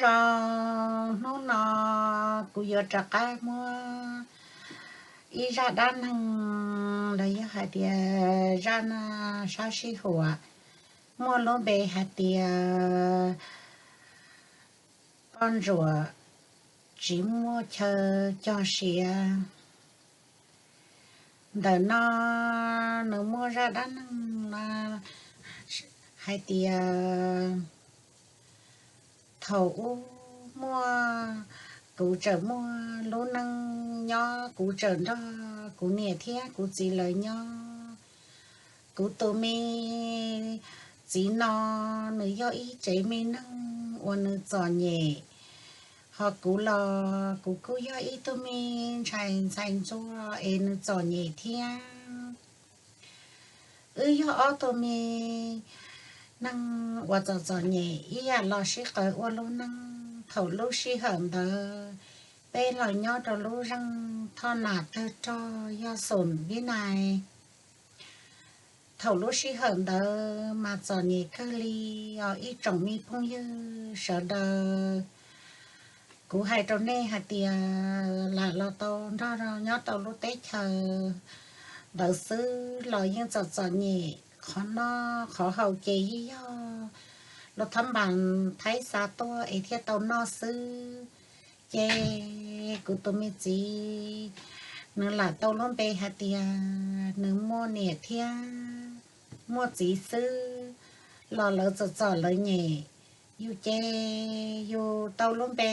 Zoo, hnub no kuv yuav rov qab muab ib zaj dab neeg los yog hais tias zaj sab sij huam muaj lub npe hais tias poj ntsuam tsis muaj chaw cog siav. Ntawm no nws muaj zaj dab neeg no hais tias thaum ub muaj, kuv tseem muaj lub neej nyob, kuv tseem nrog kuv niam thiab kuv txiv lawv nyob. Kuv tus me txiv no nws yog ib tsev me neeg uas nws txom nyem, ho kuv los kuv kuj yog ib tug me ntxhais ntxhais ntsuag es nws txom nyem thiab. Wb yog ob tug me neeg uas txom txom nyem ib yam los sib qawm ua lub neej. Thaum lub sij hawm ntawd peb los nyob rau lub zeej Thoj Nam tawg rog yog xoom Vib Nais. Thaum lub sij hawm ntawd mas txom nyem kawg li os ib tsoom me phooj ywg sawv daws. Kuv hais rau nej hais tias lam los tau nrog nyob rau lub teb chaws ntawd xwb los yeej txom txom nyem, qhov noj qhov haus ces yeej yog lub thab npas thaib xa tuaj es thiaj tau noj xwb. Ces kuv tus me txiv, nws lam tau lub npe hais tias nws muaj niam thiab muaj txiv xwb los lawv txom txom lawv nyem. Yus ces yus tau lub npe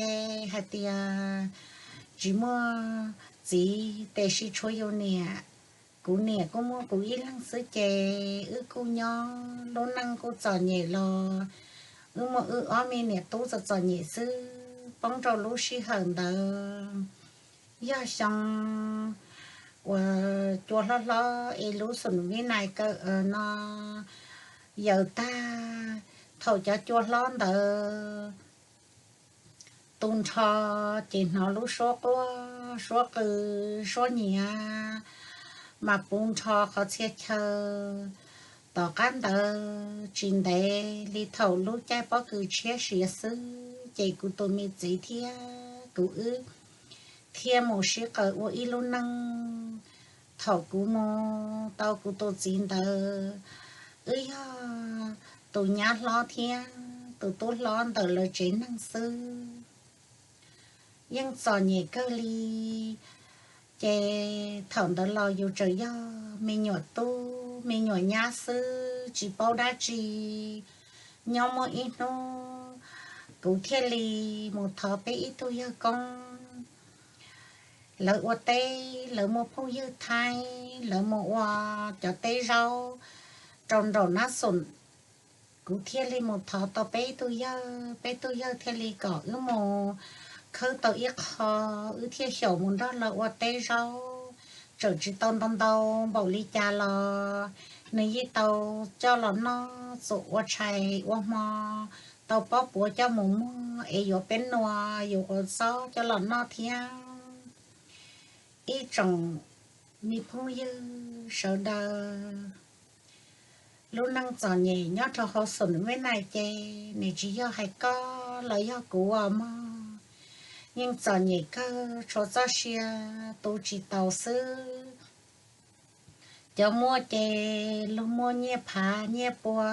hais tias tsis muaj txiv, tiam sis tshuav yus niam. Kuv niam kuj muaj kuv ib leeg xwb ces wb kuj nyob lub neej kuj txom nyem los wb muaj wb ob me niam tub txom txom nyem xwb. Poob rau lub sij hawm ntawd yog xyoo uas cua hlob hlob es lub xoom Vib Nais kawm no yaws tag. Thaum cov cua hlob ntawd tu nrho ces hnov lub suab quaj suab qw suab nyiav mas puv nrho qhov txhia chaw. Tom qab ntawd tsis ntev li thaum lub caij pob kws tshiab siav xwb ces kuv tus me txiv thiab kuv wb thiaj mus sib qawm ua ib lub neej. Thaum kuv mus tau kuv tus txiv ntawd, wb yog tus nyab hlob thiab tus tub hlob ntawm lawv tsev neeg xwb. Yeej txom nyem kawg li. Ces thaum ntawd los yus tseem yog me nyuam tub me nyuam nyab xwb tsis paub dab tsi. Nyob muaj ib hnub kuv thiaj li mus thov peb ib tug yawg koob. Lawv ua teb, lawv muaj phooj ywg Thaib, lawv mus ua cov teb zaub rau nraum nab xoom. Kuv thiaj li mus thov tau peb tug yawg, peb tug yawg thiaj li kom wb mus khawb tau ib qho, wb thiaj xyaum mus nrog lawv ua teb zaub. Txawm tsis tau ntau ntau npaum li cas los nws yeej tau coj los noj, txuas ua tshais ua hmo, tau pob puav coj mus muag es yuav peb nua, yuav quav txob coj los noj thiab. Ib tsoom me phooj ywg sawv daws, lub neej txom nyem nyob rau hauv xoom Vib Nais ces nws tsis yog hais koj los yog kuv os mog. Yeej txom nyem kawg, tshuav txoj sia tu tsis taus xwb. Cov muaj ces luag muaj nyiaj phav nyiaj pua,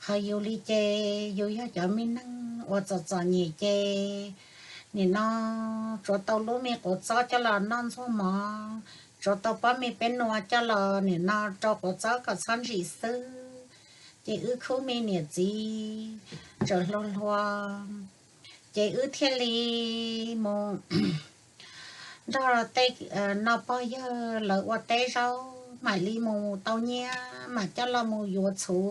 ho yus li ces yus yog cov me neeg uas txom txom nyem ces nim no tsuav tau lub me quav txob coj los noj ntxuag mov, tsuav tau pob me peb nua coj los nim no rau quav txob kom txhob ntsim xwb. Ces wb khub me niam txiv txawm hluas hluas, ces wb thiaj li mus nrog tej noj pog yawg lawv ua teb zaub, mam li mus tau nyiaj mam coj los mus yuav txhuv,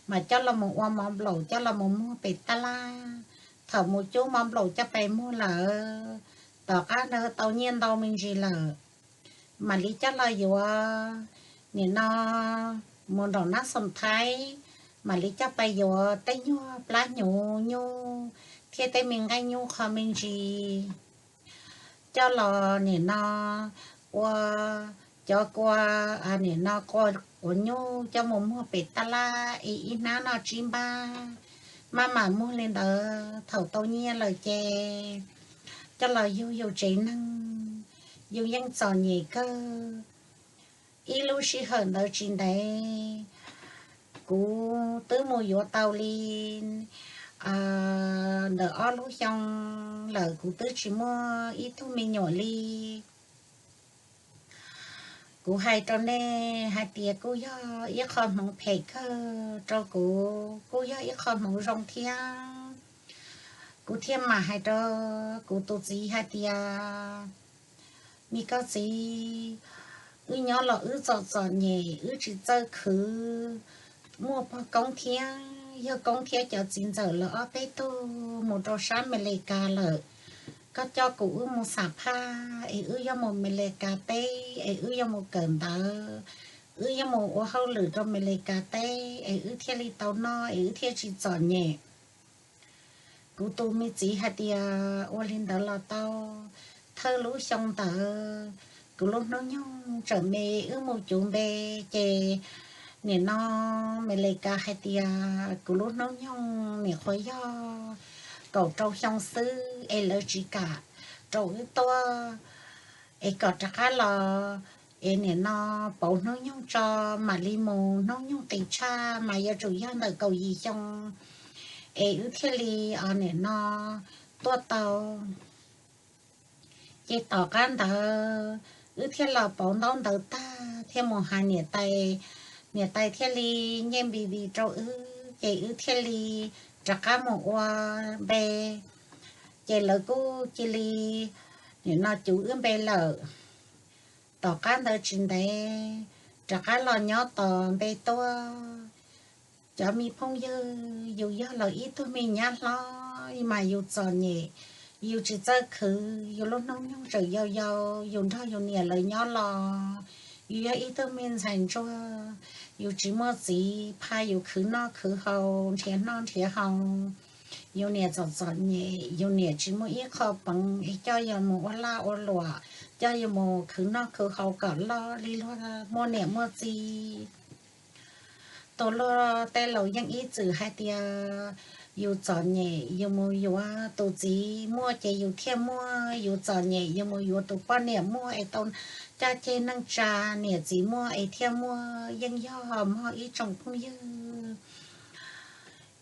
mam coj los mus ua mov nplaum coj los mus muag pem tab laj. Thaum mus cub mov nplaum coj pem muag lawm, tom qab ntawd tau nyiaj ntau me ntsis lawm, mam li coj los yuav nim no mus nraum nab xoom Thaib, mam li coj pem yuav tej nyuag plab hnyuv nyuj thiab tej me nqaij nyuj qho me ntsis coj los nim no ua cov kua, nim no kua quav nyuj coj mus muag pem tab laj es ib hnab noj tsib npab. maj mam muag li ntawd, thaum tau nyiaj lawm ces coj los yug yus tsev neeg, yus yeej txom nyem kawg. Ib lub sij hawm ntawd tsis ntev, kuv twb mus yuav tau li ntawm ob lub xyoo lawm, kuv twb tsis muaj ib tug me nyuam li. Kuv hais rau nej hais tias kuj yog ib qho hmoov phem kawg rau kuv, kuj yog ib qho hmoov zoo thiab. Kuv thiaj mam hais rau kuv tus txiv hais tias, me koj txiv, wb nyob los wb txom txom nyem, wb tsis txawj khwv, muaj pog koob thiab yawg koob thiab cov txiv ntxawm lawv ob peb tug mus rau sab Amelikas lawm. Koj coj kuv wb mus xam phaj es wb yuav mus Amelikas teb es wb yuav mus kawm ntawv, wb yuav mus ua hauj lwm rau Amelikas teb es wb thiaj li tau noj es wb thiaj tsis txom nyem. Kuv tus me txiv hais tias ua li ntawd los tau. Thawj lub xyoo ntawd kuv lub hnub nyoog tseem me, wb mus cuv npe ces nim no Amelikas hais tias kuv lub hnub nyoog nim qhuav yog kaum rau xyoo xwb es lawv tsis kam rau wb tuaj, es kom rov qab los es nim no pauv hnub nyoog tso mam li mus, hnub nyoog qis tshaj mas yuav tsum yog ntawm kaum yim xyoo es wb thiaj li nim no tuaj tau. Ces tom qab ntawd wb thiaj los pauv ntaub ntawv tag thiaj mus hais niam tais, niam tais thiaj li nce npis vis rau wb ces wb thiaj li rov qab mus ua npe. Ces lawv kuj cia li nim no cuv wb npe lawm. Tom qab ntawd tsis ntev rov qab los nyob tos npe tuaj. Cov me phooj ywg, yus yog lawv ib tug me nyab hlob mas yus txom nyem, yus tsis txawj khwv, yus lub hnub nyoog tseem yau yau, yus nrog yus niam lawv nyob los yus yog ib tug me ntxhais ntsuag, yus tsis muaj txiv pab yus khwv noj khwv haus, nrhiav noj nrhiav haus. Yus niam txom txom nyem, yus niam tsis muaj ib qho peev es coj yus mus ua laj ua luam, coj yus mus khwv noj khwv haus kom loj li luag muaj niam muaj txiv. Tus luag tej laus yeej ib txwm hais tias yus txom nyem yus mus yuav tus txiv muaj ces yus thiaj muaj, yus txom nyem yus mus yuav tus poj niam muaj es tau caj ceg neej tsa, niam txiv muaj es thiaj muaj, yeej yog mog ib tsoom phooj ywg.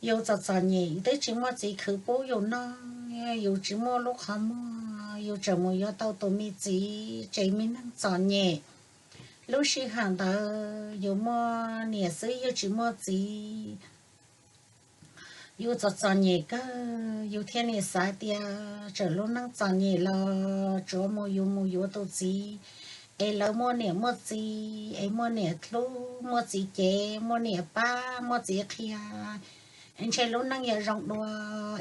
Yus txom txom nyem twb tsis muaj txiv khwv pub yus noj, yus tsis muaj lub qhov muag, yus tseem mus yuav tau tus me txiv, tsev me neeg txom nyem. Lub sij hawm ntawd yus muaj niam xwb yus tsis muaj txiv. Yus txom txom nyem kawg, yus thiaj li xav tias txawm lub neej txom nyem los tsuav mus yus mus yuav tus txiv es lawv muaj niam muaj txiv es muaj niam hlub, muaj txiv cev, muaj niam pab, muaj txiv qhia, ntshe lub neej yuav zoo dua.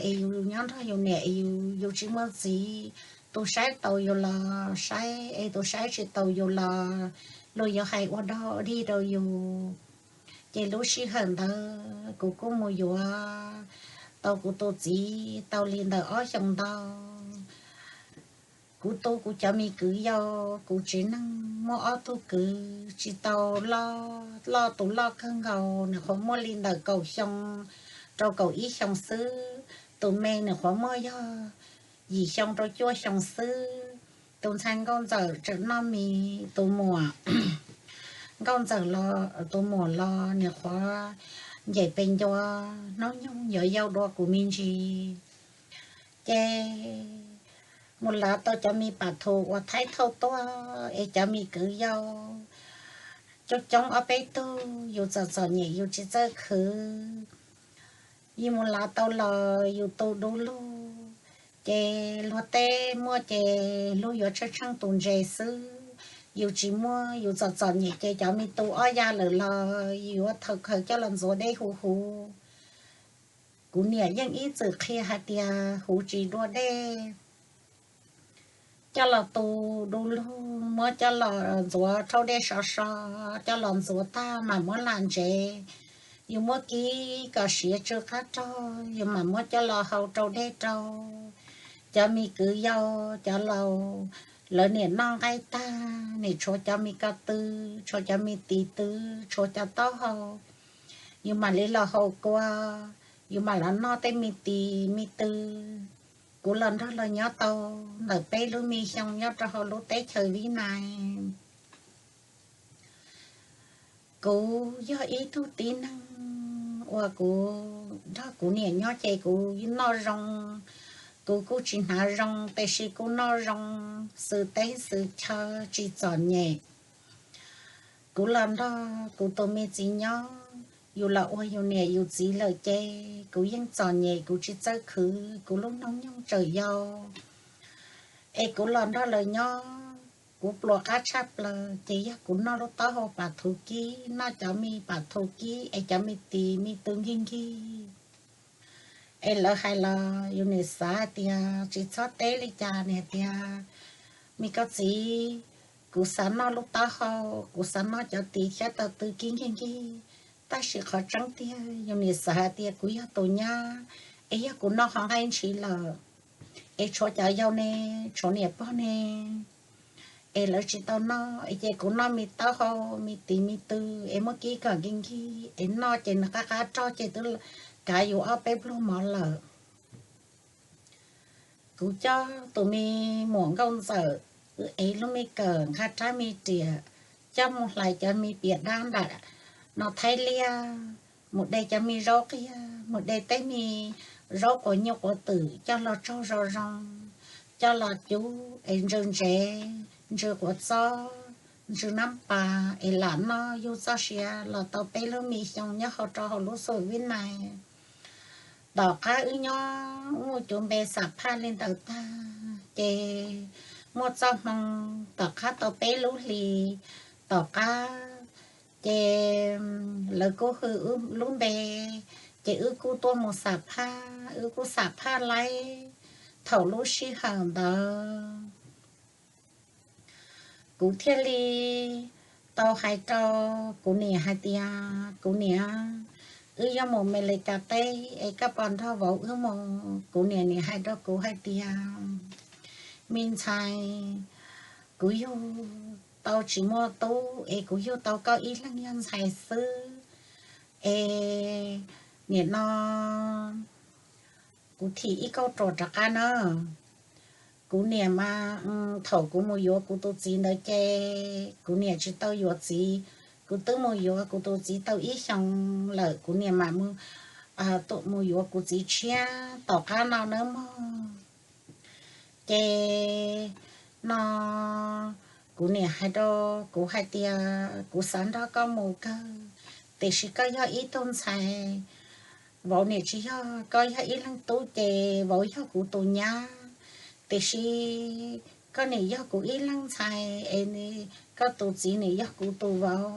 Es yus nyob nrog yus niam es yus tsis muaj txiv, tus saib taus yus los saib, es tus saib tsis taus yus los luag yuav hais ua dog ua dig rau yus. Ces lub sij hawm ntawd kuv kuj mus yuav tau kuv tus txiv tau li ntawm ob xyoos ntau. Kuv tu kuv cov me kwv yau, kuv tsev neeg muaj ob tug kwv tsis tau loj, loj tus loj kawg nkaus nws qhuav muaj li ntawm kaum xyoo rau kaum ib xyoo xwb, tus me nws qhuav muaj yog yim xyoo rau cuaj xyoo xwb. Tus ntxhais nkauj ntxawm tseem noj mis, tus muam nkauj ntxawm los, tus muam los nws qhuav ncaim pes ncua, hnub nyoog yuav yau dua kuv me ntsis. Ces mus lav tau cov me pam thum uas thaib thauj tuaj es cov me kwv yau coob coob ob peb tug, yus txom txom nyem yus tsis txawj khwv. Yus mus lav tau los yus tu du lug, ces luag teb muaj ces luag yuav tsheej tsheej tus ntses xwb. Yus tsis muaj, yus txom txom nyem ces cov me tu ob ya lawm los yuav thaws khaws coj los ntxuav dej huv huv. Kuv niam yeej ib txwm qhia hais tias huv tsis dua dej, coj los tu du lug, muab coj los ntxuav rhaub dej so so, coj los ntxuav tag mam muab lam ntsev. Yus muab kib kom siav tsw qab rog, yus mam muab coj los hau rau dej rau. Cov me kwv yau, cov laus, lawv niam noj nqaij tag, nim tshuav cov me ko tw, tshuav cov me tiv tw, tshuav cov taub hau, yus mam li los hau kua. yus mam los noj tej me tis me tw. Kuv los nrog lawv nyob tau ntawm peb lub me xyoo nyob rau hauv lub teb chaws Vib Nais. Kuv yog ib tug tib neeg uas kuv nrog kuv niam nyob ces kuv noj zoo, kuv kuj tsis hnav zoo tiam sis kuj noj zoo, xwm teb xwm chaw tsis txom nyem. Kuv los nrog kuv tus me txiv nyob, yus los ua yus niam yus txiv lawm ces kuv yeej txom nyem, kuv tsis txawj khwv, kuv lub hnub nyoog tseem yau. Es kuv los nrog lawv nyob, kuv pluas qab tshaj plaws ces yog kuv noj lub taub hau pas thuv kib, noj cov me pas thuv kib es cov me tis me tw nkig nkig. Es lawv hais los yus niam xav hais tias tsis txhob teb li cas, niam tias, me koj txiv, kuv xav noj lub taub hau, kuv xav noj cov tis thiab tau tw kib nkig nkig. Tab sis qhov tseeb tiag yus niam xav hais tias kuv yog tus nyab, es yog kuv noj qhov nqaij ntshiv lawm, es tshuav cov yau ne, tshuav niam pog ne, es lawv tsis tau noj, es ces kuv noj me taub hau, me tis me tw, es muab kib kom nkig nkig, es noj ces nws qab qab rog ces twb kav yus ob peb pluag mov lawm. Kuv coj tus me muam nkauj ntxawm, wb ev lub me kawm nqa rab me riam, coj mus hlais cov me piam dab nram no Thaib Liaj, mus de cov me zaub qias, mus de tej me zaub quav nyuj quav twm coj los tsaug zoo zoo, coj los cub es ntsw ntsev, ntsw quav txob, ntsw nab pas es lam noj yug txoj sia los tau peb lub me xyoo nyob hauv rau hauv lub xum Vib Nais. Tom qab wb nyob wb mus cuv npe xam phaj li ntawd tag ces muaj txoj hmoo tom qab tau peb lub hlis tom qab ces lawv kuj hu wb lub npe, ces wb kuj tuaj mus xam phaj, wb kuj xam phaj laib. Thaum lub sij hawm ntawd kuv thiaj li tau hais rau kuv niam hais tias, kuv niam, wb yuav mus Mes Lis Kas teb es koj puas nrog vauv wb mus? Kuv niam nim hais rau kuv hais tias, me ntxhais, kuv yug tau tsis muaj tub es kuv yug tau koj ib leeg yog ntxhais xwb, es nim no kuv thim ib kauj ruam rov qab na. Kuv niam mas thaum kuv mus yuav kuv tus txiv ntawd ces kuv niam tsis tau yuav txiv. Kuv twb mus yuav kuv tus txiv tau ib xyoos lawm, kuv niam mam mus, mus yuav kuv txiv tshiab tom qab no nawb mog. Ces no kuv niam hais rau kuv hais tias, kuv xav nrog koj mus kawg, tiam sis koj yog ib tug ntxhais, vauv nim tsis yog, koj yog ib leeg tub ces vauv yog kuv tus nyab, tiam sis koj nim yog kuv ib leeg ntxhais es koj tus txiv nim yog kuv tus vauv.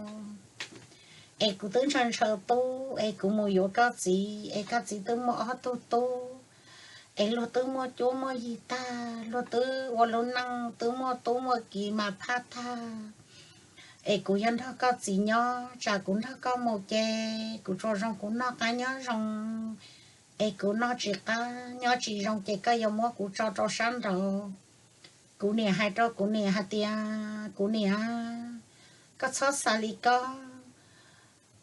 Es kuv twb ntshaw ntshaw tub es kuv mus yuav koj txiv es koj txiv twb muaj ob tug tub, es luag twb muaj cuab muaj yig tag, luag twb ua lub neej twb muaj tub muaj kiv mas phaj tag. Es kuv yog nrog koj txiv nyob, tsam kuv nrog koj mus ces kuv tsuas zoo kuv noj qab nyob zoo, es kuv noj tsis qab nyob tsis zoo ces koj yuav muab kuv tso rau sab nraud. Kuv niam hais rau kuv niam hais tias, kuv niam, koj txhob xav li ko,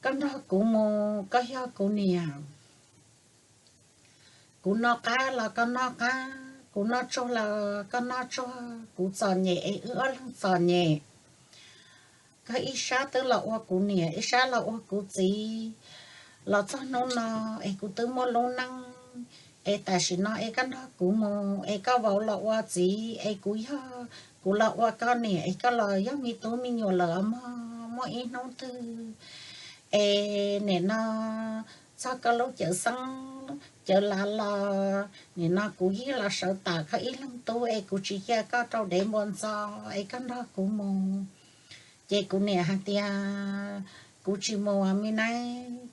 koj nrog kuv mus, koj yog kuv niam. Kuv noj qab los koj noj qab, kuv noj tsuag los koj noj tsuag, kuv txom nyem es wb ob leeg txom nyem. Koj ib sab twb los ua kuv niam, ib sab los ua kuv txiv, los txog hnub no es kuv twb muaj lub neej, es tam sim no es koj nrog kuv mus es koj vauv los ua txiv es kuv yog, kuv los ua koj niam es koj los yog me tub me nyuam lawm mog, muaj ib hnub twg es nim no txog koj lub cawv xeeb cawv lav los nim no kuv yeej los sawv tas koj ib leeg tub es kuv tsis cia koj rau dev npua ntxo es koj nrog kuv mus. Ces kuv niam hais tias, kuv tsis mus me nab,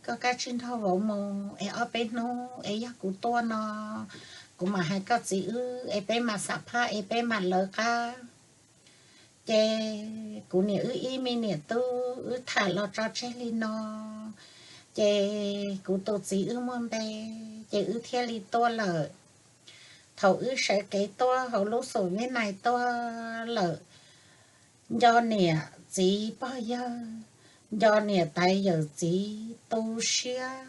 koj kav tsij nrog vauv mus es ob peb hnub es yog kuv tuaj no, kuv mam hais koj txiv wb es peb mam xam phaj es peb mam lawv qab. Ces kuv niam wb ib me niam tub wb tham los tso tseg li no, ces kuv tus txiv wb muaj npe, ces wb thiaj li tuaj lawm. Thaum wb sawv kev tuaj hauv lub xum Vib Nais tuaj lawm, nco niam txiv pog yawg, nco niam tais yawm txiv tu siab,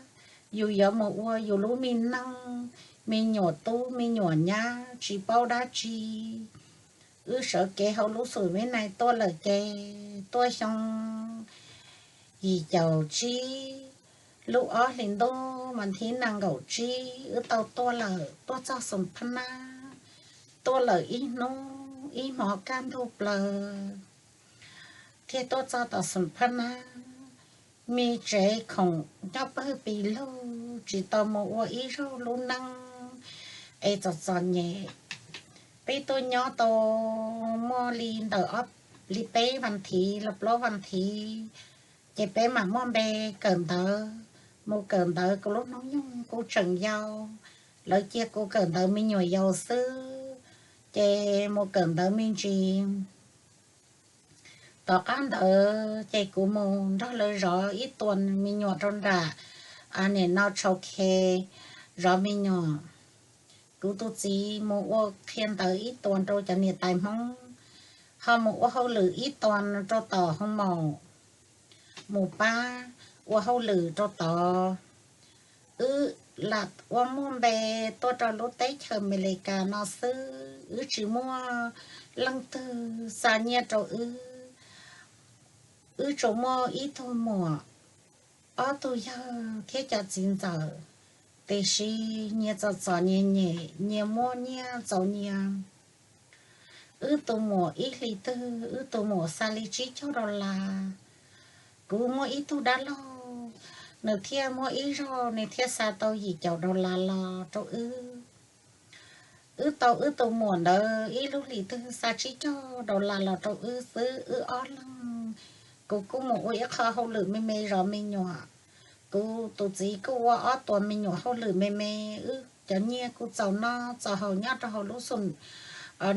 yus yuav mus ua yus lub me neej, me nyuam tub me nyuam nyab tsis paub dab tsi. Wb sawv kev hauv lub xum vib nais tuaj lawm ces tuaj xyoo yim caum tsib, lub ob hlis ntuj mas thib nees nkaum tsib wb tau tuaj lawm, tuaj txog xum phab nab, tuaj lawm ib hnub ib hmos kaj ntug plaws thiaj tuaj txog tom xum phab nab. Me tsev khoom nyob pawg pes lug, tsis tau mus ua ib zaug lub neej es txom txom nyem. Peb tuaj nyob tau muaj li ntawm ob, li peb vas thiv los plaub vas thiv, ces peb mam muaj npe kawm ntawv. Mus kawm ntawv kuv lub hnub nyoog kuv tseem yau, lawv cia kuv kawm ntawv me nyuam yaus xwb, ces mus kawm ntawv me ntsis. Tom qab ntawd ces kuv mus nrog lawv zov ib tuas me nyuam rau nram nim no tshau khe zov me nyuam. Kuv tus txiv mus ua qhia ntawv ib tuas rau cov niam tais Hmoob, ho mus ua hauj lwm ib tuas rau tom hoo maum, mus pab ua hauj lwm rau tod. Wb lam ua muaj npe tuaj rau lub teb chaws Amelikas no xwb, wb tsis muaj leej twg xa nyiaj rau wb. Wb tsuas muaj ib tug muam, ob tug yawg thiab cov txiv ntxawm, tiam sis nyias txom txom nyem nyem, nyias muaj nyiaj txaus nyias. Wb tus muam ib hlis twg wb tus muam xa li tsib caug dollar. Kuv muaj ib tug dab laug, nws thiaj muaj ib zaug nws thiaj xa tau yim caum dollar los rau wb. Wb tau wb tus muam ntawd ib lub hlis twg xa tsib caug dollar los rau wb xwb, wb ob leeg. Kuv kuj mus ua ib qho hauj lwm me me zov me nyuam. Kuv tus txiv kuj ua ob tuas me nyuam hauj lwm me me, wb cov nyiaj kuj txaus noj txaus haus nyob rau hauv lub xum,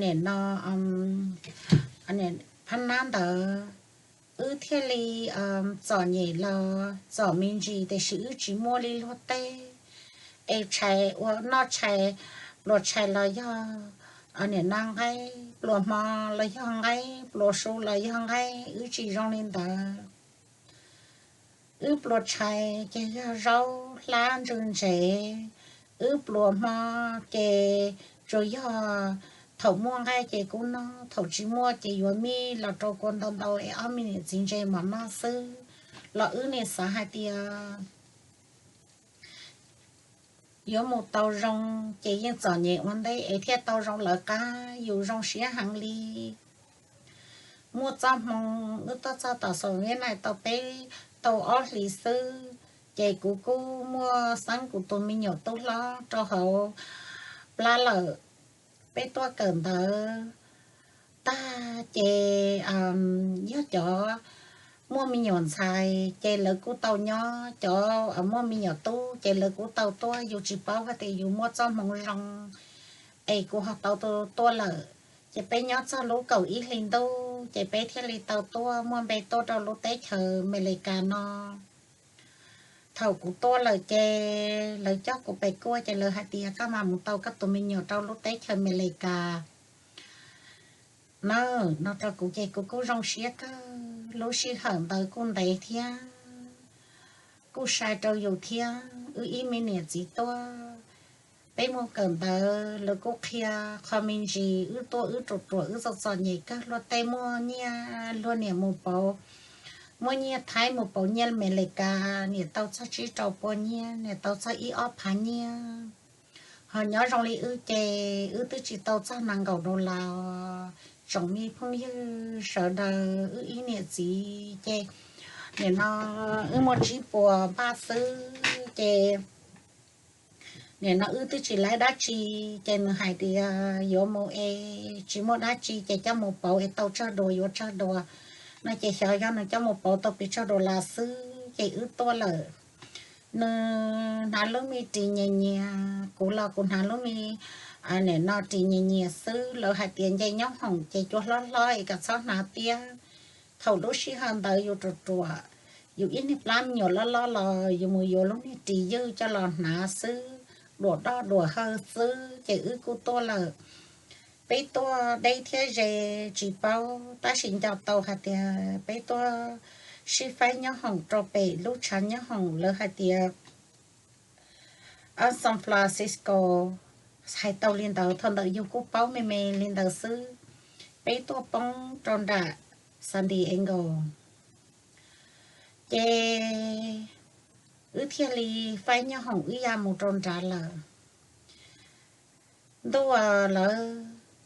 nim no, phab nab ntawd. Wb thiaj li txom nyem los txom me ntsis, tiam sis wb tsis muaj li luag tej. Es tshais ua noj tshais, pluas tshais los yog nim no nqaij, pluas hmo los yog nqaij, pluas su los yog nqaij, wb tsis zoo li ntawd. Wb pluas tshais ces yog zaub hlab ntsw ntsev, wb pluas hmo ces tsuas yog thaum muaj nqaij ces kuj noj, thaum tsis muaj ces yuav mij los rau kua ntau ntau es ob me niam txiv ntse mov noj xwb. Los wb nim xav hais tias yuav mus tau zoo ces yeej txom nyem ua ntej es thiaj tau zoo lawv qab, yus zoo siab heev li. Muaj txoj hmoo wb tuaj txog tom Xos Viab Nais tau peb, tau ob hlis xwb, ces kuv kuj muaj xeeb kuv tus me nyuam tub hlob rau hauv plab lawm. Peb tuaj kawm ntawv tag ces yog cov muaj me nyuam ntxhais ces lawv kuj tau nyob, cov muaj me nyuam tub ces lawv kuj tau tuaj, yus tsis paub hais tias yus muaj txoj hmoo zoo es kuv ho tau tuaj lawm. Ces peb nyob txog lub kaum ib hli ntuj ces peb thiaj li tau tuaj muaj npe tuaj rau lub teb chaws Amelikas no. Thaum kuv tuaj lawm ces lawv coj kuv pem kuaj ces lawv hais tias koj mam mus tau koj tus me nyuam rau lub teb chaws Amelikas na, no rau kuv ces kuv kuj zoo siab kawg. Lub sij hawm ntawd kuj ntev thiab kuj sai rau yus thiab, wb ib me niam txiv tuaj, peb mus kawm ntawv lawv kuj qhia qho me ntsis, wb tuaj wb ruam ruam wb txom txom nyem kawg, luag tej muaj nyiaj, luag niam mus pauv, muaj nyiaj Thaib mus pauv nyiaj Amelikas, niam tau txog tsib rau pua nyiaj, niam tau txog ib ob phav nyiaj. Ho nyob zoo li wb ces wb twb tsis tau txog nees nkaum dollar. Tsoom me phooj ywg sawv daws, wb ib niam txiv ces nim no wb muaj tsib puas npaj xwb ces nim no wb twb tsis laib dab tsi, ces nws hais tias yuav mus es tsis muaj dab tsi ces coj mus pauv es tau tsawg dua yuav tsawg dua no ces xyov yog nws coj mus pauv tau pes tsawg dollar xwb ces wb tuaj lawm. Nws hnav lub me ris nyias nyias, kuv los kuv hnav lub me, nim no ris nyias nyias xwb. Lawv hais tias nce nyob hoom ces cua hlob hlob es kom txhob hnav tiab. Thaum lub sij hawm ntawd yus ruam ruam, yus ib niag plab me nyuam loj loj los yus mus yuav lub niag ris ywj coj los hnav xwb, duam doj duam hawj xwb ces wb kuj tuaj lawm. Peb tuaj deb thiab ze tsis paub, tab sis nco tau hais tias peb tuaj sib faib nyob hoom rau pem lub tshav nyob hoom, lawv hais tias San Francisco. Hais tau li ntawd, thaum ntawd yus kuj paub me me li ntawd xwb. Peb tuaj poob rau nram San Diego, ces wb thiaj li faib nyob hoom wb ya mus rau nrad lawm. Ntuj, lawv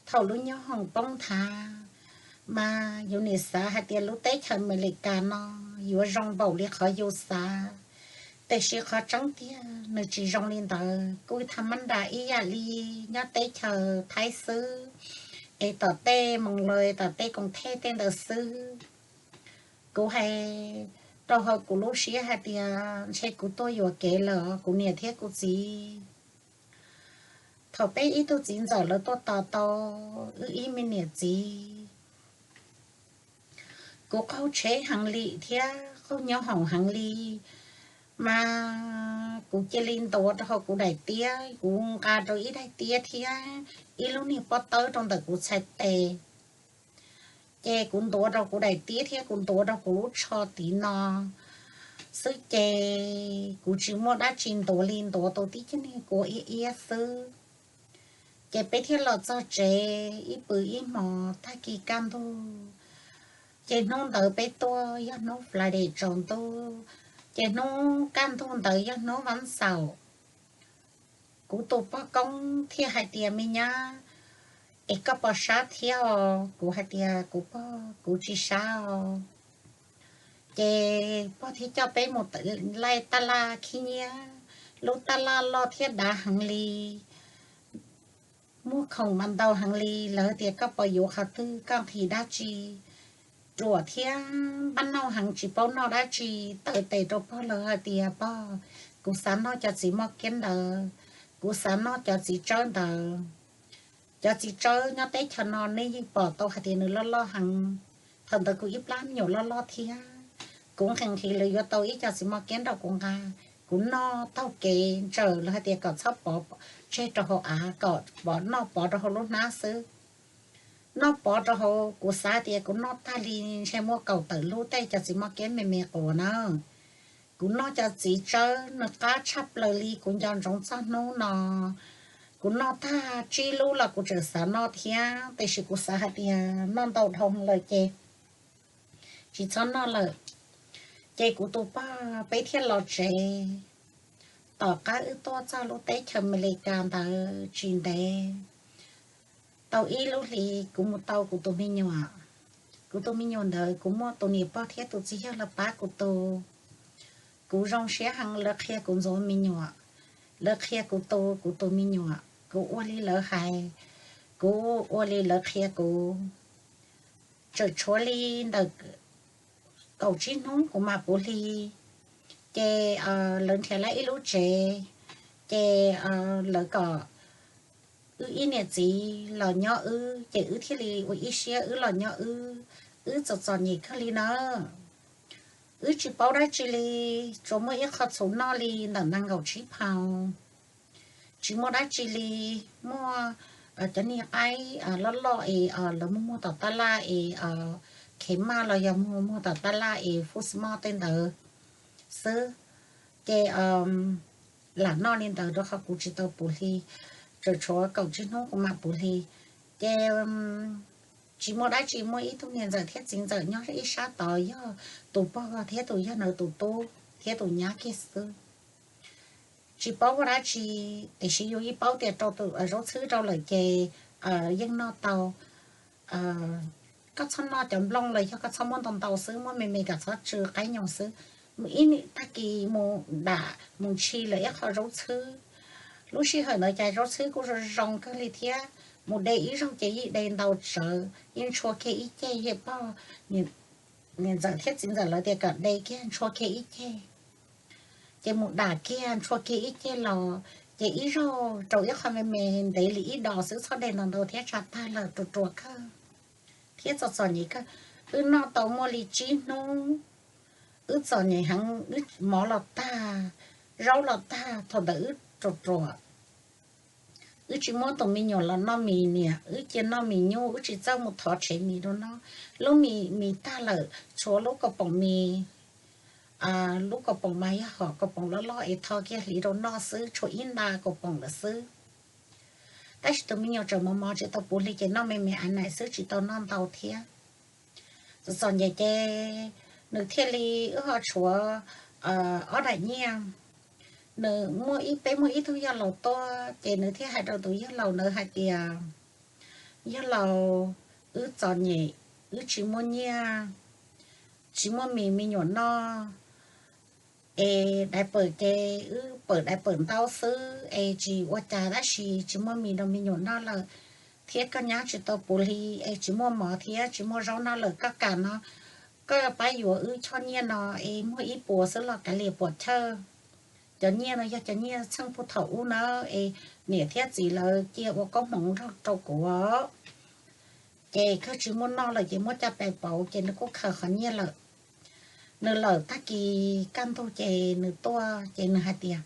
thaum lub nyob hoom poob nthav mas yus nim xav hais tias lub teb chaws Amelikas no yuav zoo npaum li qhov yus xav, tiam sis qhov tseeb tiag nws tsis zoo li ntawd. Kuj tham mab nras ib yam li nyob teb chaws Thaib xwb, es tom tej Moos Loos, tom tej Koos Thej tej ntawd xwb. Kuv hais rau hauv kuv lub siab hais tias ntshe kuv tuag yuam kev lawm os kuv niam thiab kuv txiv. Thaum peb ib tug txiv ntxawm lawv tuaj tos tau wb ib me niam txiv, kuv qaug tsheb heev li thiab qaug nyob hoom heev li, mas kuv cia li ntuav rau hauv kuv daim tiab, kuv nqa rau ib daim tiab thiab ib lub niag pob tawb rau ntawm kuv txhais tes. Ces kuv ntuav rau kuv daim tiab thiab kuv ntuav rau kuv lub tsho tid no xwb, ces kuv tsis muaj dab tsi ntuav li, ntuav tus tib cag niag kua iab iab xwb. Ces peb thiaj los txog tsev ib pw ib hmos, tag kis kaj ntug, ces hnub ntawd peb tuaj yog hnub Friday tsaus ntuj, ces hnub kaj ntug ntawd yog hnub Vaj Xaum. Kuv tus pog koob thiaj hais tias, Me nyab, es koj puas sab thiab os? Kuv hais tias, Kuv pog, kuv tsis sab os. Ces pog thiaj coj peb mus laij taj laj khib nyiab, lub taj laj loj thiab dav heev li, muaj khoom mas ntau heev li. Lawv tias, Koj puas yuav qhov twg? Koj nqhis dab tsi? Ruam thiab npaj noj heev tsis paub noj dab tsi. Taw tes rau pog, lawv hais tias, Pog, kuv xav noj cov txiv moj kiab ntawd, kuv xav noj cov txiv tsawb ntawd. Cov txiv tsawb nyob teb chaws no nej yeej pom tau hais tias nws loj loj heev. Thaum ntawd kuv ib plab me nyuam loj loj thiab, kuv nqhis nqhis lawv yuav tau ib co txiv moj kiab nrog kuv nqa. Kuv noj taug kev ntsawm, lawv hais tias kom txhob pov tseg rau hauv av, kom pov noj pov rau hauv lub hnab xwb. Noj pov rau hauv, kuv xav tias kuv noj tag li ntshe muaj kaum tawm lub tej cov txiv moj kiab me me quas na. Kuv noj cov txiv tsawb nws qab tshaj plaws li, kuv nco ntsoov txog hnub no. Kuv noj tag tsib lub los kuv tseem xav noj thiab, tiam sis kuv xav hais tias noj ntau dhau lawm ces tsis txhob noj lawm. Ces kuv tus pog peb thiaj los tsev. Tom qab wb tuaj txog lub teb chaws Amelikas ntawd tsis ntev, tau ib lub hlis kuv mus tau kuv tus me nyuam. Kuv tus me nyuam ntawd kuv muaj tus niam pog thiab tus txiv yawg los pab kuv tu. Kuv zoo siab heev, lawv qhia kuv ntxuav me nyuam, lawv qhia kuv tu kuv tus me nyuam, kuv ua li lawv hais, kuv ua li lawv qhia kuv. Tseem tshuav li ntawm kaum tsib hnub kuv mam puv hli, ces lawv nrhiav lawv ib lub tsev, ces lawv kom wb ib niam txiv los nyob wb, ces wb thiaj li ua ib siab wb los nyob wb. Wb txom txom nyem kawg li na. Wb tsis paub dab tsi li, tsuas muaj ib qho txhuv noj li ntawm nees nkaum tsib phau. Tsis muaj dab tsi li, muaj cov niag qaib loj loj es lawv muag muag tom tab laj es khev maj los yog muag muag tom tab laj es foods mall tej ntawd xwb. Ces lam noj li ntawd rau qhov kuv tsis tau puv hli, tseem tshuav kaum tsib hnub kuv mam puv hli. Ces tsis muaj dab tsi, muaj ib tug niam ntxawm thiab txiv ntxawm nyob ib sab tod, yog tus pog thiab tus yawg ntawd tus tub thiab tus nyab kiag xwb. Tsis paub ua dab tsi, tiam sis yus yeej paub tias rau tus zaub txhwb rau lawm ces yeej noj tau. Koj txhob noj cov nplooj los yog koj txhob muab ntau ntau xwb, muab me me kom txhob tsw qaib nyoos xwb. Mus ib tag kis mus dam mus ntshis lawm ib qho zaub txhwb. Lub sij hawm ntawd cas zaub txhwb kuj zoo zoo kawg li thiab, mus de ib zaug ces yeej de ntau tsawv, yeej ntshua kiag ib ceg. Yawg pog, niam ntxawm thiab txiv ntxawm lawv tias kom de kiag ntshua kiag ib ceg. Ces mus dam kiag ntshua kiag ib ceg los, ces ib zaug rau ib qho me me ntev li ib dos xwb, txhob de ntau ntau thiab tshav tag lawm, ruam ruam kawg thiab txom txom nyem kawg. Wb noj tau muaj li tsib hnub, wb txom nyem heev, wb mov los tag, zaub los tag, thaum ntawd wb ruam ruam. Wb tsis muab tus me nyuam los noj mis niam, wb cia noj mis nyuj, wb tsis txawj mus thov tshev mis rau noj. Lub mis, mis tag lawm, tshuav lub kaus poom mis, lub kaus poom mas yog hom kaus poom loj loj es tho kiag hliv rau noj xwb, tshuav ib nta kaus poom lawm xwb. Tab sis tus me nyuam tseem mos mos tsis tau puv hli ces noj me me a nais xwb tsis tau noj ntau thiab. Txom txom nyem ces nws thiaj li, wb ho tshuav ob daim nyiaj. Nws muaj ib, peb muaj ib tug yawg laus tuaj ces nws thiaj hais rau tus yawg laus ntawd hais tias, yawg laus, wb txom nyem, wb tsis muaj nyiaj, tsis muaj mis me nyuam noj, es dai pawm ces wb pawm dai pawm ntaub xwb es tsis ua cas, tab sis tsis muaj mis rau me nyuam noj lawm, thiab koj nyab tsis tau puv hli es tsis muaj mov thiab tsis muaj zaub noj lawm, koj kam no, koj pab yuav wb choj nyiaj no es muag ib puas xwb los kav liam puam chawj. Cov nyiaj no yog cov nyiaj txheej puag thaum ub na, es niam thiab txiv lawv cia ua koob hmoov nrog rau kuv. Ces kawg tsis muaj noj lawm ces muab coj pes pauv ces nws kuj khaws qhov nyiaj lawm. Nws lawm tag kis kaj ntug ces nws tuaj ces nws hais tias,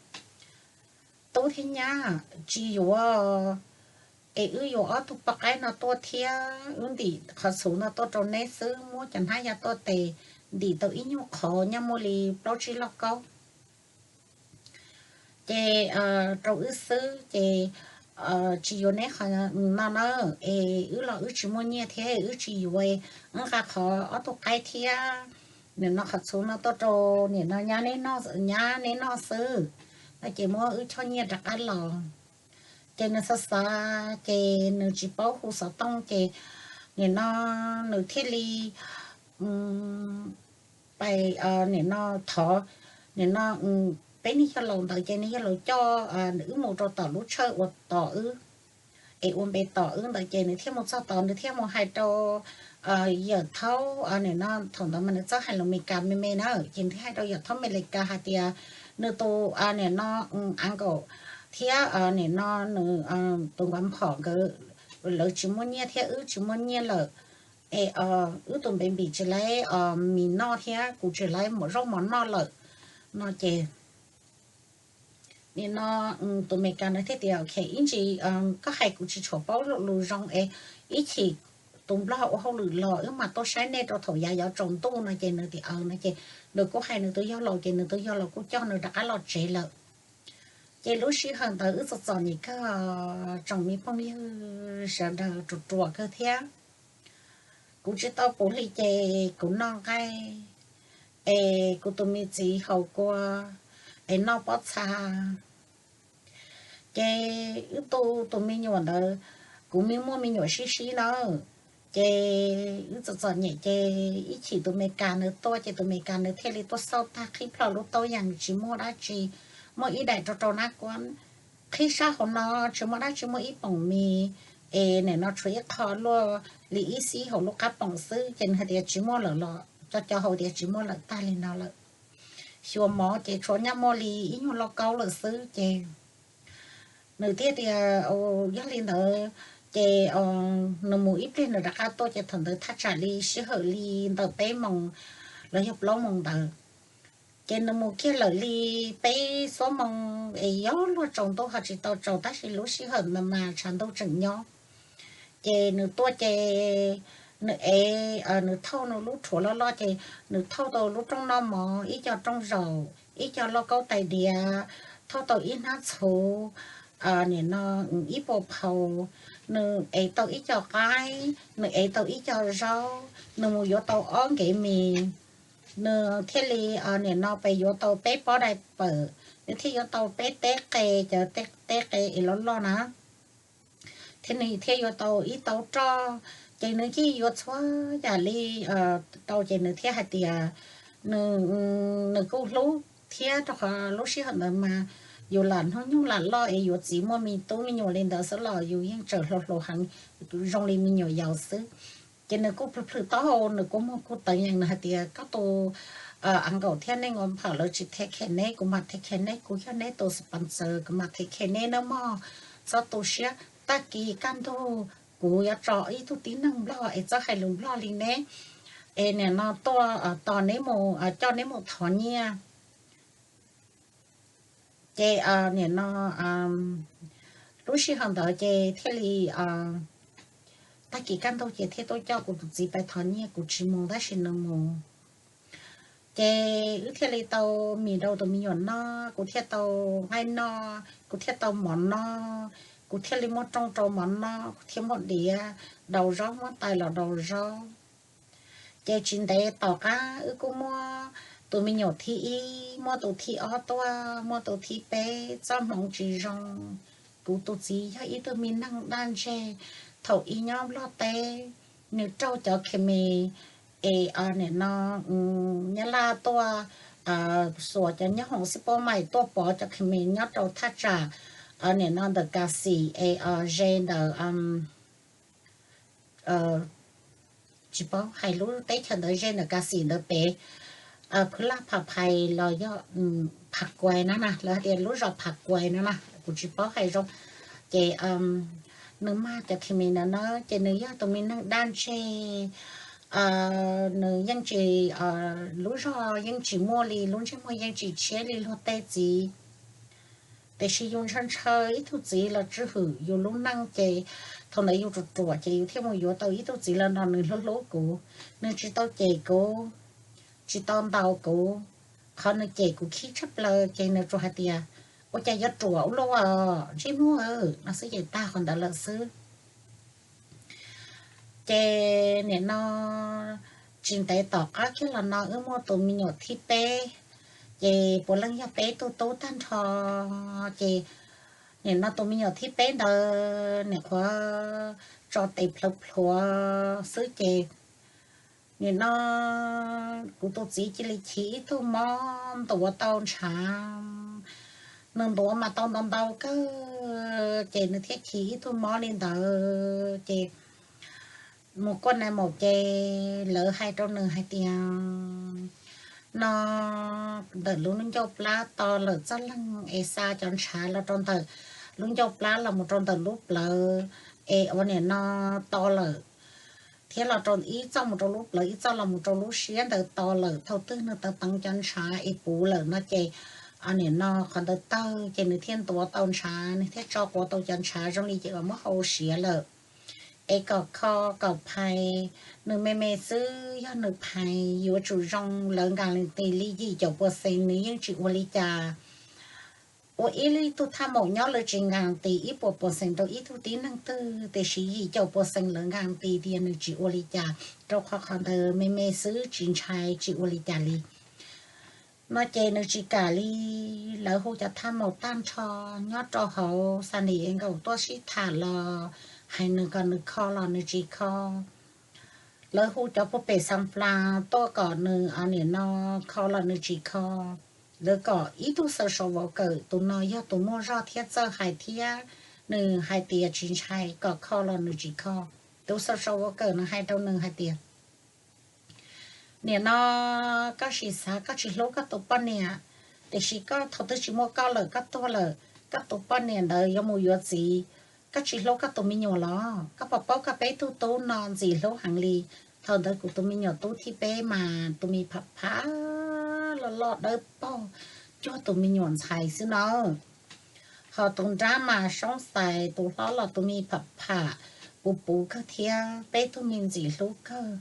tub thiab nyab, tsis yuav es wb yuav ob tug poj qaib no tuaj thiab wb ntim qhov txhuv no tuaj rau neb xwb, muab cov hnab ya tuaj tes, ntim tau ib nyuag qhov nyob muaj li plaub tsib lauj kaub ces rau wb xwb ces tsis yuav neb qhov no na, es wb los wb tsis muaj nyiaj thiab wb tsis yuav, wb nqa qhov ob tug qaib thiab nim no qhov txhuv no tuaj rau nim no nyab neb noj xwb no ces muab wb choj nyiaj rov qab los. Ces nws xav xav ces nws tsis paub hu xov tooj ces nim no nws thiaj li pais nim no thov, nim no peb niag yawg laus ntawd ces niag yawg laus coj wb mus rau tom lub tshawj uas tos wb, es ua npe tos wb ntawd ces nws thiaj mus txog tod nws thiaj mus hais rau yawm thaub, nim no thaum ntawd mas nws txawj hais lus Meskas me me na, ces nws thiaj hais rau yawm thaub Meskas hais tias nws tus nim no av nkaum thiab nim no nws tus nkawd phom nkawd, lawv tsis muaj nyiaj thiab wb tsis muaj nyiaj lawm, es wb tus npe npis tsis laib mis noj thiab kuv tsis laib zaub mov noj lawm no ces nim no tus Meskas nws thiaj tias, ok, ib ntsis koj hais kuv tsis tshua paub lus zoo es ib chim tus nplog ua hauj lwm los wb mam tuaj saib nej rau thaum yav yuav tsaus ntuj no ces nws tias aw no ces nws kuj hais nws tus yawg laus ces nws tus yawg laus kuj coj nws rov qab los tsev lawm. Ces lub sij hawm ntawd wb txom txom nyem kawg, tsoom me phooj ywg sawv daws ruam ruam kawg thiab. Kuv tsis tau puv hli ces kuv noj nqaij, es kuv tus me txiv haus kua, es noj pob txha. Ces wb tu tus me nyuam ntawd, kuv me muaj me nyuam sib sib na, ces wb txom txom nyem ces ib chim tus Meskas nws tuaj ces tus Meskas nws thiaj li tuaj xauj tag qhib plho lub taub yees tsis muaj dab tsi, muaj ib daim rau rau nab kuab, qhib sab hauv no tsis muaj dab tsi, muaj ib poom mis, es nim no tshuav ib qho luaj li ib xib hauv lub qab poom xwb ces nws hais tias tsis muaj lawm los co co hau tias tsis muaj lawm, tag li no lawm. Xyuas mov ces tshuav nyob muaj li ib nyuag lauj kaub lawm xwb ces nws thiaj tias yog li ntawd ces nws mus ib pliag nws rov qab tuaj ces thaum ntawd thaj tsam li sij hawm li ntawm peb moos los yog plaub moos ntawd. Ces nws mus kiag lawm li peb xuab moos es yuav luag tsaus ntuj ho tsis tau tsaus tab sis lub sij hawm ntawd mas tshav ntuj tseem nyob. Ces nws tuaj ces nws ev, nws thauj nws lub rhuav loj loj ces nws thauj tau lub rooj noj mov, ib co rooj zaum, ib co lauj kaub tais diav, thauj tau ib hnab txhuv, nim no ib puas phau, nws ev tau ib co qaib, nws ev tau ib co zaub, nws mus yuav tau ob nkev mis, nws thiaj li nim no pes yuav tau peb pob dai pawm, nws thiaj yuav tau peb teb qe, cov teb qe es loj loj na, thiab nws thiaj yuav tau ib tauv roj. Ces nws yeej yuav txhua yam li tau ces nws thiaj hais tias nws kuj hlub thiab rau qhov lub sij hawm ntawd mas yus lam hnub nyoog lam loj es yuav txiv muaj me tub me nyuam li ntawd xwb los yus yeej tseem hluas hluas heev, zoo li me nyuam yaus xwb. Ces nws kuj plhws plhws taub hau, nws kuj muag kuj teev yees, nws hais tias koj tus av nkaum thiab nej nkos pham lawv tsis the khe neb, kuv mam the khe neb, kuv yog neb tus sponsor, kuv mam the khe neb nawb mog. Txhob tu siab, tag kis kaj ntug kuv yuav tso ib tug tib neeg nplog es txawj hais lus nplog li neb, es nim no tuaj tos neb mus, coj neb mus thov nyiaj. Ces nim no lub sij hawm ntawd ces thiaj li tag kis kaj ntug ces thiaj tuaj coj kuv tus txiv pais thov nyiaj, kuv tsis mus tab sis nws mus. Ces wb thiaj li tau mis rau tus me nyuam noj, kuv thiaj tau nqaij noj, kuv thiaj tau mov noj, kuv thiaj li muaj rooj rau mov noj, kuv thiaj muaj diav daus zaub, muab tais los daus zaub. Ces tsis ntev tom qab wb kuj muaj tus me nyuam thib ib, muaj tus thib ob tuaj, muaj tus thib peb, txoj hmoov tsis zoo. Kuv tus txiv yog ib tug me neeg daj ntseg, thaum ub nyob Nplog teb, nws raug cov khes mis es nim no Nyab Laj tuaj xuas cov nyoob hoom xib pob mais tuaj pov cov khes mis nyob rau thaj tsam nim no ntawm Kas Xim es ze ntawm tsis paub hais lub teb chaws ntawd ze ntawm Kas Xim ntawd pem, Phwv Laj Pham Phais los yog Pham Kuais no na, lawv hais tias lub zos Pham Kuais no na, kuv tsis paub hais zoo. Ces nws mag cov khes mis ntawd na, ces nws yog tus me neeg daj ntseg, nws yeej tsis, lub zog yeej tsis muaj li, lub ntsej muag yeej tsis tshiab li luag tej txiv. Tiam sis yus ntshaw ntshaw ib tug txiv los tswj hwm yus lub neej ces thaum ntawd yus ruam ruam ces yus thiaj mus yuav tau ib tug txiv los nrog nws hlub hlub kuv. Nws tsis tau cem kuv, tsis tau ntaus kuv, qhov nws cem kuv khib tshaj plaws ces nws tsuas hais tias, ua cas yuav ruam ua luaj, ntsej muag no xwb ces tag qhov ntawd lawm xwb. Ces nim no tsis ntev tom qab kiag los no wb muaj tus me nyuam thib peb, ces puav leej yog peb tug tub tag nrho. Ces nim no tus me nyuam thib peb ntawd nim qhuav tso tes plhuav plhuav xwb ces nim no kuv tus txiv cia li chiv ib tug mob ntuav tau ntshav. Nws ntuav mas tau ntau ntau kawg ces nws thiaj chiv ib tug mob li ntawd ces mus kuaj na maum ces lawv hais rau nws hais tias no ntawm lub ncauj plab to lawm txoj leeg es xa cov ntshav los rau ntawm lub ncauj plab los mus rau ntawm lub plawv es ua nim no to lawm thiab los rau ib txoj mus rau lub plawv ib txoj los mus rau lub siab ntawd to lawm. Thaum twg nws teev teev cov ntshav es puv lawm no ces nim no qhov ntawd tawg ces nws thiaj ntuav tau ntshav, nws thiaj tso quav tau cov ntshav zoo li ces kom muab hau siav lawm. Es kom kho kom phais, nws me me xwb yog nws phais yuav tsum zoo lawv nkas li tis li yim caum puas xees nws yeej tsis ua li cas. Ua ib tug thaj maum nyob lawv tsis nkas tis ib puas puas xees rau ib tug tib neeg twg tiam sis yim caum puas xees lawv nkas tis tias nws tsis ua li cas, rau qhov qhov ntawd me me xwb tsis ntshai tsis ua li cas li. No ces nws tsis kam li, lawv hu cov thaj maum tag nrho nyob rau hauv San Diego tuaj sib tham los hais nws kom nws kho los nws tsis kho. Lawv hu cov puag pem Xas Flas tuaj kom nws nim no kho los nws tsis kho. Lawv kom ib tug xav sau vauv kawm, tus no yog tus muaj zog thiab txawj hais thiab, nws hais tias tsis ntshai, kom kho los nws tsis kho. Tus xav sau vauv kawm nws hais rau nws hais tias nim no koj sim xav koj tsis hlub koj tus poj niam, tiam sis koj thaum twg tsis muaj koj lawm koj tuag lawm, koj tus poj niam ntawd yuav mus yuav txiv, koj tsis hlub koj tus me nyuam los? Koj puas paub koj peb tug tub no ntxim hlub heev li. Thaum ntawd kuv tus me nyuam tub thib peb mas tus me pham pham loj loj dawb paug cuag tus me nyuam ntxhais xwb no. Ho tus nrab mas soob xais, tus hlob los tus me pham pham puv puv kawg thiab, peb tug me ntxim hlub kawg.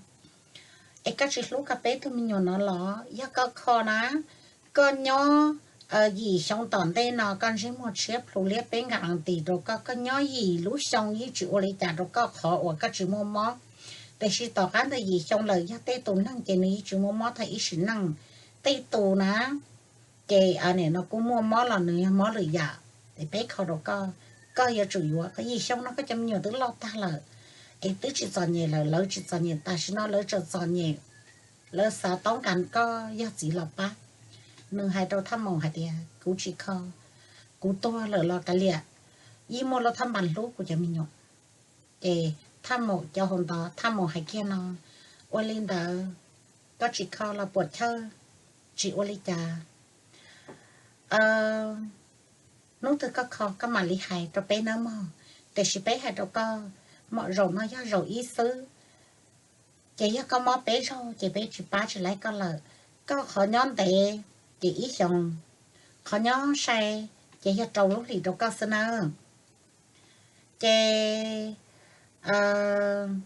Es koj tsis hlub koj peb tug me nyuam no los? Yog koj kho na, koj nyob yim xyoo tom ntej no koj ntsej muag tshiab plhu liab peb nkas lees tis rau koj, koj nyob yim lub xyoo yeej tsis ua li cas rau koj qhov uas koj tsis muaj mob. Tiam sis tom qab ntawd yim xyoo lawm yog tej tus neeg ces nws yeej tsis muaj mob tag ib sim neej. Tej tus na ces nim no kuj muaj mob los nws yog mob lwm yam. Es peb kho rau koj, koj yuav tsum yuav, koj yim xyoo no koj cov me nyuam twb loj tag lawm, es twb tsis txom nyem lawm, lawv tsis txom nyem, tam sim no lawv tseem txom nyem. Lawv xav tau nkas koj yog txiv los pab. Nws hais rau thaj maum hais tias kuv tsis kho, kuv tuag lawm los kav liam, yeej muaj lub thaj npas hlub kuv cov me nyuam. Ces thaj maum cov hauv ntawd thaj maum hais kiag no, ua li ntawd koj tsis kho los puam chawj, tsis ua li cas. Hnub twg koj kho koj mam li hais rau peb nawb mog. Tiam sis peb hais rau koj, mom zaum no yog zaum ib xwb, ces yog koj mob peb zaug ces peb tsis pab tsis laib koj lawm. Koj qhov nyob ntev ces ib xyoos, qhov nyob sai ces yog rau lub hlis rau koj xwb nawb. Ces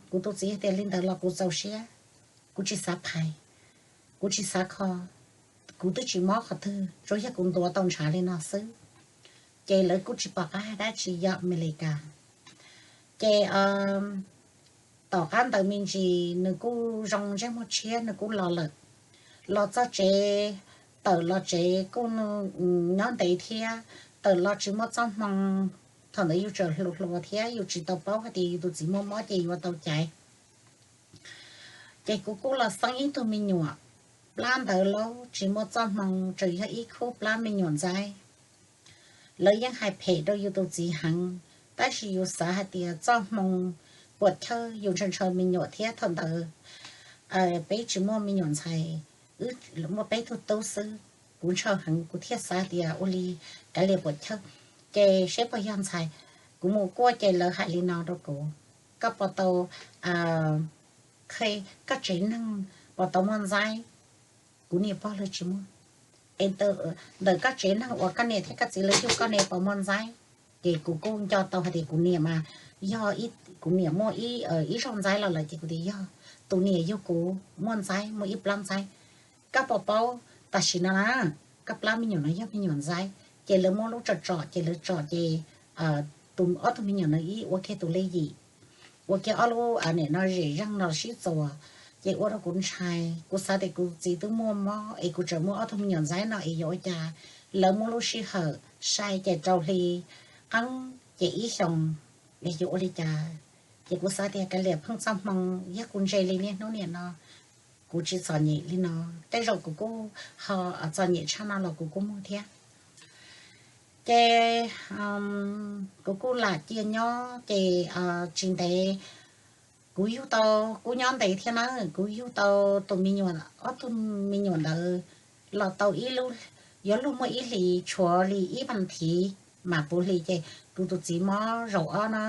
kuv tus txiv tias li ntawd los kuv txaus siab, kuv tsis xav phais, kuv tsis xav kho. kuv twb tsis mob qhov twg, tsuas yog kuv ntuav tau ntshav li no xwb. Ces lawv kuj tsis pom qab hais dab tsi, yog Amelikas. Ces tom qab ntawd me ntsis nws kuj zoo ntsej muag tshiab, nws kuj los lawm. Los txog tsev, tawm los tsev kuj nyob ntev thiab, tawm los tsis muaj txoj hmoo. Thaum ntawd yus tseem hluas hluas thiab yus tsis tau paub hais tias yus tus txiv muaj mob ces yuav tau caiv. Ces kuv kuj los xeeb ib tug me nyuam, plab ntawd lauj, tsis muaj txoj hmoo, tseem yog ib khub plab me nyuam ntxaib. Lawv yeej hais phem rau yus tus txiv heev, tab sis yus xav hais tias txoj hmoo puam chawj, yus ntshaw ntshaw me nyuam thiab thaum ntawd peb tsis muaj me nyuam ntxhais, muaj peb tug tub xwb. Kuv ntshaw heev kuv thiaj xav tias ua li kav liam puam chawj, ces seb puas yog ntxhais. Kuv mus kuaj ces lawv hais li no rau kuv, koj puas tau, koj tsev neeg puas tau muaj ntxaib? Kuv niam pog lawv tsis muaj. Es ntawm koj tsev neeg uas koj niam thiab koj txiv lawv yug koj ne puas muaj ntxaib? Ces kuv kuj nco tau hais tias kuv niam mas yog, kuv niam muaj ib zaug ntxaib los lawm ces kuv tias yog, tus niam yug kuv muaj ntxaib, muaj ib plab ntxaib. Koj puas paub tam sim no na, koj plab me nyuam no yog me nyuam ntxaib. Ces lawv muab lub tsom tsom ces lawv tsom ces tus ob tug me nyuam no ib ua kiag tus lej yim, ua kiag ob lub nim no zem zeeg no sib txuas, ces ua rau kuv ntshai. Kuv xav tias kuv txiv twb muaj mob es kuv tseem muaj ob tug me nyuam ntxaib no es yuav ua cas. Lawv muab lub sij hawm sai ces rau hli qeeb ces ib xyoos, es yuav ua li cas. Ces kuv xav tias kav liam pheej txoj hmoo, yog kuv ntse li niaj hnub nim no, kuv tsis txom nyem li no. Tej zaum kuv kuj ho txom nyem tshaj no los kuv kuj muaj thiab. Ces kuv kuj lam cia nyob ces tsis ntev kuv yug tau, kuv nyob ntev thiab na, kuv yug tau tus me nyuam, ob tug me nyuam ntawd los tau ib lub, yuav luag muaj ib hlis, tshuav li ib vas thiv mas puv hli ces kuv tus txiv mob zaum ob no.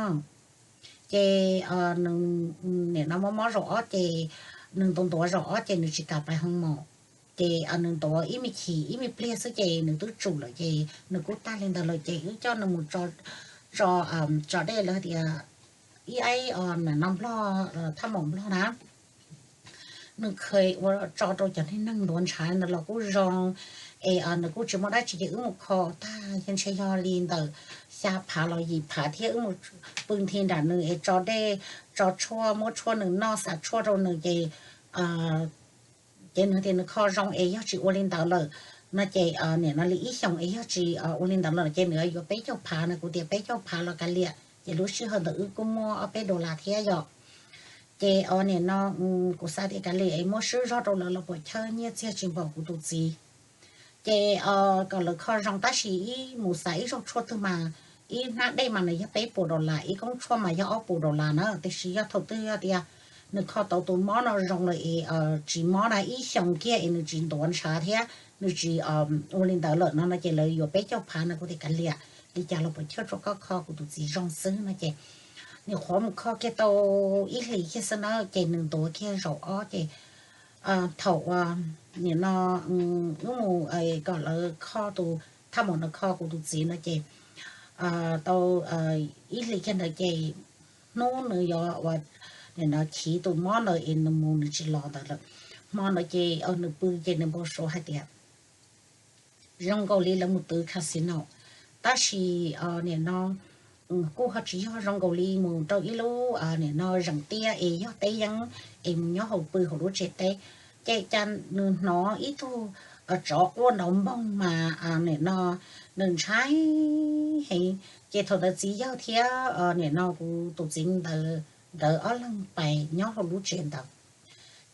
Ces nws nim no mob mob zaum ob ces nws ntuav ntuav zaum ob ces nws tsis kam pais hoo maum. Ces nws ntuav ib me chim ib me pliag xwb ces nws twb tsum lawm ces nws kuj tag li ntawd lawm ces wb coj nws mus tso, tso dej lawv tias ib aib no nplog, thaj maum nplog na. Nws kheev ua tso rau cov neeg ntuav ntshav ntawd los kuj zoo, es nws kuj tsis muaj dab tsi ces wb mus kho tag yog ntshe yog li ntawm xya phav los yim phav thiab wb mus pw nthi nram nws es tso dej, tso tshuaj, muab tshuaj nws noj, xa tshuaj rau nws ces ces nws tias nws kho zoo es yog tsis ua li ntawd lawm no ces nim no li ib xyoos es yog tsis ua li ntawd lawm ces nws yuav peb caug phav no. Kuv tias peb caug phav los kav liam, ces lub sij hawm ntawd wb kuj muaj ob peb dollar thiab yom. Ces nim no kuv xav tias kav liam es muab swb zog rau lawv los puam chawj, nyiaj txiag tsis npaum kuv tus txiv. Ces kom lawv kho zoo tab sis ib mus xav ib zaug tshuaj twg mas ib hnab dej mas nws yog peb puas dollar, ib koob tshuaj mas yog ob puas dollar na. Tiam sis yog thaum twg yog tias nws kho tau tus mob no zoo lawm es tsis mob na, ib xyoos kiag es nws tsis ntuav ntshav thiab nws tsis ua li ntawd lawm no no ces lawv yuav peb caug phav no. Kuv tias kav liam, li cas los puam chawj, tsuas koj kho kuv tus txiv zoo xwb no ces nws qhuav mus kho kiag tau ib hlis kiag xwb na ces nws ntuav kiag zaum ob ces thaum nim no wb mus kom lawv kho tus, thaj maum no kho kuv tus txiv no ces tau ib hlis kiag ntawd ces hnub nws yuav ua nim no chiv tus mob ntawd es nws mus nws tsis los ntawd lawm. Hmo ntawd ces nws pw ces nws npau suav hais tias zoo nkaus li lawv mus twv casino, tab sis nim no kuj ho tsis yog, zoo nkaus li mus rau ib lub nim no zeem tiaj es yog teb yeeb es mus nyob hauv, pw hauv lub tsev teb. Ces cas nws hnov ib tug tsov quaj nrov npoog mas nim no nws ntshai heev. Ces thaum ntawd txiv yawg thiab nim no kuv tus txiv ntawd, nkawd ob leeg pais nyob hauv lub tsev ntawd.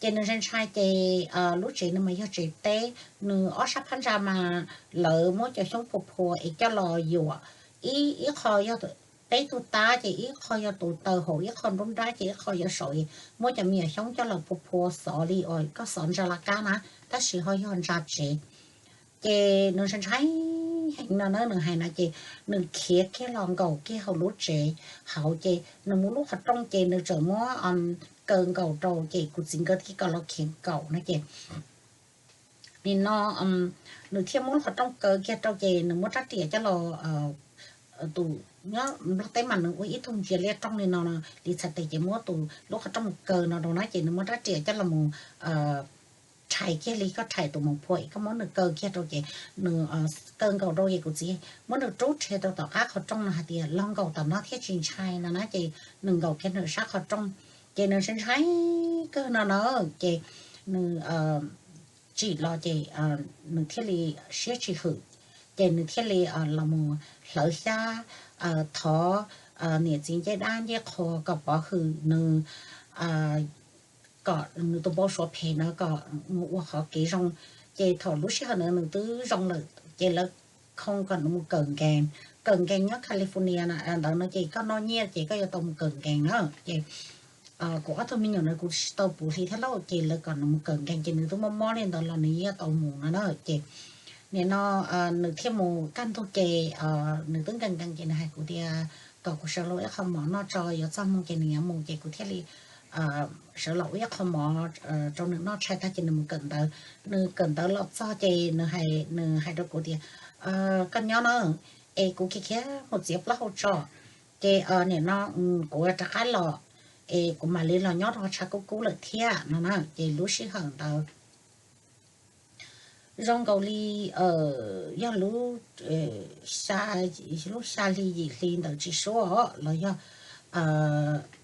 Ces nws ntshai ntshai ces lub tsev no mas yog tsev teb, nws ob sab phab ntsa mas lawv muab cov xyoob phua phua es coj los yuam, ib ib qho yog peb tug tab ces ib qho yog tus taw hauv, ib qho nruab nrab ces ib qho yog saum, muab cov me nyuam xyoob coj los phua phua xov li uas koj xov ntsa laj kab na, tab sis ho yog ntsa tsev. Ces nws ntshai ntshai heev no na, nws hais no ces nws khiav kiag los nkaum kiag hauv lub tsev hauv ces nws mus lub qhov rooj ces nws txawm muab kaw nkaus rau ces kuv txiv nkawd thiaj kom los khiav nkaum no ces nim no nws thiaj muab lub qhov rooj kaw kiag rau ces nws muab rab riam coj los, tus nyob Nplog teb mas nws ua ib tug ntsia liab rooj li no, li txhais tes ces muab tus lub qhov rooj kaw no rau na ces nws muab rab riam coj los mus rhais kiag li koj rhais tus moos phua es koj muab nws kaw kiag rau ces nws kaw nkaus rau ces kuv txiv muab nws rub rhe rau tom qab qhov rooj no hais tias los nkaum tom no thiab tsis ntshai no na ces nws nkaum kiag nws sab qhov rooj ces nws ntshai ntshai kawg no na ces nws tsim los ces nws thiaj li siab tsis hwm ces nws thiaj li los mus hlawv xyab thov niam txiv ncej dab ncej qhua kom pov hwm nws kom nws tus npau suav phem no kom mus ua qhov kev zoo. Ces thaum lub sij hawm ntawd nws twb zoo lawm ces lawv khoo kom nws mus kawm nkees, kawm nkees nyob California ntawd no ces koj noj nyiaj ces koj yuav tau mus kawm nkees na ces kuv ob tug me nyuam ntawd kuv tsis tau puv hli thiab lauj ces lawv kom nws mus kawm nkees ces nws twb mob mob li ntawd los nws yeej tau mus no na ces nim no nws thiaj mus kaj ntug ces nws twb nkees nkees ces nws hais kuv tias kom kuv sawv los ua ib qho mov noj tso yuav txog moo ces nws yuav mus ces kuv thiaj li sawv los ua ib qho mov rau nws noj tshais tag ces nws mus kawm ntawv. Nws kawm ntawv los txog ces nws hais, nws hais rau kuv tias koj nyob na es kuv khiav khiav mus txiav plaub hau tso ces nim no kuv rov qab los es kuv mam li los nyob rau tshav kub kub lawm thiab no na ces lub sij hawm ntawd zoo nkaus li yog lub, lub xya hli yim hli ntawd tsis suav los yog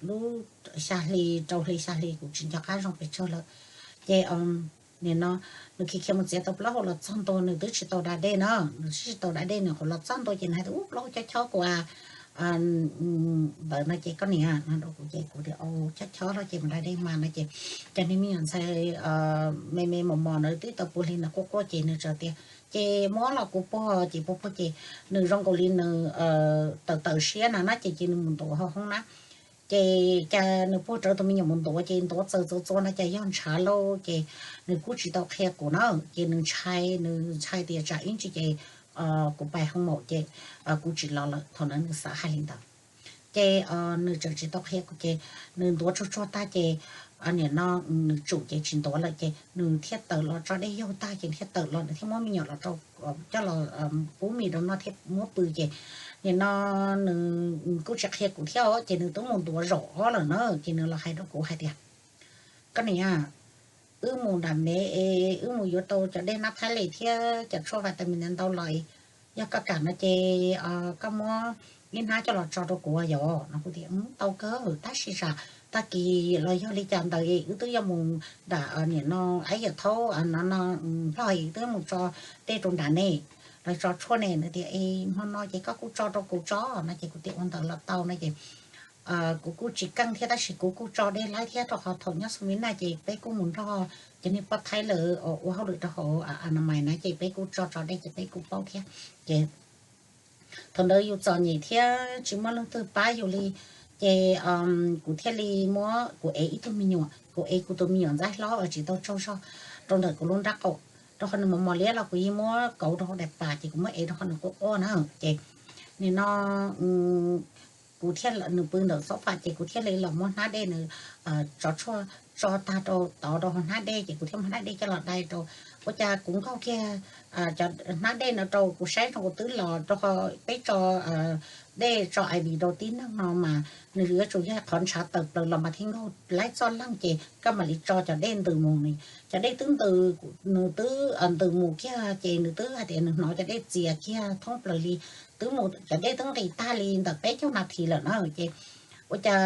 lub xya hli rau hli xya hli kuv tsis nco qab zoo pes tsawg lawm ces nim no nws khiav khiav mus txiav tau plaub hau los txog ntua nws twb tsis tau da dej na, nws twb tsis tau da dej nws qhuav los txog ntua ces nws hais tias ub plaub hau chob chob kuv a ntawd no ces koj niam no rau kuv ces kuv tias chob chob los ces mus da dej mas no ces cov niag me nyuam ntxhais me me mos mos ntawd twb tau puv hli ntawd quaj quaj ces nws txawm tias ces muab los kuv puag ces puag puag ces nws zoo nkaus li nws tawm tawm siab na na ces ces nws mus ntuav hauv hoob na ces cas nws puag rawv tus me nyuam mus ntuav ces ntuav txaws txaws txua no cas yog ntshav lauj ces nws kuj tsis tau qhia kuv na ces nws ntshai, nws ntshai tias tsam ib ntsis ces kuv pais hoo maum ces kuv tsis los lawm. Thaum ntawd nws xav hais li ntawd ces nws txawm tsis tau qhia kuv ces nws ntuav tsuag tsuag tag ces nim no nws tsum ces tsis ntuav lawm ces nws thiaj tawm los tso dej yaug tag ces thiaj tawm los nws thiaj muab me nyuam los rau coj los pub mis rau noj thiab muab pw ces nim no nws kuj tsis qhia kuv thiab ces nws twb mus ntuav zaum ob lawm na ces nws los hais rau kuv hais tias koj niam, wb mus nram mev es wb mus yuav tau cov dej nab thaib li thiab cov tshuaj vitamin ntau los yog koj kam no ces koj muab ib hnab coj los tso rau kuv yom no kuv tias tau kawg tab sis tsam tag kis los yog li cas ntawd wb twb yuav mus nram nim no aib yawm thaub no no nplog wb twb mus tso dej rau nram ne los tso tshuaj ne no tias es hmo no ces koj kuj tso rau kuv tso no ces kuv tias ua ntawd los tau no ces kuv kuj tsis keej thiab tab sis kuv kuj tso dej laib thiab rau qhov thaum nyob Xus Mis Naj ces peb kuj mus nrog cov niag poj thaib lawv ua hauj lwm rau hauv Anamais na ces peb kuj tso tso dej ces peb kuj paub thiab ces thaum ntawd yus txom nyem thiab tsis muaj leej twg pab yus li ces kuv thiaj li muab kuv ev ib tug me nyuam, kuv ev kuv tus me nyuam ntxaib hlob uas tsis tau tsaug zog rau ntawm kuv lub nrab qaum rau qhov nws mos mos liab los kuv yeej muab kauv rau hauv daim pam ces kuv muab ev rau qhov nws quaj quaj na ces nim no kuv thiaj, nws pw ntawm xob fam ces kuv thiaj li los muab hnab dej nws tso tshuaj tso tag rau tod rau hauv hnab dej ces kuv thiaj muab hnab dej coj los dai rau. Ua cas kuv nkaug kiag cov hnab dej no rau kuv saib zoo kuv twb los rau qhov peb tso dej tso iv rau tib neeg no mas nws yuav tsum yog qhov ntshav tawm plaws los mas thiaj nkaug laib txoj leeg ces koj mam li tso cov dej ntws mus. Cov dej twb ntws, nws twb ntws mus kiag ces nws twb hais tias nws hnov cov dej txias kiag thoob plaws li, twb mus cov dej twb nqis tag li ntawm peb caug nas this lawm na ces ua cas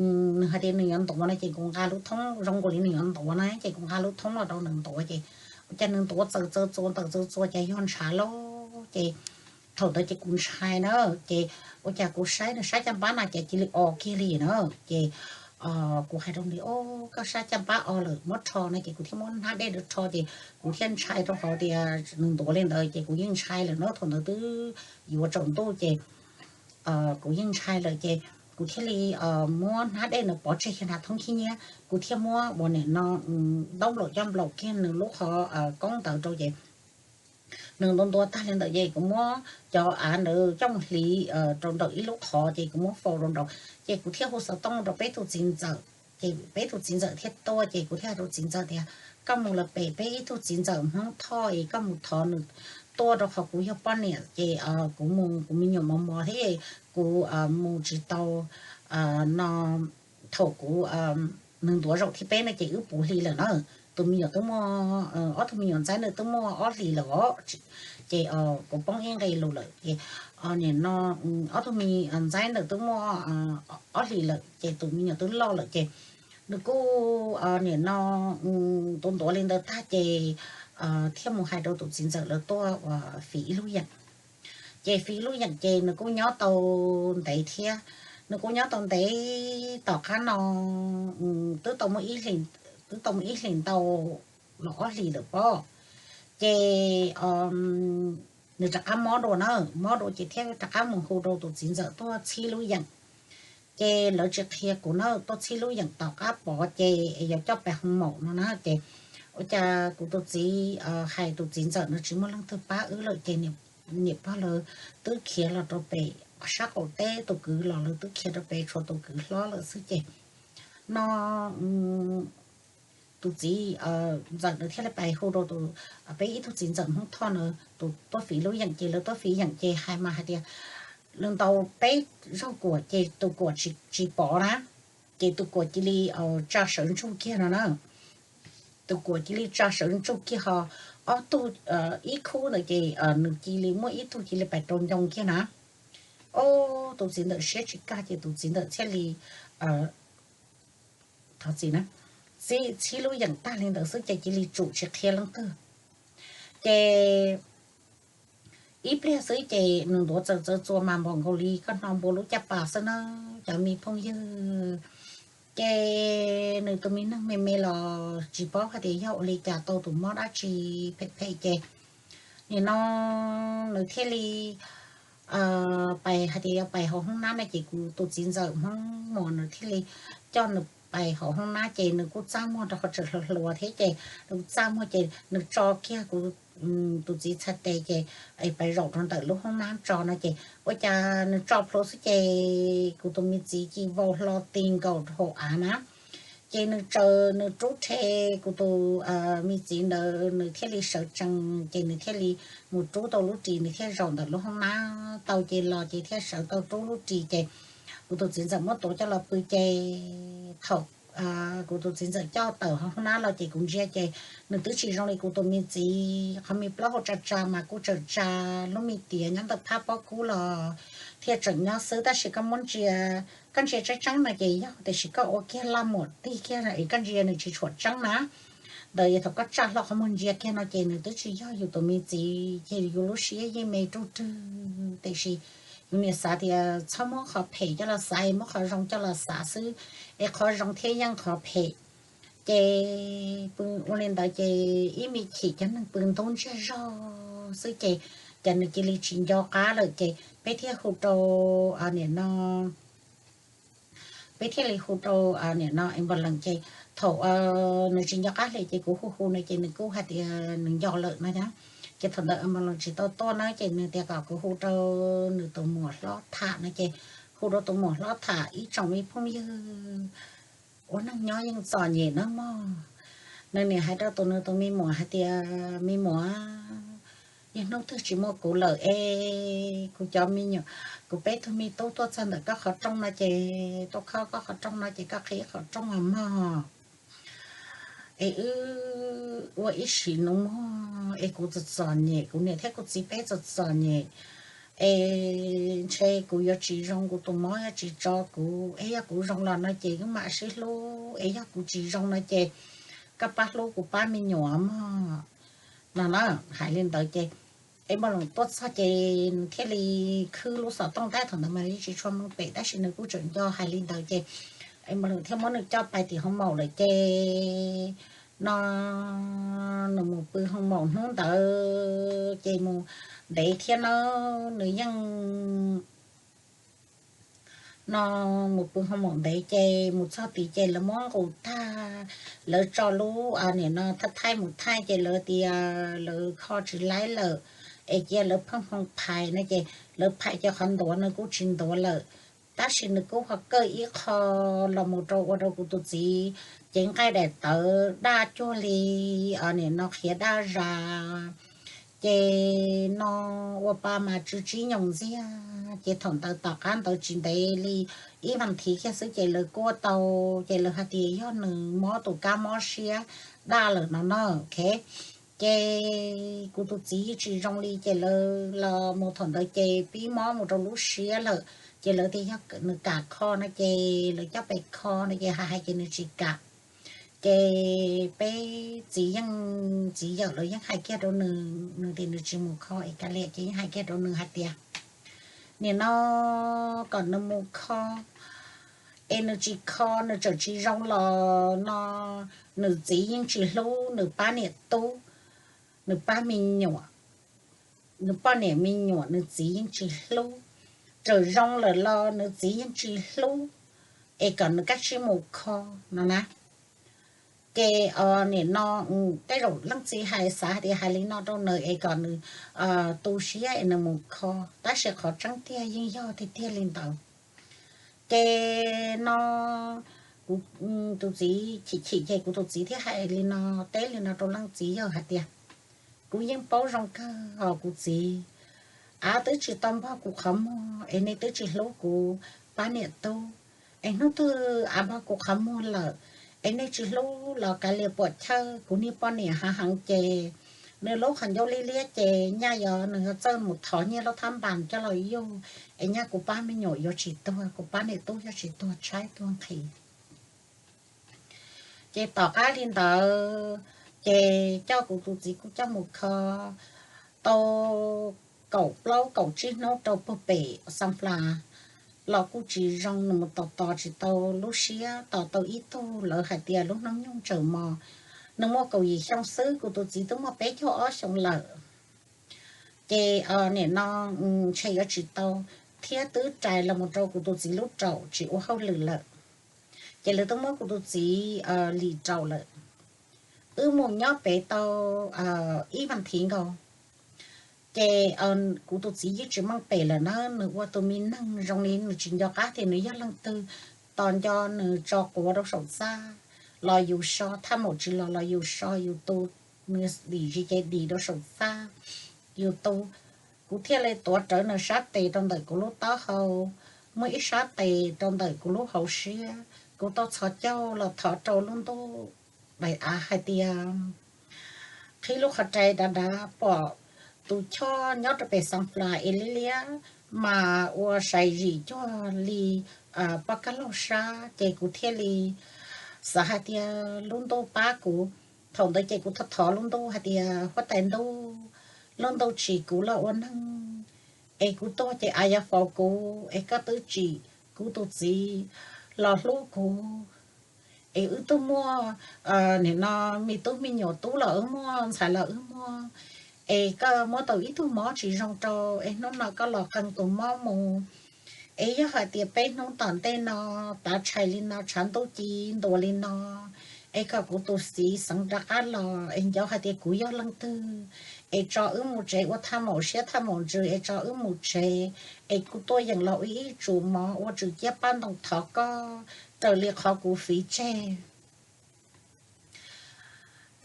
nws hais tias nws yuav ntuav no ces kuv nqa lub thoob zoo nkaus li nws yuav ntuav na ces kuv nqa lub thoob los rau nws ntuav ces ua cas nws ntuav txawm txaws txua ntawm txaws txua ces yog ntshav lauj ces thaum ntawd ces kuv ntshai na ces ua cas kuv saib nws sab caj npab no ces cia li o kiag li na ces kuv hais rau nws o, koj sab caj npab o lawm muab rho no ces kuv thiaj muab hnab dej rho ces kuv thiaj ntshai rau qhov tias nws ntuav li ntawd ces kuv yeej ntshai lawm na thaum ntawd twb yuav tsaus ntuj ces kuv yeej ntshai lawm ces kuv thiaj li muab hnab dej nws pov tseg kiag nram thoob khib nyiab kuv thiaj muab ua nim no ntaub nplaum coj nplaum kiag nws lub qhov koob ntawd rau ces nws ntuav ntuav tag li ntawd ces kuv muab cov av ntawd coj mus hliv rau nraum ib lub qhov ces kuv muab faus rau nraud ces kuv thiaj hu xov tooj rau peb tus txiv ntxawm ces peb tus txiv ntxawm thiaj tuaj ces kuv thiaj hais rau txiv ntxawm tias koj mus los pem peb ib tug txiv ntxawm Hmoob Thoj es koj mus thov nws tuaj rau qhov kuv yog poj niam ces kuv mus kuv me nyuam mos mos thiab kuv mus tsis tau no thaum kuv nws ntuav zaum thib peb no ces wb puv hli lawm na. Tus me nyuam twb muaj, ob tug me nyuam ntxaib ntawd twb muaj ob hlis lawm os. Ces kuv poob ib nqe lus lawm ces, nim no ob tug me ntxaib ntawd twb muaj ob hlis lawm ces tus me nyuam twb loj lawm ces nws kuj, nim no, ntuav ntuav li ntawd tag ces thiaj mus hais rau tus txiv ntxawm lawv tuaj uas fiv ib lub yeem. Ces fiv ib lub yeem ces nws kuj nyob tau ntev thiab. Nws kuj nyob tau ntev, tom qab no twb tau muaj ib hlis, twb tau muaj ib hlis ntau los ob hlis lawm pob. Ces nws rov qab mob dua na, mob dua ces thiaj rov qab mus hu rau tus txiv ntxawm tuaj txhib lub yeem. Ces lawv tsis qhia kuv na, tuaj txhib lub yeem tom qab pov ces es yuav coj pais hoo maum no na ces ua cas kuv tus txiv, hais tus txiv ntxawm no tsis muaj leej twg pab wb lawm ces niam pog lawv twb khiav los rau pem sab qaum teb, tus kwv los lawv twb khiav rau pem tshuav tus kwv hlob lawm xwb ces no tus txiv ntxawm nws thiaj li pais hu rau tus, peb ib tug txiv ntxawm Hmoob Thoj na, tus tuaj fiv lub yeem ces lawv tuaj fiv yeem ces hais mas hais tias lawv ntaus peb zaug kuam ces tus kuam tsis pov na, ces tus kuam cia li tsa sawv ntsug kiag no na. Tus kuam cia li tsa sawv ntsug kiag ho ob tug, ib khub ntawd ces nws cia li muaj ib tug cia li pais rau ncoo kiag na. Ob tus txiv ntawm siab tsis kaj ces tus txiv ntawm thiaj li thov txim na, txhib lub yeem tag li ntawd xwb ces cia li tsum tsis qhia leej twg. Ces ib pliag xwb ces nws ntuav txawv txawv txuas mas npaum nkaus li koj hnov npua lub caj pas xwb na cov me phooj ywg. Ces nws tus me neeg me me los tsis paub hais tias yog ua li cas tau tus mob dab tsi phem phem ces nim no nws thiaj li pais hais tias yuav pais hauv hoob nab no ces kuv tus txiv ntxawm Hmoob Muas nws thiaj li coj nws pais hauv hoob nab ces nws kuj txaj muag rau qhov tseem hluas hluas thiab ces nws kuj txaj muag ces nws tso kiag kuv tus txiv txhais tes ces pais zaum rau ntawm lub hoob nab tso no ces ua cas nws tso plhuav xwb ces kuv tus me txiv cia vau hlo ti nkaus hauv av na. Ces nws tsaws nws rub rhe kuv tus me txiv ntawd nws thiaj li sawv tsees ces nws thiaj li mus rub tau lub ris nws thiaj zaum ntawm lub hoob nab tau ces los ces thiaj sawv tau rub lub ris ces kuv tus txiv ntxawm muab tuav coj los pw ces thaum kuv tus txiv ntxawm coj tawm hauv hoob nab los ces kuv ntsia ces nws twb tsis zoo li kuv tus me txiv, qhov me plaub hau tsa tsa mas kuj tseem tsa lub me tiav nyob ntawm phab pob kub los thiaj tseem nyob xwb tab sis koj muab ntsia, koj ntsia tseeb tseeb no ces yog tiam sis koj ua kiag laj muam tig kiag es koj ntsia nws tsis tshua tseeb na. Ntawd yog thaum koj tsa hlo qhov muag ntsia kiag no ces nws twb tsis yog yus tus me txiv ces yus lub siab yeej me ruj rwg tiam sis yus niam xav tias txhob muab qhov phem coj los xav es muab qhov zoo coj los xav xwb es qhov zoo thiaj yeej qhov phem. Ces pw ua li ntawd ces ib me chim cov neeg pw ntub ntsiag zog xwb ces cas nws cia li tsis nco qab lawm ces peb thiaj hu rau, nim no peb thiaj li hu rau nim no ambulance ces thaum nws tsis nco qab li ces kuv hu hu nws ces nws kuj hais tias nws nco lawm no na. Ces thaum ntawd ambulance tsis tau tuaj na ces nws tias kom kuv hu rau nws tus muam hlob tham no ces hu rau tus muam hlob tham ib tsoom me phooj ywg ua neej nyob yeej txom nyem na mog. Nws niam hais rau tus nws tus me muam hais tias me muam, yog hnub twg tsis muaj kuv lawm es kuv cov me nyuam, kuv peb tug me tub tuaj txog ntawm koj qhov rooj no ces tuaj khob koj qhov rooj no ces koj qhib qhov rooj os mog. Es wb ua ib sim no mog es kuv txom txom nyem, kuv niam thiab kuv txiv peb txom txom nyem es ntshe kuv yuav tsis zoo, kuv tus mob yuav tsis tso kuv es yog kuv zoo los no ces wb mam sib hlub es yog kuv tsis zoo no ces koj pab hlub kuv pab me nyuam mog no na. Hais li ntawd ces es npau loos tuaj txog ces nws thiaj li khwb lub xov tooj tab thaum ntawd mas li tsis tshua meej pem tab sis nws kuj tseem nco hais li ntawd ces es npau loos thiaj muab nws coj pais tim hoo maum lawm ces no nws mus pw hoo maum hnub ntawd ces mus ntev thiab na, nws yeej no mus pw hoo maum ntev ces mus txog tid ces lawv muab nqus tag, lawv tso lub nim no thaij thaij mus thaij ces lawv tias lawv kho tsis laib lawm es cia lawv pheej hoo phais no ces lawv phais ces qhov ntuav nws kuj tsis ntuav lawm. Tab sis nws kuj ho kawj ib qho los mus rau ua rau kuv tus txiv cev nqaij daim tawv daj cuag li nim no qhiav daj zas Ces no ua pa mas tsw tsib nyoos ntxiag, ces thaum ntawd tom qab ntawd tsis ntev li ib vas thiv kiag xwb ces lawv kuaj tau, ces lawv hais tias yog nws mob tus kab mob siab daj lawm no no. Ces kuv tus txiv tsis zoo li ces lawv los mus thaum ntawd ces pib mob mus rau lub siab lawm, ces lawv tias yog nws kam kho no ces lawv coj pes kho no ces hais hais ces nws tsis kam. Ces peb txiv yeej, txiv yawm lawv yeej hais kiag rau nws, nws tias nws tsis mus kho es kav liam, ces yeej hais kiag rau nws hais tias nim no kom nws mus kho, es nws tsis kho nws tseem tsis zoo los no nws txiv yeej tsis hlub, nws pab niam tub, nws pab me nyuam, nws poj niam me nyuam nws txiv yeej tsis hlub. Txawm zoo lawm los nws txiv yeej tsis hlub, es kom nws kav tsij mus kho no na. Ces nim no tej zaum leej txiv hais xav tias hais li no rau nws es kom nws tu siab es nws mus kho, tab sis qhov tseeb tiag yeej yog tiag tiag li ntawd. Ces no kuv tus txiv chim chim ces kuv tus txiv thiaj hais li no, teb li no rau leej txiv yawg hais tias kuv yeej paub zoo kawg os kuv txiv, av twb tsis tau npog kuv qhov muag es nej twb tsis hlub kuv pab niam tub, es hnub twg av npog kuv qhov muag lawm es nej tsis hlub los kav liam puam chawj, kuv niag poj niam hav heev ces nws lub qhov ncauj liab liab ces nyaj yog nws yuav txawj mus thov nyiaj lub thab npas coj los yug, es nyaj kuv pab me nyuam yuav tsis tuag, kuv pab niam tub yuav tsis tuag tshaib tuag nqhis. Ces tom qab li ntawd ces coj kuv tus txiv kuj coj mus kho tau kaum plaub kaum tsib hnub rau puag pem Xas Flas los kuj tsis zoo, nws mus tos tos tsis tau lub siab, tos tau ib tug lawv hais tias lub hnub nyoog tseem mos. Nws muaj kaum yim xyoo xwb, kuv tus txiv twb muaj peb caug ob xyoo lawm. Ces nim no ntshe yuav tsis tau, thiab twb rais los mus rau kuv tus txiv lub raum tsis ua hauj lwm lawm. Ces lawv twb muab kuv tus txiv lim raum lawm. Wb mus nyob pem tau ib vas thiv nkaus, ces kuv tus txiv yeej tsis meej pem lawm na, nws ua tus me neeg zoo li nws tsis nco qab tias nws yog leej twg. Tos nco nws tso quav rau saum txaj los yus so, thaj maum tsis los los yus so, yus tu nws dim zis ces dim rau saum txaj, yus tu. Kuv thiaj li tuav rawv nws sab tes rau ntawm kuv lub taub hau, muaj ib sab tes rau ntawm kuv lub hauv siab. Kuv tau txhos caug los thov rau lub ntuj daim av hais tias qhib lub qhov rai dav dav pom tus choj nyob rau pem Xas Flas es liab liab mas ua sai zim cuag li poj kab laug sab, ces kuv thiaj li xav hais tias lub ntuj pab kuv. Thaum ntawd ces kuv thov thov lub ntuj hais tias huab tais ntuj, lub ntuj tsim kuv los ua neeg, es kuv tuag ces av yuav faus kuv, es koj twb tsim kuv tus txiv los hlub kuv, es wb twb muaj nim no me tub me nyuam, tub los wb muaj, ntxhais los wb muaj, es koj muab tau ib tug mob tsis zoo rau, es hnub no koj los qee tus mob mus. Es yog hais tias peb hnub tom ntej no tav tshais li no, tshav ntuj ci ntua li no, es kom kuv tus txiv xeev rov qab los es nco hais tias kuv yog leej twg, es tso wb mus tsev ua thaj maum siab thaj maum ntsws, es tso wb mus tsev, es kuv tuaj yeem los ua ib tsum mov ua tsum ciab paj ntoo thov koj raws li qhov kuv fiv tseg.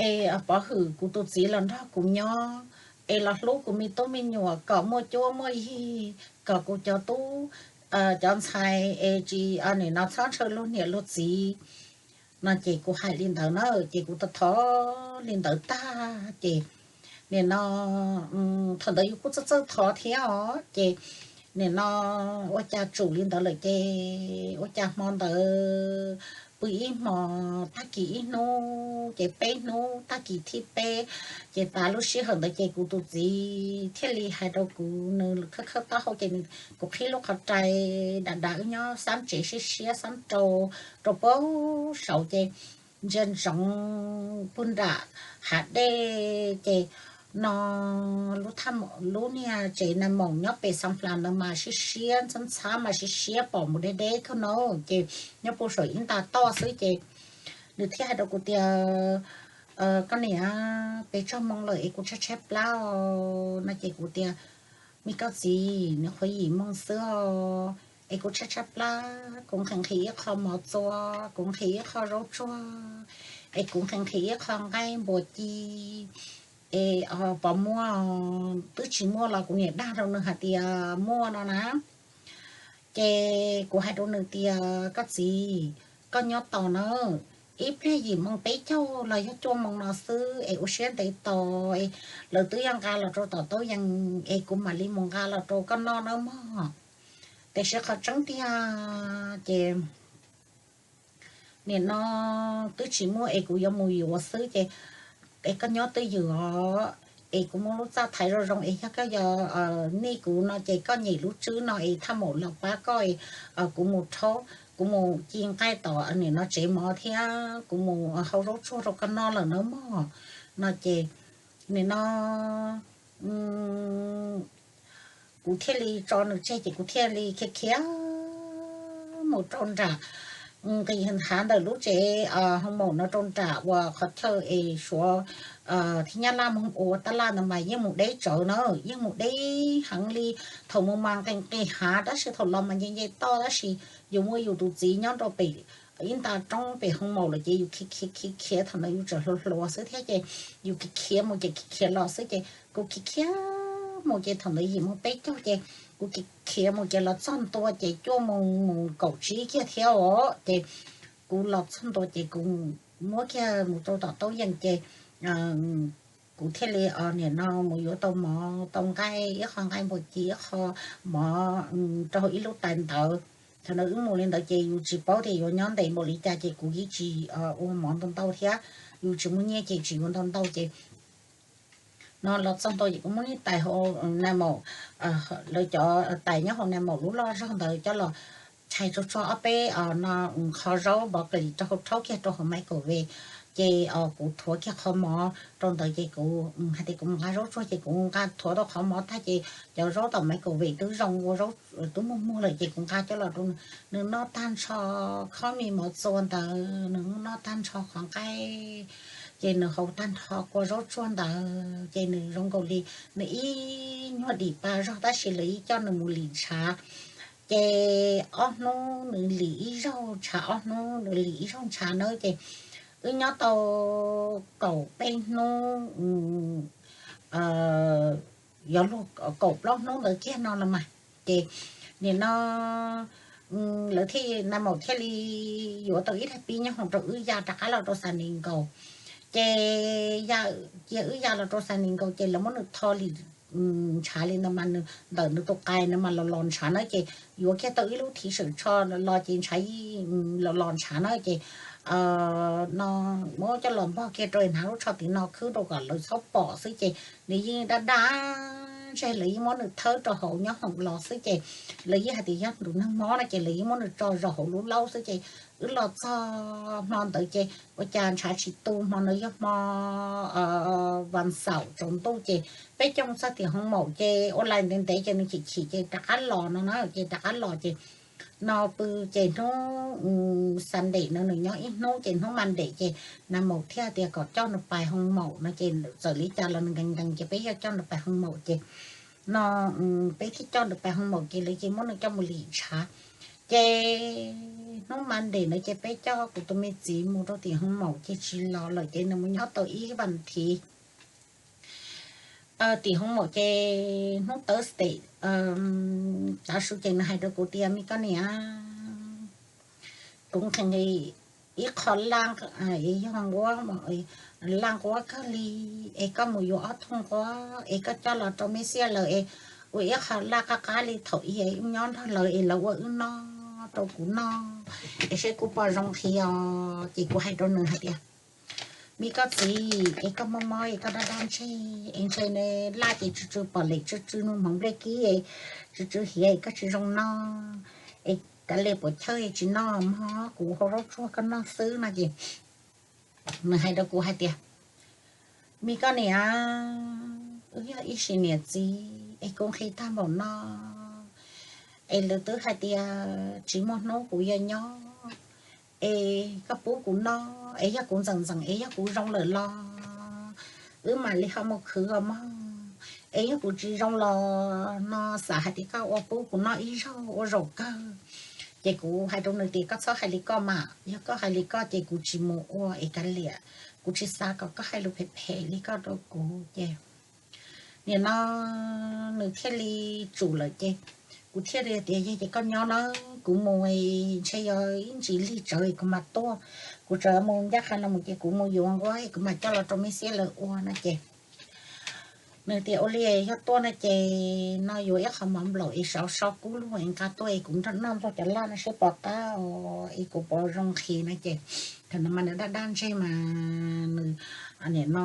Es pov hwm kuv tus txiv los nrog kuv nyob, es los hlub kuv me tub me nyuam kom muaj cuab muaj yig, kom kuv cov tub cov ntxhais es tsis nim no txhob ntshaw luag niam luag txiv no. Ces kuv hais li ntawd na, ces kuv thov thov li ntawd tag ces nim no thaum ntawd yus kuj txawj txawj thov thiab os. Ces nim no ua cas tsum li ntawd lawm ces ua cas hmo ntawd pw ib hmos, tag kis ib hnub, ces peb hnub, tag kis thib peb, ces tas lub sij hawm ntawd ces kuv tus txiv thiaj li hais rau kuv, nws khawb khawb taub hau ces kuv qhib lub qhov rai dav dav wb nyob xab tsev siab siab xab rau, rau puag saud ces ntsia ntsoov puag nram hav dej ces no lub niag tsev na moos nyob pem Xas Flas ntawd mas siab siab ntxhab ntxhab mas siab siab pom mus deb deb kawg no. Ces nyob puag saum ib nta toj xwb ces nws thiaj hais rau kuv tias, koj niam, peb tsog moo lawm es kuv tshaib tshaib plab os no. Ces kuv tias, me koj txiv, nws qhuav yim moo xwb os, es kuv tshaib tshaib plab, kuv nqhis nqhis ib qho mov txua, kuv nqhis ib qho zaub tsuag, es kuv nqhis nqhis ib qho nqaij npua ci, es pos muaj, twb tsis muaj los kuv niam dag rau nws hais tias muaj no na. Ces kuv hais rau nws tias, koj txiv, koj nyob tos nawb, ib pliag yim moo peb caug los yog cuaj moo no xwb es ua siab ntev tos, lawv twb yog nqa los rau tom taub yees es kuv mam li mus nqa los rau koj noj nawb mog. Tiam sis qhov tseeb tiag ces nim no twb tsis muaj es kuv yuav mus yuav xwb ces, es koj nyob twj ywm os, es kuv muaj lub txaj thaiv zoo zoo es yog koj yuav nij kuv no ces koj nyem lub tswb no es thaj maum los pab koj, kuv mus rhaub, kuv mus ci nqaij tom nim no tsev mov thiab kuv mus hau zaub tsuag rau koj noj lawm nawb mog. No ces nim no kuv thiaj li tso nws tseg ces kuv thiaj li khiav khiav mus rau nram nqis hav ntawm lub tsev hoo maum no rau nram uas qhov chaw es Suav thiab Nyab Laj mus ua tab laj ntawd mas yeej mus deb tsawv na, yeej mus deb heev li. Thaum mus mas nqis nqis hav tab sis thaum los mas nce nce toj, tab sis yus muaj yus tus txiv nyob rau pem ib nta roob pem hoo maum lawm ces yus khiav khiav khiav khiav, thaum ntawd yus tseem hluas hluas xwb thiab ces yus khiav khiav mus ces khiav khiav los xwb ces kuv khiav khiav mus ces thaum ntawd yim moo peb caug ces kuv khiav khiav mus ces los txog ntua ces cuaj moo mus kaum tsib kiag thiab os ces kuv los txog ntua ces kuv muab kiag mus rau tom taub yees ces kuv thiaj li nim no mus yuav tau mov tau nqaij, ib qho nqaij npua ci, ib qho mov rau hauv ib lub tais ntawd. Thaum ntawd wb mus li ntawd ces yus tsis paub tias yuav nyob ntev npaum li cas ces kuv yeej tsis ua mov ntau ntau thiab, yus tsis muaj nyiaj ces tsis yuav ntau ntau ces no los txog ntua ces kuv muab niag tais hauv nais maum, lawv cov tais nyob hauv nais maum lub loj zog ntawd coj los tshais tsuag tsuag ob peb no qho zaub npov klis rau hauv, rhaub kiag rau hauv microwave. Ces kuv thuav kiag qhov mov rau ntawd ces kuv hais tias kuv mus nqa zaub tsuag ces kuv nqa thuav tau qhov mov tag ces cov zaub tom microwave twb zoo ua zaub twb muag muag lawm ces kuv nqa coj los rau nws noj tag nrho. Khob me mov txua ntawd nws noj tag nrho qhov nqaij ces nws haus tag nrho kua zaub tsuag ntawd ces nws zoo nkaus li nws ib nyuag dim pa zog tab sis lawv yeej coj nws mus lim ntshav. Ces ob hnub nws lim ib zaug ntshav, ob hnub nws lim ib zaug ntshav na ces wb nyob tau kaum peb hnub, yuav luag kaum plaub hnub ntawd kiag no los mas ces nim no lawv thiaj, nais maum thiaj li yuav tau ib daim pib nyob hoom rau wb ya rov qab los rau Xas Nis Nkaus. Ces ya, cia wb ya los rau Xas Nis Nkaus ces lawv muab nws tho lim ntshav li ntawd mas nws ntawm nws tus qais no mas los los ntshav na ces yuav kiag tau ib lub thiv sawm tsho los ces ntshav los los ntshav na ces no muab coj los npog kiag rau hnav lub tsho tim no khwb rau kom lawv txhob pom xwb ces nws yeej daj daj ntseg, lawv yeej muab nws thawb rau hauv nyob hoom los xwb ces lawv yeej hais tias yog tus neeg mob no ces lawv yeej muab nws tso zaum hauv lub laub xwb ces wb los txog hmo ntawd ces ua cas ntshav tsis tu, hmo ntawd yog hmo vas xaum tsaus ntuj ces peb coj mus txog tim hoo maum ces ua lais ntev ntev ces nws chim chim ces rov qab los no na ces rov qab los ces no pw ces hnub Sunday no nws nyob ib hnub ces hnub Monday ces nais maum thiaj tias kom coj nws pais hoo maum no ces txawm li cas los nws nkees nkees ces peb yog coj nws pais hoo maum ces no peb thiaj coj nws pais hoo maum ces lawv ces muab nws coj mus lim ntshav. Ces hnub Monday no ces peb coj kuv tus me txiv mus rau tim hoo maum ces tsis los lawm ces nws mus nyob tau ib vas thiv tim hoo maum ces hnub Thursday tav su ces nws hais rau kuv tias, me koj niam, kuv nqhis ib qho laj, yog nquab, laj nquab kawg li, es koj mus yuav ob tug nquab es koj coj los rau me xiaj lawm es ua ib qho laj qab qab li thaum ub wb nyob nrog lawv es lawv ua wb noj rau kuv noj es seb kuv puas zoo qhia os. Ces kuv hais rau nws hais tias, me koj txiv, es koj mob mob es koj daj daj ntseg es ntshe laj ces tsw tsw pom lem, tsw tsw nug hmoov nplej kib, tsw tsw hiav es koj tsis zoo noj, es kav liam puas chawj tsis noj mog, kuv hau zaub tsuag koj noj xwb no ces nws hais rau kuv hais tias, me koj niam, wb yog ib sim niam txiv es kuv nqhis tag npaum no es lawv twb hais tias tsis muaj hnub kuv yuav nyob, es koj pub kuv noj es yog kuv ntxeem ntxeem es yog kuv zoo lawm los wb mam li ho mus khwv os mog, es yog kuv tsis zoo los no xav hais tias koj ua pub kuv noj ib zaug ua zaum kawg. Ces kuv hais rau nws tias koj txhob hais li koj mas, yog koj hais li koj ces kuv tsis mus ua es kav liam, kuv tsis xav kom koj hais lus phem phem li koj rau kuv. Ces nim no nws thiaj li tsum lawm ces kuv thiaj li tias yog ces koj nyob na, kuv mus ntshe yog ib ntsis lig tsawv kuv mam tuaj, kuv tsawv mus ncaj qha no mus ces kuv mus yuav nquab kuv mam coj los rau mej xiab lawv ua no ces nws tias ua li yog tuaj no ces no yuav ib qho mov nplaum es sov so kub lug es nqa tuaj es kuv nrog noj nrog cov laj no seb puas qab es kuv puas zoo nqhis no ces thaum no mas nws daj daj ntseg mas nws nim no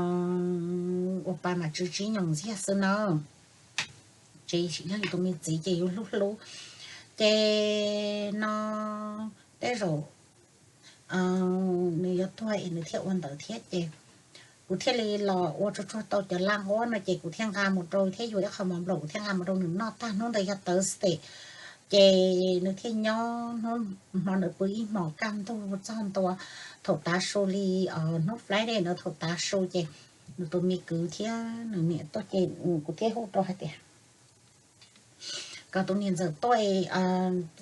ua pa mas tsw tsib nyoos ntxiag xwb na. Ces yog tus me txiv ces yus hlub hlub ces no tej zaum nws yuav tuag es nws thiaj ua ntawd thiab ces kuv thiaj li los ua tsuag tsuag tau cov laj nquab no ces kuv thiaj nqa mus rau thiab yuav ib qho mov nplaum kuv thiaj nqa mus rau nws noj tag hnub ntawd yog Thursday. Ces nws thiaj nyob hnub hmo ntawd pw ib hmos kaj ntug txog ntua thaum tav su li hnub Friday ntawd thaum tav su ces nws tus me kwv thiab nws niam tuaj ces kuv thiaj hu rau hais tias kom tus niam ntxawm tuaj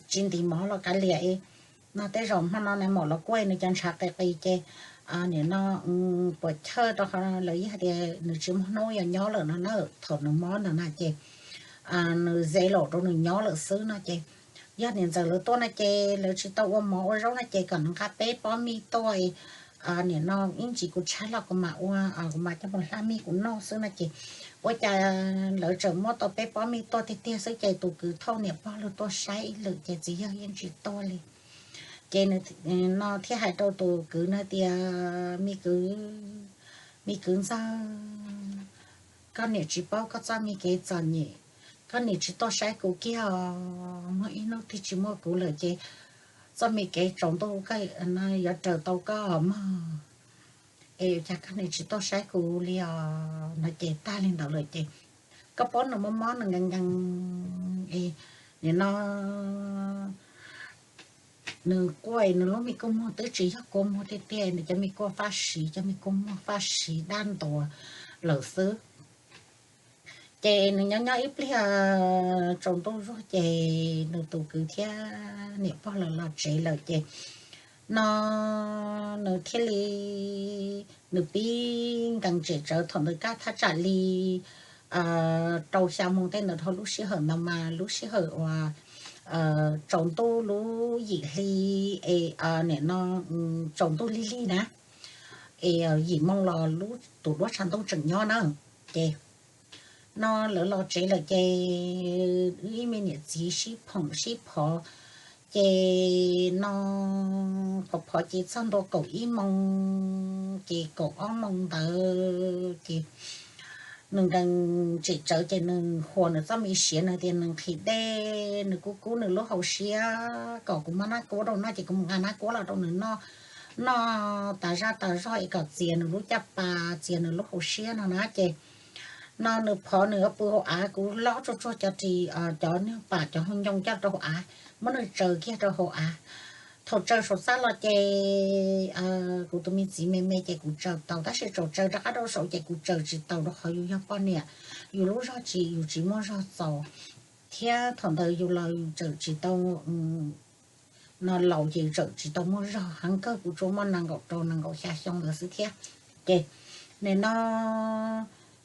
tsis ntim mov los kav liam no tej zaum hmo no nais maum los kuaj nws cov ntshav qis qis ces nim no puas chawj rau qhov lawv yeej hais tias nws tsis muaj hnub yuav nyob lawm no na, thaum nws mob ntawd na ces nws ze laum rau nws nyob lawm xwb no ces yog niam ntxawm lawv tuaj no ces lawv tsis tau ua mov ua zaub no ces kom nws nqa peb pob mij tuaj nim no ib ntsis kuv tshaib los kuv mam ua, kuv mam coj mus hlab mij kuv noj xwb no ces ua cas lawv tseem muab tau peb pob mij tuaj tiag tiag xwb ces tus kwv thauj niam pog lug tuaj saib ib lwm ces txiv yawg yeej tsis tuaj li. Ces nws no thiaj hais rau tus kwv no tias me kwv, me kwv ntxawg, koj niam tsis paub koj txoj me kev txom nyem, koj niam tsis tuaj saib kuv kiag os, muaj ib hnub twg tsis muaj kuv lawm ces txoj me kev tsaus ntuj yuav raws tau koj mog. Es cas koj niam tsis tuaj saib kuv li os no ces tag li ntawd lawm ces koj paub nws mob mob nws nkees nkees es nim no nws quaj nws lub me kua muag twb tsis yog kua muag tiag tiag, nws cov me kua faj siv, cov me kua muag faj siv dab ntuas lawm xwb. Ces nws nyob nyob ib pliag tsaus ntuj zuag ces nws tus kwv thiab niam pog lawv los tsev lawm ces no nws thiaj li, nws pib nkees tsem tsawv thaum ntawd kaj thaj tsam li rau xya moo tej ntawd dhau lub sij hawm ntawd mas lub sij hawm uas tsaus ntuj lub yim hli es nim no tsaus ntuj lig lig na es yim moo los tus duab tshav ntuj tseem nyob na. Ces no lawv los tsev lawm ces wb ib me niam txiv sib phoom sib phov ces no phov phov ces txog ntua kaum ib moo ces kaum ob moo ntawd ces nws nkees tsem tsawv ces nws huas nws txoj me siav no tias nws nqhis dej, nws kub kub nws lub hauv siab kom kuv muab nab kuab rau noj ces kuv mus nqa nab kuab los rau nws noj, noj tas zaj tas zog es kom txias nws lub caj pas txias nws lub hauv siab no na ces no nws phov nws pw hauv av, kuv lob tsuag tsuag cov ris, cov niag pam cov hau ncoo coj rau hauv av, muab nws tsaws kiag rau hauv av. Thaum tsaws saum txaj los ces kuv tus me txiv me me ces kuv tsaws tau, tab sis thaum tsaws rov qab rau saud ces kuv tsaws tsis tau rau qhov yus yog poj niam, yus lub zog tsis, yus tsis muaj zog txaus, thiab thaum ntawd yus los yus tsaws tsis tau, no laus ces yus tsaws tsis tau muaj zog, heev kawg kuv tsuas muaj nees nkaum rau nees nkaum xya xyoo ntawd xwb thiab. Ces nim no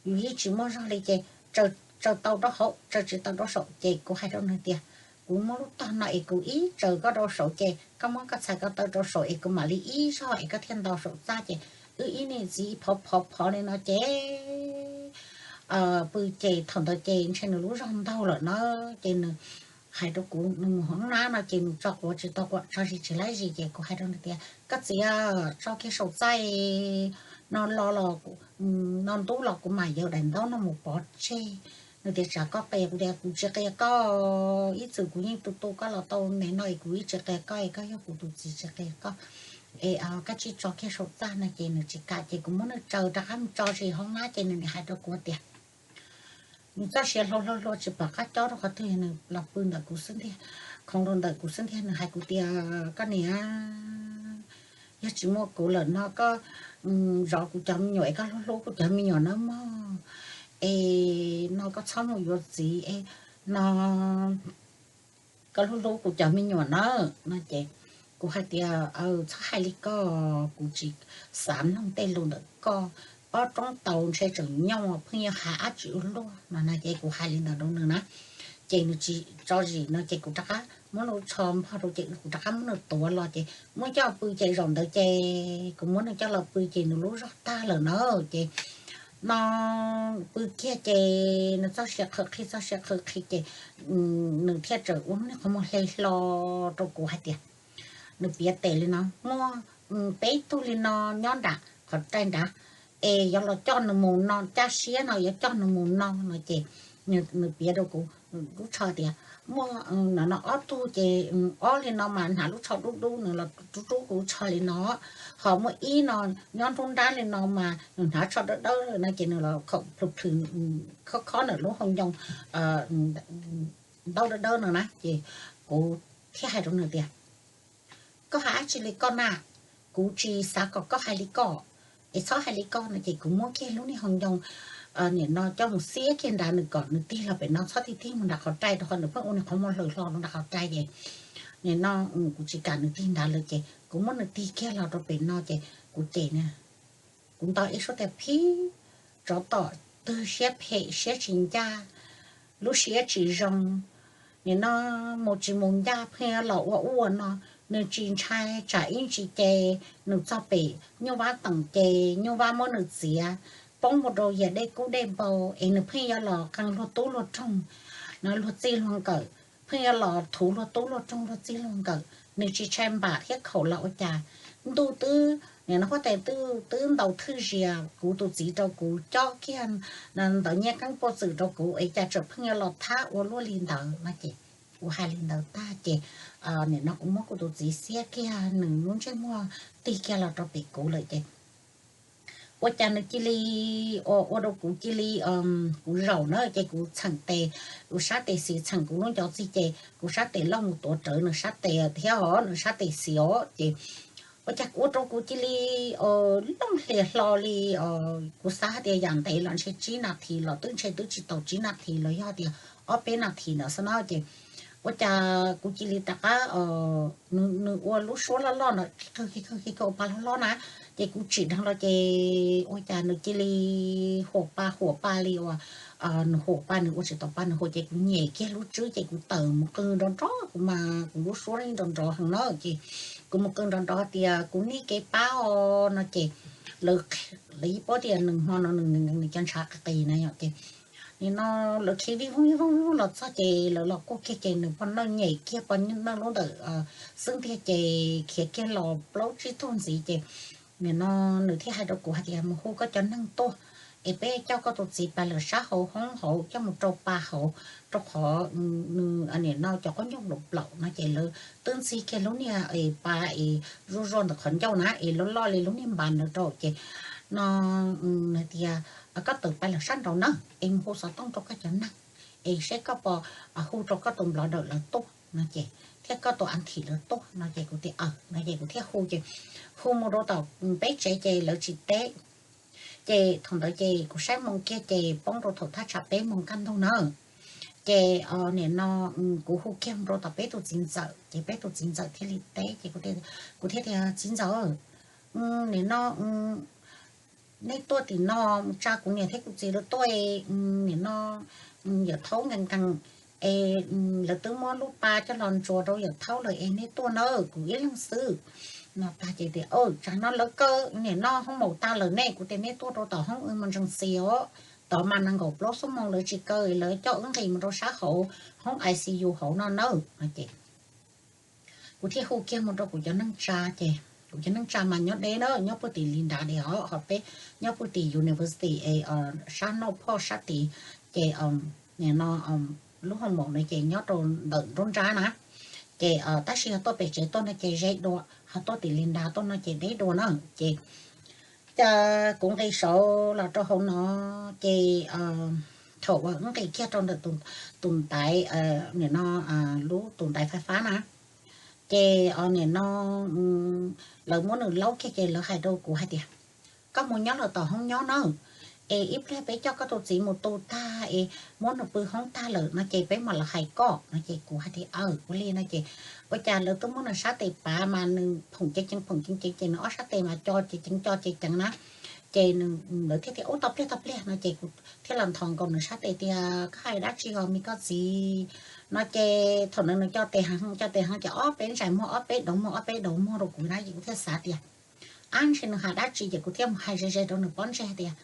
yus yeej tsis muaj zog li ces tsaws tau rau hauv, tsaws tsis tau rau saum ces kuv hais rau nws tias kuv muab lub tog no es kuv ib tsaws koj rau saud ces koj muab koj txhais ko taw rau saum es kuv mam li ib zog es koj thiaj ntaus saum txaj ces wb ib niam txiv phov phov phov li no ces pw ces thaum ntawd ces ntshe nws lub zog ntaug lawm na, ces nws hais rau kuv nws mus hoob nab no ces nws tso quav tsis tau quav tso zis tsis laib zis ces kuv hais rau nws tias koj txiv, tso kiag saum txaj no los, no ntub los kuv mam yuav daim ntaub no mus pov tseg. Nws tias tsam koj qias, kuv tias kuv tsis qias koj, ib txwm kuv yeej tu tu koj los tau me no es kuv yeej tsis qias koj es koj yog kuv tus txiv tsis qias koj es koj tsij tso kiag saum txaj no ces nws tsis kam ces kuv muab nws tsaws rov qab mus tso zis hoob nab ces nws nim hais rau kuv tias nws txoj sia hluas hluas hluas tsis pom qab cob rau qhov twg, nws los pw ntawm kuv xwb ntiag, khoov rau ntawm kuv xwb ntiag, nws hais kuv tias koj niam, yog tsis muaj kuv lawm no koj zov kuv cov me nyuam es koj hlub hlub kuv cov me nyuam nawb mog, es no koj txhob mus yuav txiv es no koj hlub hlub kuv cov me nyuam na. No ces kuv hais tias, Txhob hais li koj, kuv tsis xav mloog tej lus ntawm koj. Ob roob taus ntshe tseem nyooj, pheej yog hais dab tsi ua luaj no na. Ces kuv hais li ntawd rau nws na, ces nws tsis tso zis no ces kuv rov qab muab nws tsho npog rau ces kuv rov qab muab nws tuav los ces muab coj pw ces zaum ntawd ces kuv muab nws coj los pw ces nws lub zog tag lawm na. Ces no pw kiag ces nws txoj sia qhwv qhi txoj sia qhwv qhi ces nws thiaj txawm ua lub niag qhov muag hle hlo rau kuv hais tias, nws piav tes li no, muaj peb tug li no nyob nram qhov rai nrad, es yuav los coj nws mus no, caj siab no yuav coj nws mus no no ces nws piav rau kuv lub tsho tias, muaj no no ob tug ces ob li no mas hnav lub tsho dub dub, nws los rub rub kuv lub tsho li no, ho muaj ib no nyob nruab nrab li no mas nws hnav tsho dawb dawb no ces nws los khaum plhws plhws khob khob ntawm lub hau ncoo ntaub dawb dawb no na. Ces kuv thiaj hais rau nws tias, koj hais dab tsi li koj na, kuv tsis xav kom koj hais li koj, es txhob hais li koj no ces kuv muab kiag lub niag hau ncoo nim no coj mus xiab kiag nrad nws kom nws tig los pem no, txhob tig tig mus nram qhov rai rau qhov nws pheej ua nws qhov muag hlawm hlo rau nram qhov rai ces nim no kuv tsis kam nws tig nrad lawm ces kuv muab nws tig kiag los rau pem no ces kuv cem na, kuv nto ib suab tias, phib, tsov tom twg siab phem siab tsis ncaj, lub siab tsis zoo, nim no mus tsis mus ncaj pheej los ua ub ua no, nws tsis ntshai tsam ib ntsis ces nws txog pem nyuj vab teem ces nyuj vab muab nws txiav poob mus rau yam dej kub dej npau es nws pheej yuav los qee luag tub luag roog no luag txij luag nkawm, pheej yuav los thuv luag tub luag roog luag txij luag nkawm, nws tsis ntshai npam thiab khaum los ua cas. Ntuj twb nim no huab tais twb twb ntaus thwj zias kuv tus txiv rau kuv cob kiag ntawv nyiaj keeb puj txwm rau kuv es cas tseem pheej yuav los thab ua luaj li ntawd no ces kuv hais li ntawd tag ces nim no kuv muab kuv tus txiv xiab kiag nws lub ntsej muag tig kiag los rau pem kuv lawm ces ua cas nws cia li ua rau kuv cia li, kuv zaum na ces kuv txheem tes, kuv sab tes xis txheem kuv lub ncov txig ces kuv sab tes loj mus tuav rawv nws sab tes thiab os, nws sab tes xis os ces ua cas ua rau kuv cia li looj hlias hlo li. Kuv xav hais tias yam ntev los ntshe tsib nas this los twb ntshe twb tsis tau tsib nas this los yog tias ob peb nas this ntawd xwb na ces ua cas kuv cia li rov qab, nws ua lub suab loj loj na, qw qw ua pa loj loj na, ces kuv tsim dheev los ces ua cas nws cia li huam pa huam pa li uas nws huam pa nws ua tsis tau pa nws huam ces kuv nyem kiag lub tswb ces kuv tawm mus qw nrov nrov, kuv mas kuv lub suab nrov nrov heev na ces kuv mus qw nrov nrov tias kuv nij kev pab os no ces lawv yeej paub tias nws hmo no nws cov ntshav qis qis na yom ces nim no lawv khiav vij voog vij voog los txog ces lawv los kuaj kiag ces nws poj nawj nyem kiag poj nawj lub ntawm xub ntiag ces khiav kiag los plaub tsib tug ntxiv ces nim no nws thiaj hais rau kuv hais tias mus hu koj cov neeg tuaj es peb coj koj tus txiv pas lawm sab hauv hoob hauv coj mus rau pa hauv, rau qhov nws nim no cov qaub ncaug nplaum plaum no ces lawv twb ntxig kiag lub niag pa es zuj zus ntawm qhov ncauj na es loj loj li lub niag npas ntawd rau ces no hais tias koj tawm pas lawm sab nraud na es mus hu xov tooj rau koj cov neeg es seb koj puas hu rau koj tus nplov dawm lawv tuaj no ces thiab koj tus a thim lawv tuaj no ces kuv tias aws no ces kuv thiaj hu ces hu mus rau tom peb tsev ces lawv tsis teb. Ces thaum ntawd ces kuv saib moo kiag ces poob rau thaum thaj tsam peb moos kaj ntug na. Ces nim no kuv hu kiag mus rau tom peb tus txiv ntxawm ces peb tus txiv ntxawm thiaj li teb ces kuv thiaj tias txiv ntxawm, nim no nej tuaj tim no tsa kuv niam thiab kuv txiv lawv tuaj, nim no yawm thaub nkees nkees es lawv twb muab lub pa coj los ntsuas rau yawm thaub lawm es nej tuaj na kuv ib leeg xwb no tag ces tias tsam no lawv kaw nim no hoob maum tag lawm ne kuv tias nej tuaj rau tom hoob emergency os, tod mas nees nkaum plaub xuab moos lawv tsis kaw lawv coj wb nqis mus rau sab hauv hoob I C U hauv no na no ces kuv thiaj hu kiag mus rau kuv cov neej tsa ces kuv cov neej tsa mas nyob deb na nyob puag tim li nrad li os ho peb nyob puag tim university es sab noj phoj sab tid ces nim no lub hoob maum no ces nyob rau ntawm nruab nrab na ces tab sis ho tuaj pem tsev tuaj no ces ze dua ho tuaj tim li nrad tuaj no ces deb dua na ces cas kuv nqis saud los rau hauv no ces thaum uas wb nqis kiag rau ntawm tus ntaiv nim no lub tus ntaiv fais fab na ces nim no lawv muab nws laub kiag ces lawv hais rau kuv hais tias koj mus nyob lawm tom hoob nyob na es ib pliag peb coj koj tus txiv mus tu tag es muab nws pw hoob tag lawm no ces peb mam los hais koj no. Ces kuv hais tias, Aw, ua li no ces ua cas lawv twb muab nws sab tes pav mas nws phoom ceev ceev phoom ceev ceev ces nws ob sab tes mas co ceev ceev co ceev ceev na. Ces lawv thiaj tias, Ub, tau pliag tau pliag no ces kuv thiaj los nthos nkaus nws sab tes tias, Koj hais dab tsi os me koj txiv? No ces thaum ntawd nws co tes heev co tes heev ces ob peb ntsais muag ob peb dauv muag ob peb dauv muag rau kuv na. Ces kuv thiaj xav tias, Ab, ntshe nws hais dab tsi. Ces kuv thiaj mus hais ze ze rau nws pob ntseg tias,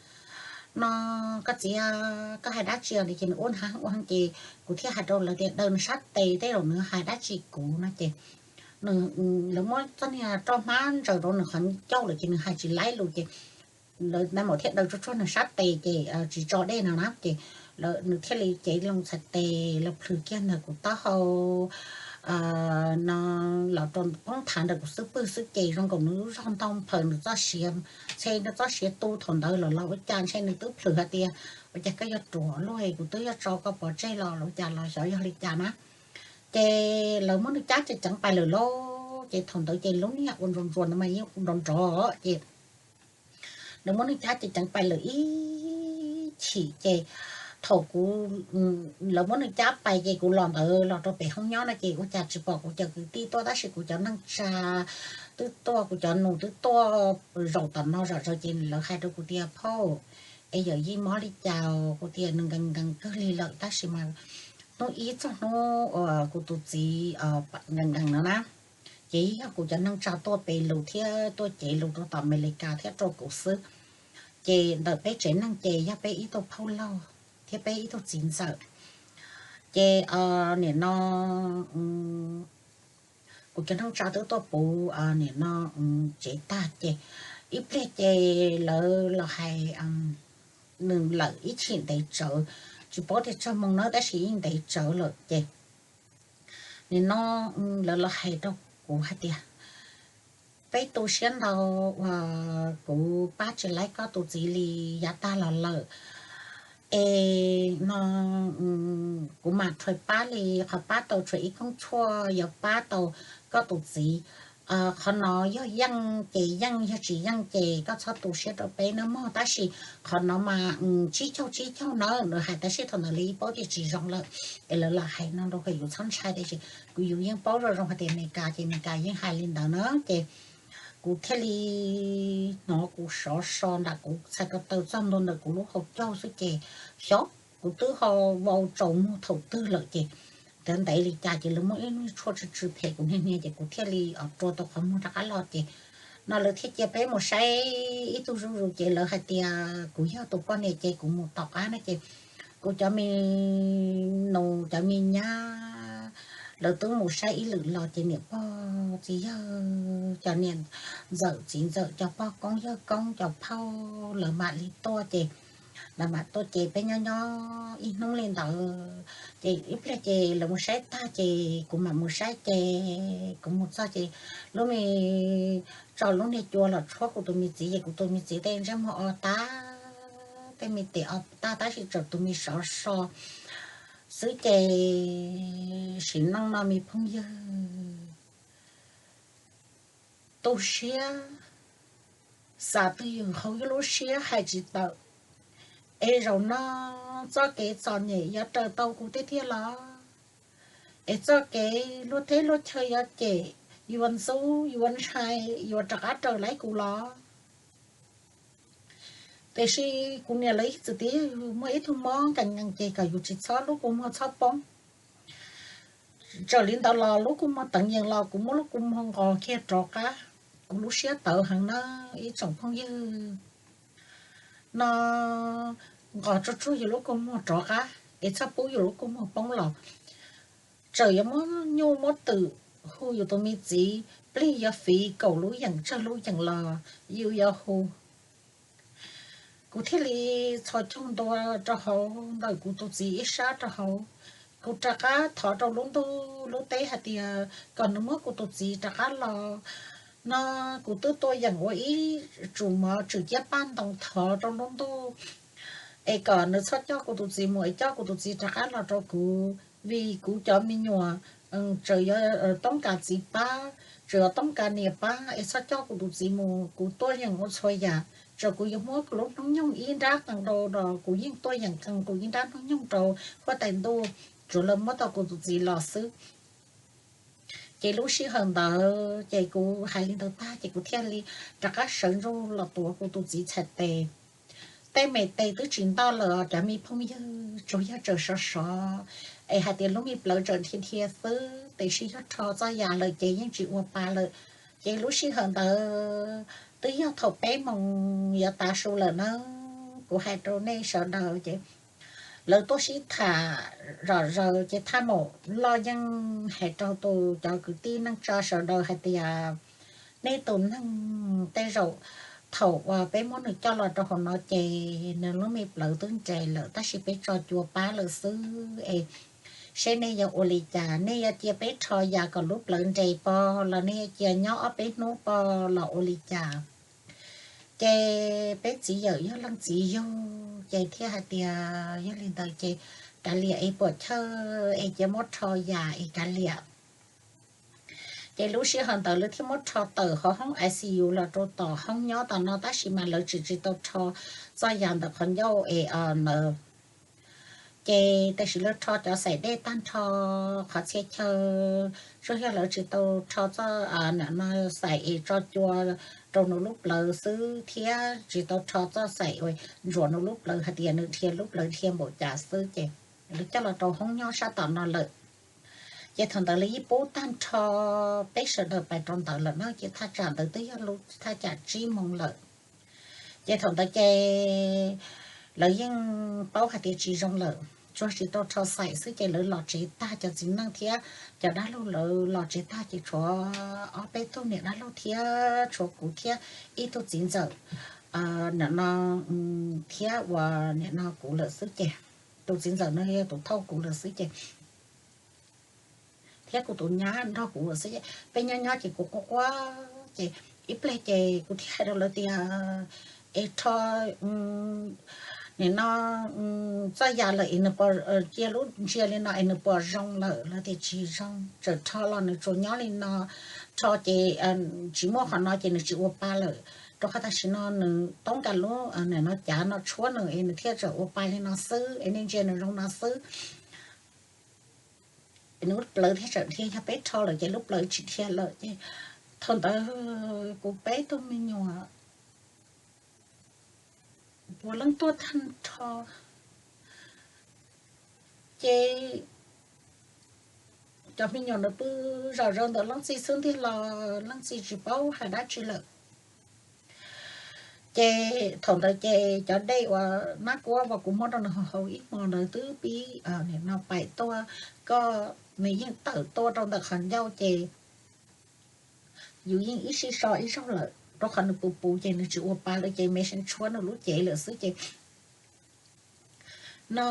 No koj txiv, koj hais dab tsi? Ces nws ua heev ua heev ces kuv thiaj hais rau lawv tias, Daws nws sab tes tej zaum nws hais dab tsi kuv no. Ces lawv muab txoj niag roj hmab ntsaws rau nws qhov ncauj lawm ces nws hais tsis laib lus ces lawv nai maum thiaj daws tsuag tsuag nws sab tes ces tsis tso dej no na. Ces nws thiaj li cev loo txhais tes los plhws kiag ntawm kuv taub hau no los rau poob thav ntawm kuv xub pwg xwb ces zoo nkaus nws lub zog ntau phaws nws txoj sia, ntshe nws txoj sia tu thaum ntawd los los ua cas ntshe nws twb plhws hais tias, Ua cas koj yuav ruam luaj, kuv twb yuav tso koj pov tseg los los ua cas los xyov yog li cas na. Ces lawv muab nws cab ceev ceev pais lawm lauj. Ces thaum ntawd ces lub niag ua nruas ntsuas ntawd mas yeej nrov nrov ces lawv muab nws cab ceev ceev pais lawm ib chim ces thaum kuv, lawv muab nws cab pais ces kuv los ntawd los rau pem hoob nyob no ces ua cas tsis pom kuv cov kwv tij tuaj tab sis kuv cov neej tsa twb tuaj, kuv cov nus twb tuaj zaum tom no zom zaws ces lawv hais rau kuv tias, Phauj, es yawm yij mob li cas? Kuv tias, Nws nkees nkees kawg li lawm tab sis mas hnub ib txog hnub uas kuv tus txiv nkees nkees no na, ces yog kuv cov neej tsa tuaj pe lus thiab tuaj cev lus rau tom Amelikas thiab rau kuv xwb. Ces ntawm peb tsev neeg ces yog peb ib tug phauj laug thiab peb ib tug txiv ntxawm. Ces nim no kuv cov neej tsa twb tuaj puv nim no tsev tag ces ib pliag ces lawv los hais nws lawm ib chim ntev tsawv, tsis paub tias tsawg moo na tab sis yeej ntev tsawv lawm ces nim no lawv los hais rau kuv hais tias, Peb tu siab ntau uas kuv pab tsis laib koj tus txiv li yav tag los lawm es no kuv mam rhuav pab li qhov pab tau tshuav ib koob tshuaj yuav pab tau koj tus txiv. Qhov no yog yeej ces yeej, yog tsis yeej ces koj txhob tu siab rau peb nawb mog, tab sis qhov no mas tsib caug tsib caug na. Nws hais tab sis thaum ntawd li paub tias tsis zoo lawm es lawv los hais no rau kom yus txhob ntshai tiam sis kuv yus yeej paub zoo zoo hais tias Amelikas ces Amelikas yeej hais li ntawd na. Ces kuv thiaj li hnov kuv sov so nram kuv txhais ko taw txog ntua ntawm kuv lub hauv caug xwb ces xyov kuv twb ho vau tsaus muag thaum twg lawm ces ntev ntev li cas ces lawv muab ib lub tshuaj tsw tsw phem kuv hnia hnia ces kuv thiaj li rua tau qhov muag rov qab los ces no lawv thiaj cia peb mus saib ib tug zuj zus ces lawv hais tias kuv yog tus poj niam ces kuv mus tom qab no ces kuv cov me nus cov me nyab lawv twb mus saib ib lwm los ces niam pog txiv yawg cov niam ntxawm txiv ntxawm cov pog koob yawg koob cov phauj lawv mam li tuaj ces lawv mam tuaj ces peb nyob nyob ib hnub li ntawd ces ib pliag ces lawv mus saib tag ces kuv mam mus saib ces kuv mus txog ces lub me tso lub niag cua los tshuab kuv tus me txiv ces kuv tus me txiv tej ntsej muag o tag, tej me tes o tag tab sis tseem tus me sov so xwb ces sim neej no me phooj ywg, tu siab xav twg yus hauv yus lub siab hais tsis tawm. Es zaum no txoj kev txom nyem yuav raws tau kuv tiag tiag los? Es txoj kev luag teb luag chaw yuav cem, yuav ntxub, yuav ntshai, yuav rov qab raws laib kuv los? Tiam sis kuv niam lawv ib txwm tias yog yus muaj ib tug mob nkees nkees ces kom yus tsis txhob lub kua muag txhob poob. Txawm li ntawd los lub kua muag teev yees los kuv muab lub kua muag nqos kiag rov qab. Kuv lub siab tawv heev na ib tsoom phooj ywg. No nqos tsuag tsuag yus lub kua muag rov qab es txhob pub yus lub kua muag poob los. Txawm yuav muab nyuj muab twm hu yus tus me txiv, plig yuav fiv kaum lub yeem tsawg lub yeem los yus yuav hu. Kuv thiaj li txhos caug ntua rau hauv ntawm kuv tus txiv ib sab rau hauv. Kuv rov qab thov rau lub ntuj lub teb hais tias kom nws muab kuv tus txiv rov qab los. No kuv twb tuaj yeem ua ib tsum mov tswm ciab paj ntoo thov rau lub ntuj es kom nws txhob coj kuv tus txiv mus es coj kuv tus txiv rov qab los rau kuv, vim kuv cov me nyuam tseem yuav toob kas txiv pab, tseem yuav toob kas niam pab es txhob coj kuv tus txiv mus. Kuv tuaj yeem ua txhua yam txawm kuv yuav muab kuv lub hnub nyoog ib nrab qee rau los kuv yeej tuaj yeem qee kuv ib nrab hnub nyoog rau huab tais ntuj, tsuav lawv muab tau kuv tus txiv los xwb. Ces lub sij hawm ntawd ces kuv hais li ntawd tag ces kuv thiaj li rov qab sawv ntsug los tuav kuv tus txiv txhais tes. Tej me tes twb tsis ntoj lawm, cov me phooj ywg tsuas yog tseem sov sov es hais tias lub me plawv tseem dhia dhia xwb, tiam sis yog rho txoj yam lawm ces yeej tsis ua pa lawm. Ces lub sij hawm ntawd twb yog thaum peb moos yuav tav su lawm na. Kuv hais rau nej sawv daws ces lawv tuaj sib tham zom zaws ces thaj maum loj yeej hais rau tus cov kwv tij neej tsa sawv daws hais tias nej tus neeg tej zaum thaum uas peb muab nws coj los rau hauv no ces nws lub me plawv twb nres lawm tab sis peb tso cua pab lawm xwb es seb nej yuav ua li cas, nej yuav cia peb rho yam kom lub plawv nres pog los nej yuav cia nyob ob peb hnub pog los ua li cas? Ces peb txiv yawm yog leej txiv yug ces thiaj hais tias yog li ntawd ces kav liam es puam chawj es cia muab rho yam es kav liam. Ces lub sij hawm ntawd lawv thiaj muab rho tawm hauv hoob I C U los rau tom hoob nyob tom no tab sis mas lawv tseem tsis tau rho txoj yam ntawm qhov ncauj es ntawd. Ces tam sim lawv rho cov xaim dej tag nrho qhov txhia chaw, tsuas yog lawv tsis tau rho txoj no xaim es tso cua rau nws lub plawv xwb thiab tsis tau rho txoj xaim uas ntsuas nws lub plawv hais tias nws dhia lub plawv dhia npaum cas xwb ces lawv coj los rau hoob nyob sab tom no lawm. Ces thaum ntawd lawv yeej pub tag nrho peb sawv daws pais rau ntawd lawm na, ces thaj tsam ntawd twb yog lub thaj tsam tsib moos lawm. Ces thaum ntawd ces lawv yeej paub hais tias tsis zoo lawm, tsuas tsis tau rho xaim xwb ces lawv los tsev tag, cov txiv neej thiab cov dab laug lawv los tsev tag ces tshuav ob peb tug niam dab laug thiab tshuav kuv thiab ib tug txiv ntxawm nim no thiab uas nim no kuv lawm xwb ces tus txiv ntxawm no yog tus thauj kuv lawm xwb ces thiab kuv tus nyab nrog kuv lawm xwb. Peb nyob nyob ces kuv quaj quaj ces ib pliag ces kuv thiaj hais rau lawv tias es rho nim no txoj yam lawm es nws puas, cia lub ntsia li no es nws puas zoo lawm? Lawv tias tsis zoo, txawm rho los nws tsuas nyob li no, rho ces tsis muaj qhov no ces nws tsis ua pa lawm, rau qhov tam sim no nws toob kas lub nim no cav no tshuab nws es nws thiaj txawm ua pa li no xwb es nej ntsia nws zoo no xwb. Nws lub plawv thiaj txawm dhia, yog peb rho lawm ces lub plawv tsis dhia lawm ces thaum ntawd kuv peb tug me nyuam puav leej tuaj tag nrho ces cov me nyuam nws pw zom zaws ntawm leej txiv xwb ntiag los leej txiv tsis paub hais dab tsi lawm. Ces thaum ntawd ces cov dej uas nab kuab uas kuv muab rau nws haus ib hmos ntawd twb pib nim no paim tuaj, koj, nws yeej tawm tuaj rau ntawm qhov ncauj ces yus yeej ib sij so ib zaug lawm rau qhov nws puv puv ces nws tsis ua pa lawm ces me seev tshuab nws lub cev lawm xwb ces no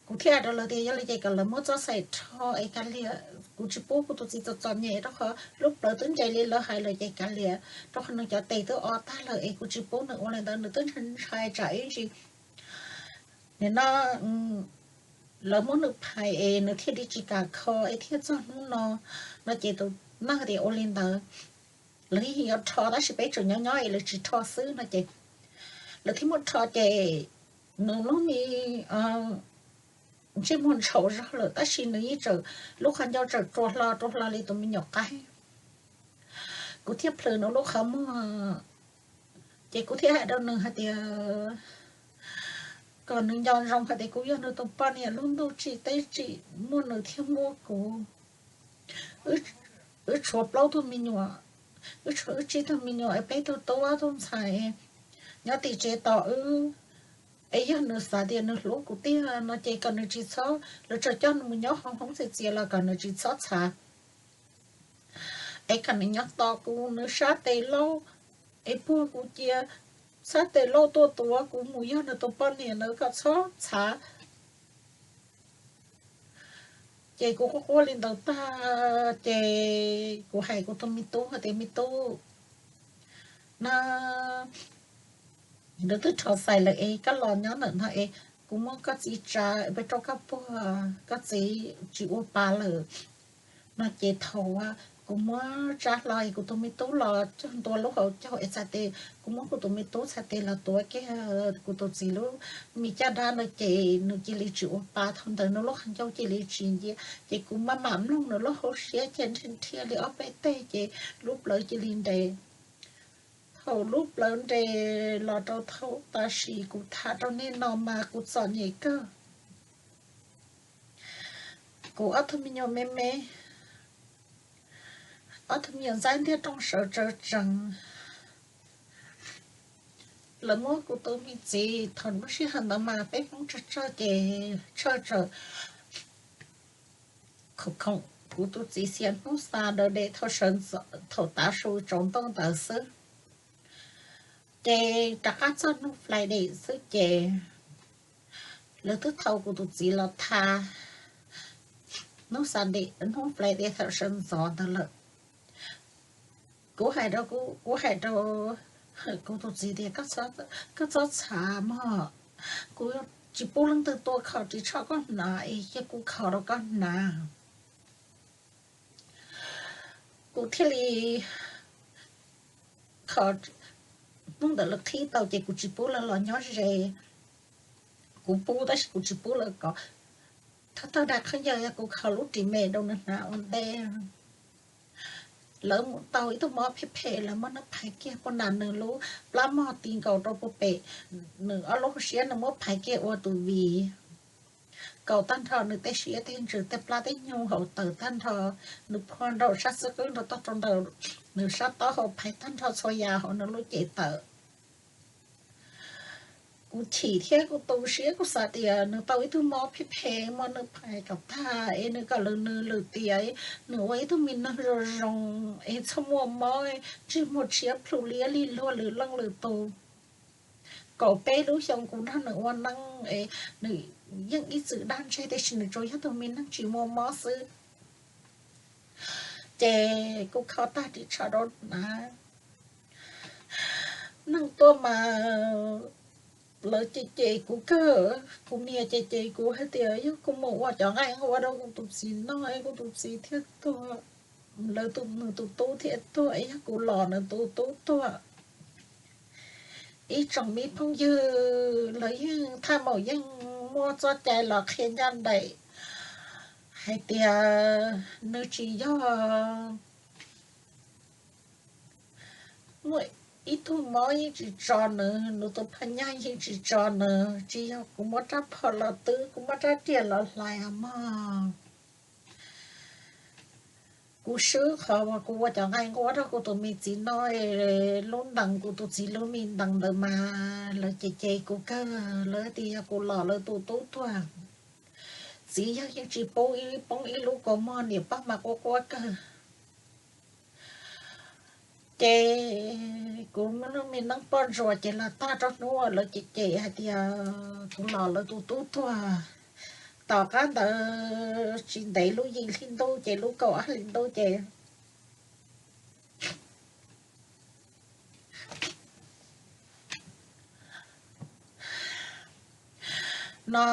kuv thiaj hais rau lawv tias yog li ces kom lawv muab txoj xaim rho es kav liam, kuv tsis pub kuv tus txiv txom txom nyem rau qhov lub plawv twb nres li lawv hais lawm ces kav liam, rau qhov nws cov tes twb o tag lawm es kuv tsis pub nws ua li ntawd, nws twb ntshai tsam ib ntsis nim no lawv muab nws phais es nws thiaj li tsis kam kho es thiaj txog hnub no. No ces tus neeg tias ua li ntawd, lawv yeej yuav rho tab sis peb tseem nyob nyob es lawv tsis rho xwb no ces lawv thiaj muab rho ces nws lub me ntsej muag ntshaum zog lawm tab sis nws yeej tseem, lub qhov ncauj tseem rua hlo rua hlo li tus me nyuam qaib. Kuv thiaj plhws nws lub qhov muag ces kuv thiaj hais rau nws hais tias kom nws nco ntsoov hais tias kuv yog nws tus poj niam, lub ntuj tsim teb tsim, muaj nws thiab muaj kuv. Wb tshuav plaub tug me nyuam, wb tshuav wb tsib tug me nyuam es peb tug tub ob tug ntxhais nyob tim tsev tos wb. Es yog nws xav tias nws hlub kuv tiag no ces kom nws tsis txhob, lawv tseem coj nws mus nyob hoob hoob txias txias los kom nws tsis txhob txhav. Es kom nws nyob tos kuv, nws sab tes lauj, es puag kuv cia, sab tes lauj tuaj tuav kuv mus yog nws tus poj niam, nws kom txhob txhav. Ces kuv quaj quaj li ntawd tag ces kuv hais kuv tus me tub hais tias me tub, no nws twb rho xais lawm es koj los nyob ntawm no es kuv muab koj txiv tsa peb rau koj puag, koj txiv tsis ua pa lawm. No ces thaum Kuv muab tsa hlo es kuv tus me tub los cog ntua lub hauv caug es txhais tes, kuv muab kuv tus me tub txhais tes los tuav kiag kuv tus txiv lub me caj dab no ces nws cia li tsis ua pa. Thaum ntawd nws lub qhov ncauj cia li tsis ncia, ces kuv maj mam mloog nws lub hauv siab ces nrhiav nrhiav li ob peb teg ces lub plawv cia li nres. Thaum lub plawv nres los rau thaum tam sim kuv tham rau nej no mas kuv txom nyem kawg. Kuv ob tug me nyuam me me, ob tug me nyuam ntxaib ntiag rooj sawv tsawv tsees. Lawv muab kuv tus me txiv, thaum lub sij hawm ntawd mas peb Hmoob tsawg tsawg ces tsawg tsawg khoom khoom. Kuv tus txiv xiam hnub Saturday thaum sawv ntxov, thaum tav su tsaus ntuj ntawd xwb, ces rov qab txog hnub Friday xwb ces lawv twb thau kuv tus txiv los tha hnub Saturday, hnub Friday thaum sawv ntxov ntawd lawm. Kuv hais rau, kuv hais rau kuv tus txiv tias, koj txhob txhav mog, kuv tsis pub leej twg tua khaus ris tsho koj hnav es cia kuv khaus rau koj hnav. Kuv thiaj li khaus, hnub ntawd lawv qhib tau ces kuv tsis pub lawv los nyob ze. Kuv pub tab sis kuv tsis pub lawv kov. Thawj thawj dag khaub ncaws yog kuv khaus lub ris me rau nws hnav ua ntej. Lawv mus tau ib tug mob phem phem, lawv muab nws phais kiag puag nram nws lub plab mog ti nkaus rau puag pem nws ob lub hauv siab, nws muab phais kiag ua tus vim kaus tag nrho nws tej siab tej ntsws tej plab tej nyuj hauv tawm tag nrho, nws phua nraum sab xub qwb nrog tog rau nraum nws sab taub hau, phais tag nrho txhua yam hauv nws lub cev tawm. Kuv chim thiab kuv tu siab, kuv xav tias nws tau ib tug mob phem phem muab nws phais kom tag es nws kom lwm nws lwm tiam, nws ua ib tug me neeg zoo zoo es txhob muaj mob, ntsej muag tshiab plhu liab li luag lwm leej lwm tus. Kaum peb lub xyoo kuv nrog nws ua neej es nws yeej ib txwm dag ntseg tiam sis nws tsuas yog tus me neeg tsis muaj mob xwb. Ces kuv kho tag ris tsho rau na. Neeg tuaj mas lawv cem cem kuv kawg, kuv niam cem cem kuv hais tias yog kuv mus ua cov nqaij nqua rau kuv tus txiv noj es kuv tus txiv thiaj tuag, lawv tus, nws tus tub thiaj tuag, es yog kuv los nws tus tub tuag. Ib tsoom me phooj ywg, lawv yeej thaj maum yeej muaj txoj cai los qhia ncaj nraim hais tias nws tsis yog muaj ib tug mob yeej tsis tso nws, nws tus phab nyaj yeej tsis tso nws, tsis yog kuv muab rab phom los twb, kuv muab rab riam los hlais mog. Kuv swb qhov uas kuv ua cov nqaij nqua rau kuv tus me txiv no, lub ntees, kuv tus txiv lub me ntees ntawd mas lawv cem cem kuv kawg, lawv tias yog kuv los lawv tus tub tuag. Txiv yawg yeej tsis pub ib, poob ib lub kua muag, niam pog mas quaj quaj kawg. Ces kuv lub me neej poj ntsuam ces los tag rau hnub uas lawv cem cem hais tias kuv los lawv tus tub tuag. Tom qab ntawd tsis ntev lub yim hli ntuj ces lub kaum ob hlis ntuj ces no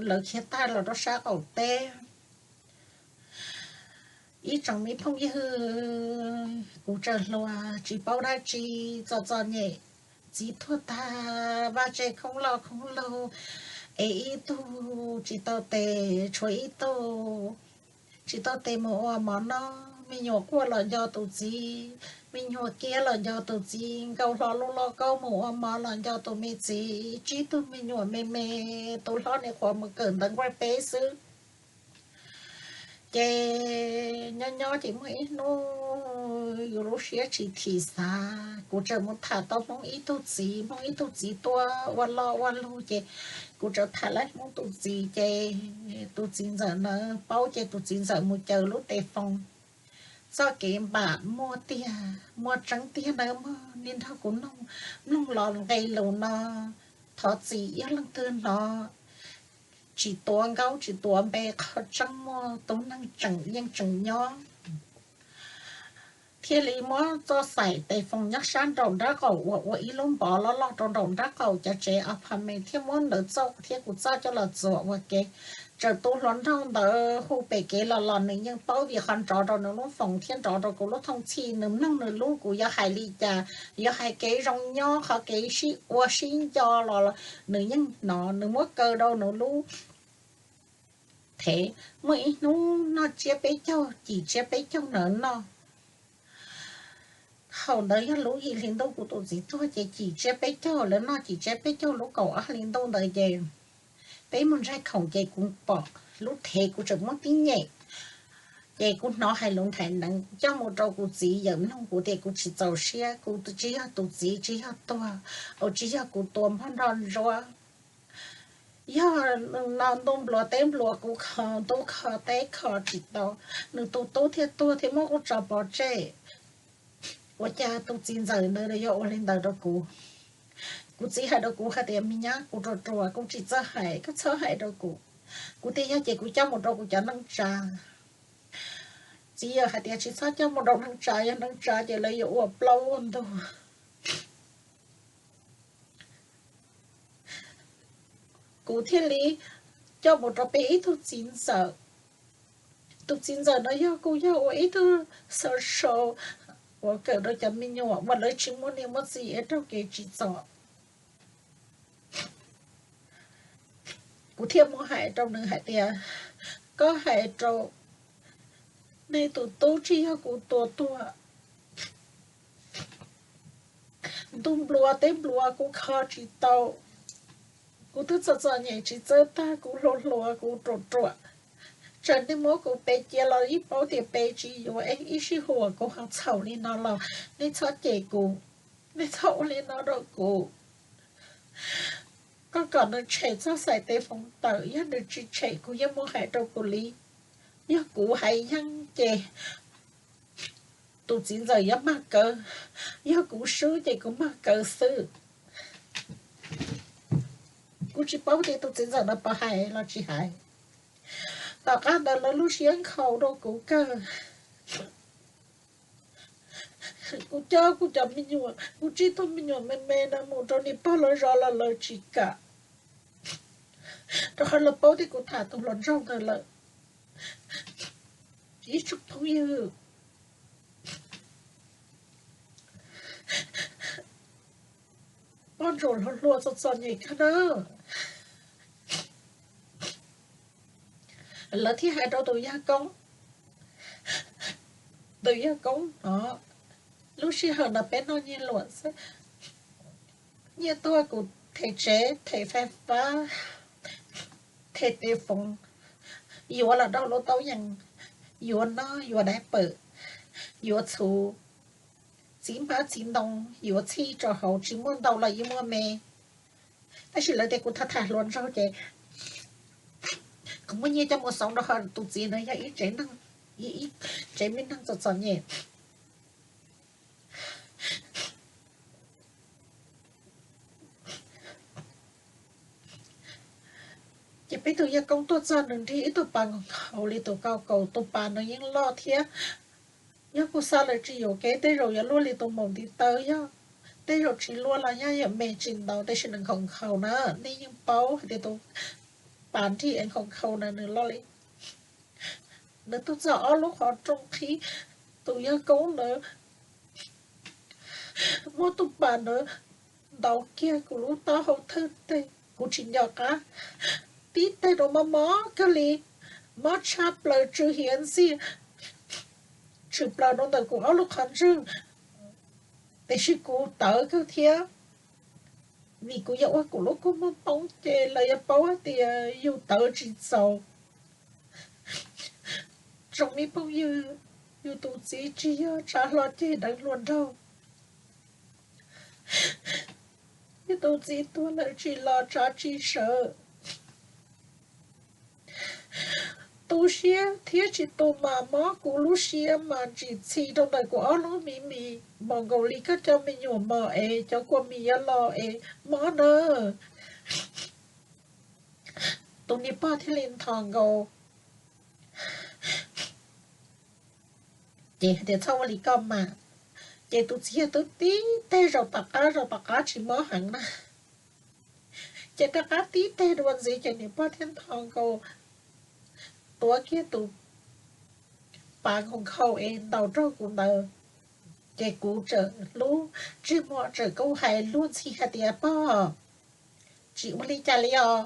lawv khiav tag los rau sab qaum teb. Ib tsoom me phooj ywg, kuv tseem hluas tsis paub dab tsi, txom txom nyem, txiv tuag tag vaj tse khoob loj khoob lug, es ib tug tsis tau tes, tshuav ib tug tsis tau tes mus ua mov noj, me nyuam quaj los nco tus txiv, me nyuam kiab los nco tus txiv, nkaus hlo lub lauj kaub mus ua mov los nco tus me txiv, tsib tug me nyuam me me, tus hlob nim qhuav mus kawm ntawv nqua peb xwb. Ces nyob nyob ces muaj ib hnub yus lub siab tsis thim xav, kuv tseem mus tham tau Hmoob ib tug txiv, Hmoob ib tug txiv tuaj ua loj ua lug ces kuv tseem tham lawv Hmoob tus txiv ces tus txiv ntxawm na paub ces tus txiv ntxawm mus caws lub tes foos, txoj kev npam muaj tiag, muaj tseeb tiag nawb mog, nej nrog kuv mloog los nqe lus no, thov txim yog leej twg hnov tsis tuav nkaub tsis tuav npe, qhov tseeb muaj, tus neeg tseem yeej tseem nyob. Thiaj li muab txoj xaim tes foos nyob sab nraum nraub qaum uas ua ib lub npov loj loj rau nraum nraub qaum cov tsev apartment, thiab muab ntawv txoj thiab kuv txoj coj los txuas ua ke. Txawm tus hluas nraug ntawd hu pem kev los los nws yeej paub vim qhov nrov rau nws lub foos thiab nrov rau kuv lub thooj txhij. Nws mloog nws lub, kuv yuav hais li cas, yuav hais kev zoo nyob, qhov kev sib ua sib nco los nws yeej hnov. Nws muab kaw rau nws lub thev, muaj ib hnub noj tsiab peb caug, cim tsiab peb caug ntawd noj. Thaum ntawd yog lub yim hli ntuj kuv tus txiv tuag ces cim tsiab peb caug, lawv noj cim tsiab peb caug lub kaum ob hli ntuj ntawd ces peb mus ntsaig khoom ces kuv pom lub thev kuv tseem muab tib nyem, ces kuv hnov hais lus nthaim neev coj mus rau kuv txiv yawm mloog, kuv tias kuv tsis txaus siab, kuv tsis yog tus txiv tsis yog tuag, tsis yog kuv tua npog nroj ntsuab. Yog no ntuj nplua teb nplua, kuv kho ntuj kho teb kho tsis tau, nws tus tub thiaj tuag thiaj muab kuv tso pov tseg. Ua cas tus txiv ntxawm ntawd yog ua li ntawd rau kuv? Kuv txiv hais rau kuv hais tias, me nyab, kuv ruam ruam kuv tsis txawj hais, koj txhob hais rau kuv. Kuv tias yog ces kuv coj mus rau kuv cov neej tsa. Txiv yawm hais tias tsis txhob coj mus rau neej tsa, yog neej tsa ces lawv yuav ua plaub ua ntug. Kuv thiaj li coj mus rau peb ib tug txiv ntxawm. Tus txiv ntxawm no yog kuj yog ua ib tug xav sau uas kawm rau cov me nyuam uas lawv tsis muaj niam muaj txiv es raug kev tsim txom. Kuv thiaj mus hais rau nws hais tias, koj hais rau nej tus tub tsis yog kuv tua tuag. Ntuj nplua teb nplua kuv kho tsis tau. Kuv twb txom txom nyem tsis txawj tag, kuv hluas hluas kuv ruam ruam. Tsam nej muab kuv pe cia los yeej paub tias pe tsis yuav es ib sij huam kuv ho txhaum li no los nej txhob cem kuv, nej txhob ua li no rau kuv. Koj kom nws tshem txoj xais tes foos tawm, yog nws tsis tshem kuv yuav mus hais rau pus lis. Yog kuv hais yeej ces tus txiv ntxawm yuav mag kawg, yog kuv swb ces kuv mag kawg xwb. Kuv tsis paub tias tus txiv ntxawm no puas hais los tsis hais. Tom qab ntawd lawv lub siab nkhaus rau kuv kawg. Kuv coj kuv cov me nyuam, kuv tsib tug me nyuam me me no mus rau niam pog lawv zos los lawv tsis kam, rau qhov lawv paub tias kuv tham tus hluas nraug ntawd lawm. Ib tsoom phooj ywg, poj ntsuam hluas hluas txom txom nyem kawg na. Lawv thiaj hais rau tus yawg koob, tus yawg koob no, lub sij hawm no peb noj nyiaj luam xwb, nyiaj tuaj kuv them tsev, them fais fab, them tes foos, yuav los rau lub taub yees, yuav noj yuav dai pawm, yuav txhuv, txiv hmab txiv ntoo, yuav txhij rau hauv, tsis muaj ntau los yeej muaj me. Tab sis lawv tias kuv tham tham hluas nraug ces kuv muaj nyiaj coj mus xov rau ho tus txiv no yog ib tsev neeg, ib tsev me neeg txom txom nyem. Ces peb tus yawg koob tuaj txog nws nrig ib tug pas nkhaus nkhaus li tus kauj kaus, tus pas no yeej loj thiab. Yog kuv xav lawm tsis yuam kev tej zaum yuav luaj li tus maum ntiv taw, yog tej zaum tsis luaj los yog yam me tsis ntau, tab sis nws nkhaus nkhaus na, nej yeej paub hais tias tus pas nrig nkhaus nkhaus na nws loj li. Nws tuaj txog ob lub qhov rooj qhib, tus yawg koob ntawd muab tus pas ntawd ntaus kiag kuv lub taub hau thawj teg, kuv tsis nco qab, tib teg rau mob mob kawg li, mob tshaj plaws tsw hiav ntxiag, tshwm plaws rau ntawm kuv ob lub qhov ntswg, tiam sis kuv tawv kawg thiab. Vim kuv yog ua kuv lub kua muag poob ces lawv yuav paub hais tias yus tawv tsis txaus. Tsoom me phooj ywg, yus tus txiv tsis yog tsav hlo ceg deev hluas nraug, yus tus txiv tuag lawm tsis los tsav tsis sawv. Tu siab thiab tsis tu mas mob, kuv lub siab mas tsis txhi rau ntawm kuv ob lub miv mis, npaum nkaus li koj cov me nyuam mos es cov kua mis yuav los es mob na. Tus niag pog thiaj li nthos nkaus, ces hais tias txhob ua li koj mas. Ces tus txiv yawg twb tib teg zaum tom qab, zaum tom qab tsis mob heev na, ces rov qab tib teg dua ntxiv ces niam pog thiaj nthos nkaus tuav kiag tus pas nkhaus nkhaus es ntaus rau kuv ntawd. Ces kuv txawm lub ntsej muag txawm kuj hais luag ntxhi hais tias, Pog, tsis ua li cas li os.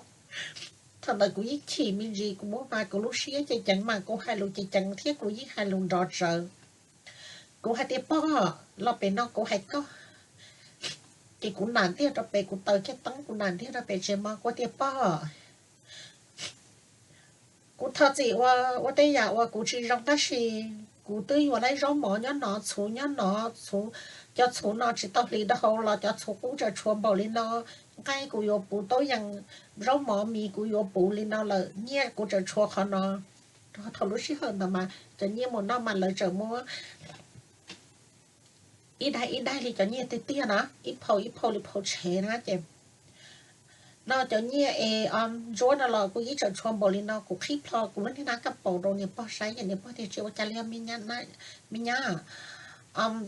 Thaum ntawd kuv yeej chim me ntsis, kuv muab mas kuv lub siab ces ceev mas kuv hais lus ces ceev thiab kuv yeej hais lus nrov tsawv. Kuv hais tias, Pog, los pem no kuv hais koj. Ces kuv nam ntiag rau pem, kuv taws kiag teeb kuv nam ntiag rau pem tsev mov, kuv tias, Pog, kuv thov txim ua, ua tej yam uas kuv tsis zoo tab sis kuv twb yuav laib zaub mov nyob no, txhuv nyob no, txhuv, cov txhuv no tsis tau hliv rau hauv los cov txhuv qub tseem tshuav npaum li no, nqaij kuv yuav puv, tub yees, zaub mov mis kuv yuav puv li no lawm, nyiaj kuv tseem tshuav qhov no. Rau thaum lub sij hawm ntawd mas cov nyiaj mus noj mas lawv tseem muab ib daim ib daim li cov nyiaj tiag tiag na, ib phau ib phau li phau tshev na ces no cov nyiaj es ntsuab no los kuv yeej tseem tshuav npaum li no, kuv qhib plho kuv lub niag nab kab paus rau niam pog saib ces niam pog tias, Tsis ua cas li me nyab,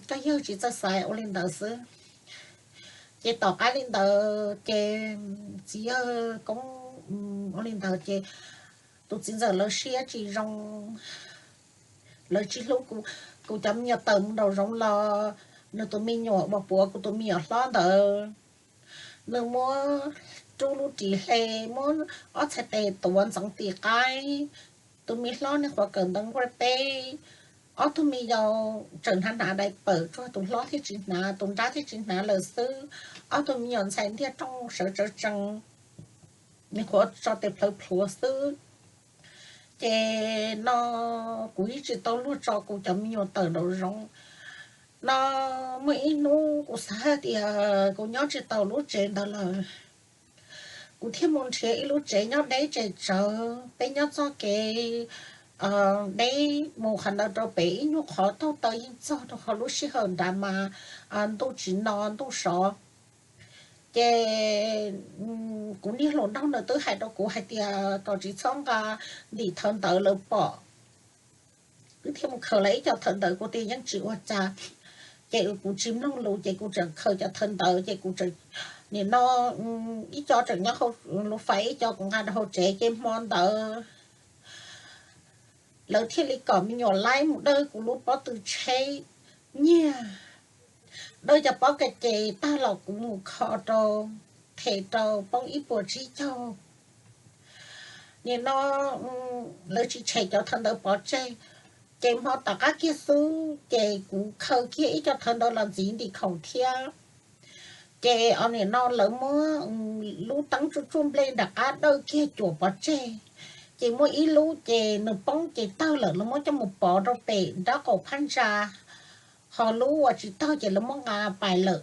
koj yawg tsis txawj xav ua li ntawd xwb. Ces tom qab li ntawd ces txiv yawg koob ua li ntawd ces tus txiv ntxawm lawv siab tsis zoo, lawv tsis hlub kuv. Kuv cov me nyuam tawm mus nraum zoov los nws tus me nyuam uas puav kuv tus me nyuam hlob ntawd, nws muab rub lub ris hle, muab ob txhais tes tuav ntxeev tim qaib. Tus me hlob niag qhuav kawm ntawv nqua peb, ob tug me yau tseem hnav hnav dai pawm, tsuas tus hlob thiaj tsis hnav, tus nrab thiaj tsis hnav lawm xwb. Ob tug me nyuam ntxhais ntiag rooj sawv tsawv tsees, niag qhuav tso tes plhawv plhuav xwb. Ces no kuv yeej tsis tau luag tso kuv cov me nyuam tawm nraum zoov. No muaj ib hnub kuv xav hais tias kuv nyob tsis tau lub tsev ntawd lawm, kuv thiaj mus nrhiav ib lub tsev nyob deb tsev tsawv, peb nyob txoj kev deb mus qhov ntawd rau pem ib nyuag qhov taug taw yeej txog rau qhov lub sij hawm nrad mas ntuj tsis no ntuj sov. Ces kuv niag hluas nraug ntawd twb hais rau kuv hais tias kom tsis txhob nqa ntim thawv ntawv lawv pom. Wb thiaj mus khaws lawv ib co thawv ntawv, kuv tias yeej tsis ua cas. Ces kuv tsis mloog lus ces kuv tseem khaws cov thawv ntawv ces kuv, nim no ib co tseem nyob hauv lub fais, ib co kuv nqa rau hauv tsev. Ces hmo ntawd lawv thiaj li kom me nyuam laib mus dawj kuv lub pob tw tsheb nyiag, dawj cov pob kas ces tag los kuv mus kho rau, them rau poob ib puas tsib caug. Nim no lawv tsis tshem cov thawv ntawv pov tseg, ces hmo tom qab kiag xwb ces kuv khaws kiag ib co thawv ntawv los ntxiv ntim khoom thiab. Ces nim no lawv muab lub teeb tsuj tsuj nplej nram qab dawj kiag cuam pov tseg. Ces muaj ib lub ces nws poob ces tawg lawm, lawv muab coj mus pov rau pem nraub qaum phab ntsa, ho lub uas tsis tawg ces lawv muab nqa pais lawm.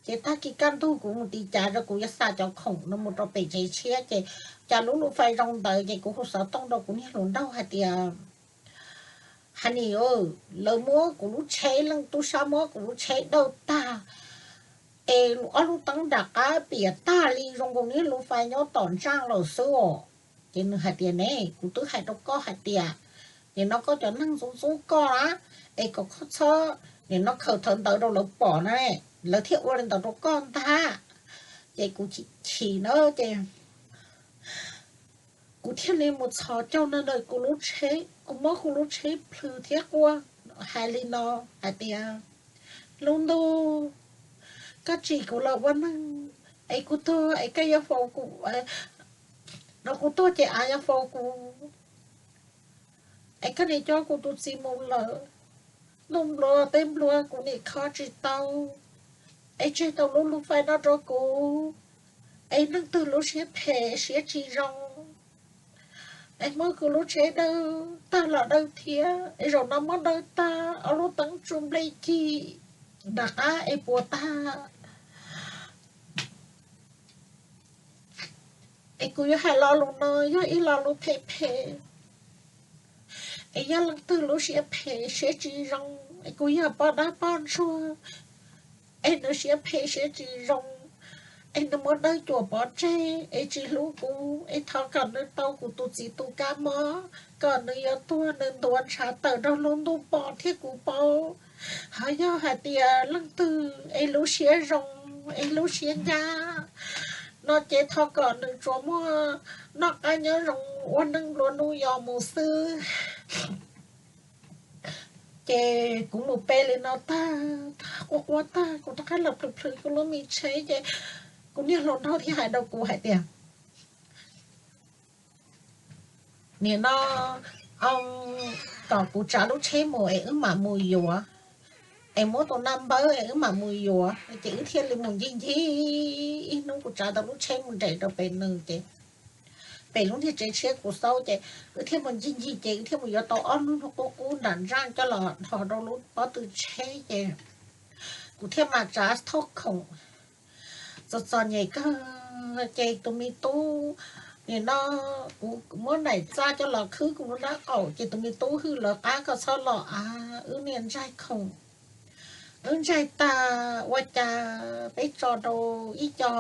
Ces tag kis kaj ntug kuv mus tiv cav rau kuv yuav xa cov khoom no mus rau pem tsev tshiab ces cas lub lub fais zoo ntawd ces kuv hu xov tooj rau kuv niag hluas nraug hais tias, Hais nim, lawv muab kuv lub tsheb, leej tub sab muab kuv lub tsheb dawj tag, es ob lub teeb nram qab piam tag li zoo nkaus niag lub fais nyob tom ntsaaj lawm xwb os. Ces nws hais tias, Ne, kuv twb hais rau koj hais tias nim no koj cov neeg ntxub ntxub koj na, es kom koj txhob nim no khaws thawv ntawv rau lawv pom na, lawv thiaj ua li ntawd rau koj ntag. Ces kuv chim chim na ces kuv thiaj li mus txhos caug ntawm kuv lub tsheb, kuv muab kuv lub tsheb plhws thiab quaj hais li no hais tias, Lub ntuj, koj tsim kuv los ua neeg, es kuv tuag es koj yuav faus kuv, no kuv tuag ces av yuav faus kuv, es koj nim coj kuv tus txiv mus lawm. Ntuj nplua teb nplua kuv nim kho tsis tau, es tseg tau lub lub fais no rau kuv, es neeg twg lub siab phem siab tsis zoo, es muab kuv lub tsheb dawj tag los dawj thiab, es zaum no muab dawj tag ob lub teeb tsuj nplej cig nram qab es puas tag. Es kuv yuav hais lo lus no yog ib lo lus phem phem, es yog leej twg lub siab phem siab tsis zoo, es kuv yog poj dab poj ntsuag, es nws siab phem siab tsis zoo, es nws muab dawj cuam pov tseg es tsis hlub kuv, es thov kom nws tau kuv tus txiv tus kab mob, kom nws yuav tuag nws ntuav ntshav tawm rau lub ntuj pom thiab kuv paub. Ho yog hais tias leej twg es lub siab zoo, es lub siab ncaj, no ces thov kom nws tsuas muaj noj qab nyob zoo ua neej nplua nuj yos mus xwb. Ces kuv mus pe li no tag, quaj quaj tag, kuv rov qab los plhws plhws kuv lub me tsheb ces kuv niag hluas nraug thiaj hais rau kuv hais tias, nim no, o, kom kuv tsav lub tsheb mus es wb mam mus yuav, es muab tus naj npawb es wb mam mus yuav ces wb thiaj li mus ncig ncig ib hnub kuv tsav tau lub tsheb mus nres rau pem nws ces pem lub niag tsev tshiab kuv xauj ces wb thiaj mus ncig ncig ces wb thiaj mus yuav tau ob lub hnub qub qub nram ntsaj coj los dhos rau lub pob tw tsheb ces kuv thiaj mam tsav thauj khoom txom txom nyem kawg ces tus me tub, nim no kuv muab daim txaj coj los khwb kuv lub nraub qaum ces tus me tub hwj lawv qab kom txhob los av, wb niaj ntsaig khoom, wb ntsaig tag ua cas peb tso rau ib co,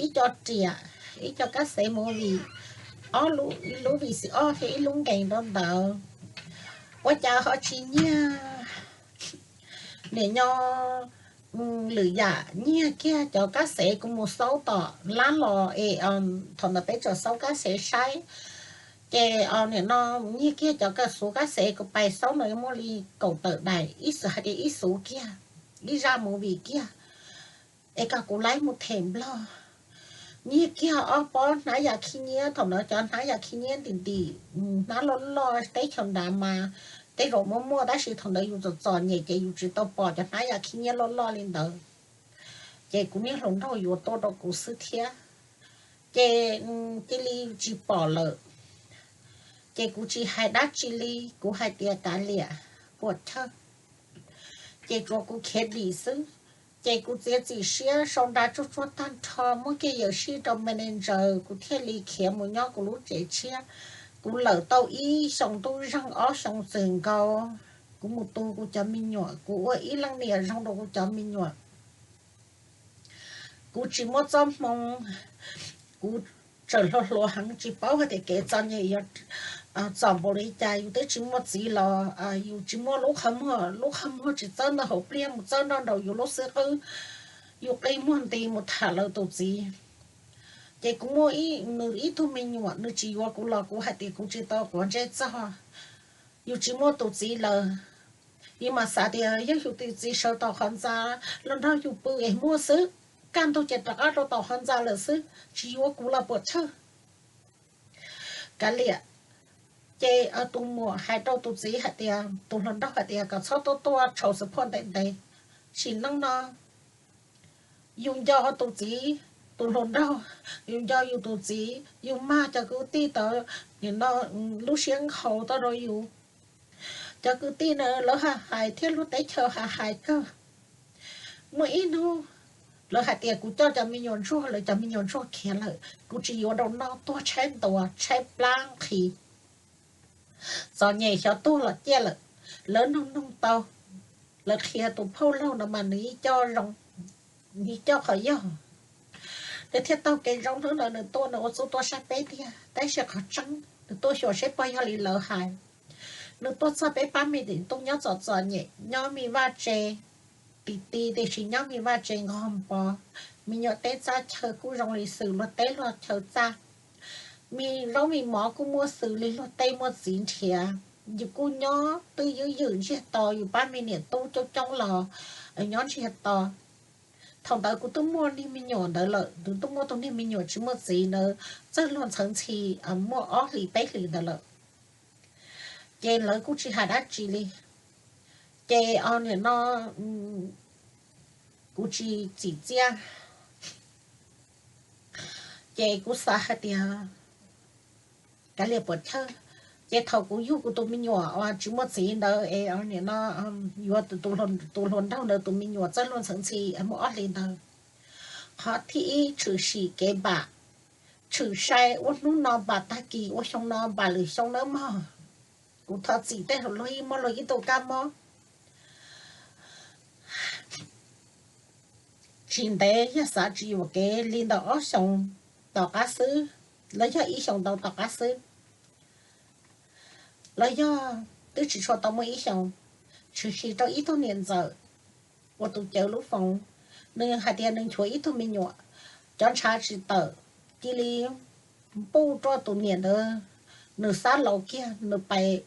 ib co riam, ib co kab xev movie, ob lub, ib lub V C R thiab ib lub nkees rau ntawd, ua cas ho tsis nyiag. Nim no lwm yam nyiag kiag cov kab xev kuv mus xauj tom lab los es thaum ntawd peb tseem xauj kab xev saib ces nim no nyiag kiag cov kab xuv kab xev kuv pais xauj no muaj li kaum tawm daim, ib xwm hais tias ib xuv kiag, ib zaj movie kiag es kom kuv laib mus them Nplog. Nyiag kiag ob pob hnab yam khib nyiab, thaum ntawd cov hnab yam khib nyiab ntim ntim, hnab loj loj teb chaws nrad mas tej zaum muaj muaj tab sis thaum ntawd yus txom txom nyem ces yus tsis tau pom cov hnab yam khib nyiab loj loj li ntawd. Ces kuv niag hluas nraug yuav tuaj rau kuv xwb thiab, ces cia li tsis pom lawm. Ces kuv tsis hais dab tsi li, kuv hais tias kav liam, puas chawj. Ces tsuas kuv khiav dim xwb. Ces kuv txiav txim siab sau nra tsuag tsuag tag nrho muab kiag yawm sij rau manager, kuv thiaj li khiav mus nyob kuv lub tsev tshiab. Kuv lawm tau ib xyoos ntuj zeeg ob xyoos txwm nkaus, kuv mus tu kuv cov me nyuam, kuv ua ib leej niam zoo rau kuv cov me nyuam. Kuv tsis muaj txoj hmoo, kuv tseem hluas hluas heev tsis paub hais tias kev txom nyem yog txom npaum li cas. Yus twb tsis muaj txiv los yus tsis muaj lub qhov muag, lub qhov muag tsis txawb ntawm hauv pliaj mus txawb nrog nraum yus lub xib qwb, yus qi muag nti mus tham lawv tus txiv. Ces kuv muaj nws ib tug me nyuam, nws tsis yuav kuv los kuv hais tias kuv tsis tau quav ntsej txog. Yus tsis muaj tus txiv lawm, yus mam xav tias yog yus tus txiv sawv tom qhov ntxa los nrog yus pw es muaj xwb, kaj ntug ces rov qab rau tom qhov ntxa lawm xwb, tsis yuav kuv los puas chawj. Kav liam. Ces tus muam hais rau tus txiv hais tias, tus hluas nraug hais tias kom txhob tuaj tuaj tshau xwm phoj ntev ntev, sim neej no yus nco tus txiv, tus hluas nraug, yus nco yus tus txiv, yus mag cov kwv tij tau, nim no lub siab nkhaus tau rau yus. Cov kwv tij na lawv hais hais thiab luag teb chaws hais hais kawg. Muaj ib hnub lawv hais tias kuv coj cov me nyuam ntsuag, lawv cov me nyuam ntsuag khiav lawm, kuv tsis yuav rau noj, tuag tshaib ntuas tshaib plab nqhis, txom nyem xyov tuag los ciaj lawm. Lawv noog noog tau, lawv qhia tus phauj laug no mas nws ib co zoo, nws ib co qhov yog. Nws thiaj taug kev zoo hnub ntawd nws tuaj, nws ua txuj tuaj saib peb tiag, tab sis qhov tseeb nws tuaj xyuas seb puas yog li lawv hais. Nws tuaj txog peb pab me tim tub nyob txom txom nyem, nyob me vaj tse ti ti tiam sis nyob me vaj tse nqog npo, me nyuam teb txaj chaw kuj zoo li xwm luag teb luag chaw txaj. Me zaub me mov kuj muaj xws li luag teb muaj txiv nrhiav. Yus kuj nyob twj ywm ywm ntsiag to, yus pab me niam tub coob coob los nyob ntsiag to. Thaum ntawd kuv twb muaj niag me nyuam ntawd lawm, kuv twb muaj tus niag me nyuam tsis muaj txiv ntawd txawj luag ntxhawv ntxhi muaj ob hlis peb hlis ntawd lawm. Ces lawv kuj tsis hais dab tsi li. Ces o nim no kuv tsis txim txiaj, ces kuv xav hais tias kav liam puas chawj. Ces thaum kuv yug kuv tus me nyuam uas tsis muaj txiv ntawd es nim no yuav tus hluas nraug ntawd tus me nyuam txawj luag ntxhawv ntxhi muaj ob hlis ntawd, qhov thib ib tshwm sim kev npam, tshwm sai ua hnub no npam tag kis, ua xyoo no npam lwm xyoo nawb mog. Kuv thov txim tej zaum luag ib muab luag ib tug kab mob. Tsis ntev yog xav tsis yuam kev li ntawm ob xyoos tom qab xwb, los yog ib xyoos ntau tom qab xwb, los yog twb tsis tshua tau muaj ib xyoos, tshwm sim rau ib tug niam ntxawm ua tus cawv lub foov, nws hais tias nws nchuav ib tug me nyuam, cov ntshav tsis tawm, cia li npuj rau tus niam ntawd, nws xav laus kiag nws pais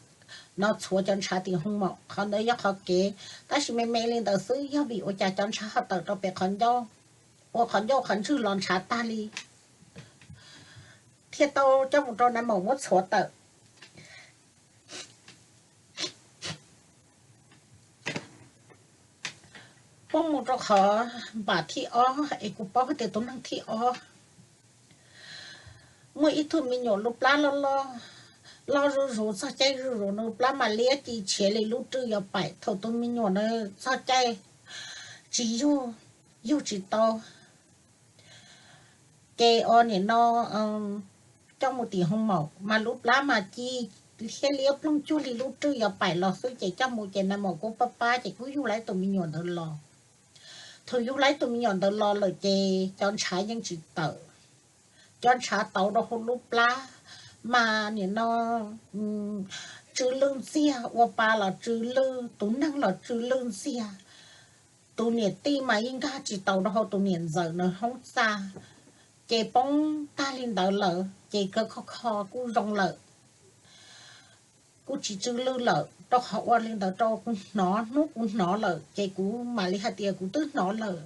no txhuav cov ntshav tim hoo maum. Qhov ntawd yog qhov kev, tab sis me me li ntawd xwb yog vim ua cas cov ntshav ho tawm rau pem qhov ncauj, ua qhov ncauj qhov ntswg los ntshav tag li, thiaj tau coj mus rau nais maum muab txhuav tawm. Poob mus rau qhov npam thib ob es kuv paub hais tias tus neeg thib ob, muaj ib tug me nyuam lub plab loj loj, loj zuj zus, txog caij zuj zus, nws plab mas liab ci tshiav li lub rwj yuav paim. Thaum tus me nyuam ntawd txog caij tsis yug, yug tsis tau, ces ua nim no coj mus tim hoo maum mas lub plab mas ci thiab liab ploog cuag li lub rwj yuav paim los xwb. Ces coj mus ces nais maum kuj pab pab ces kuj yug laib tus me nyuam ntawd los. Thaum yug laib tus me nyuam ntawd los lawm ces cov ntshav yeej tsis tawm. Cov ntshav tauv rau hauv lub plab mas nim no tsw lwj ntxiag, ua pa los tsw lwj, tus neeg los tsw lwj ntxiag. Tus niam tij mas yeej nkag tsis taus rau hauv tus niam ntxawm nws hoob txaj, ces poob tag li ntawd lawm ces kawg kho kho kuj zoo lawm. Kuj tsis tsw lwj lawm, rau qhov ua li ntawd rau kuv hnov, hnub kuv hnov lawm ces kuv mam li hais tias kuv twb hnov lawm,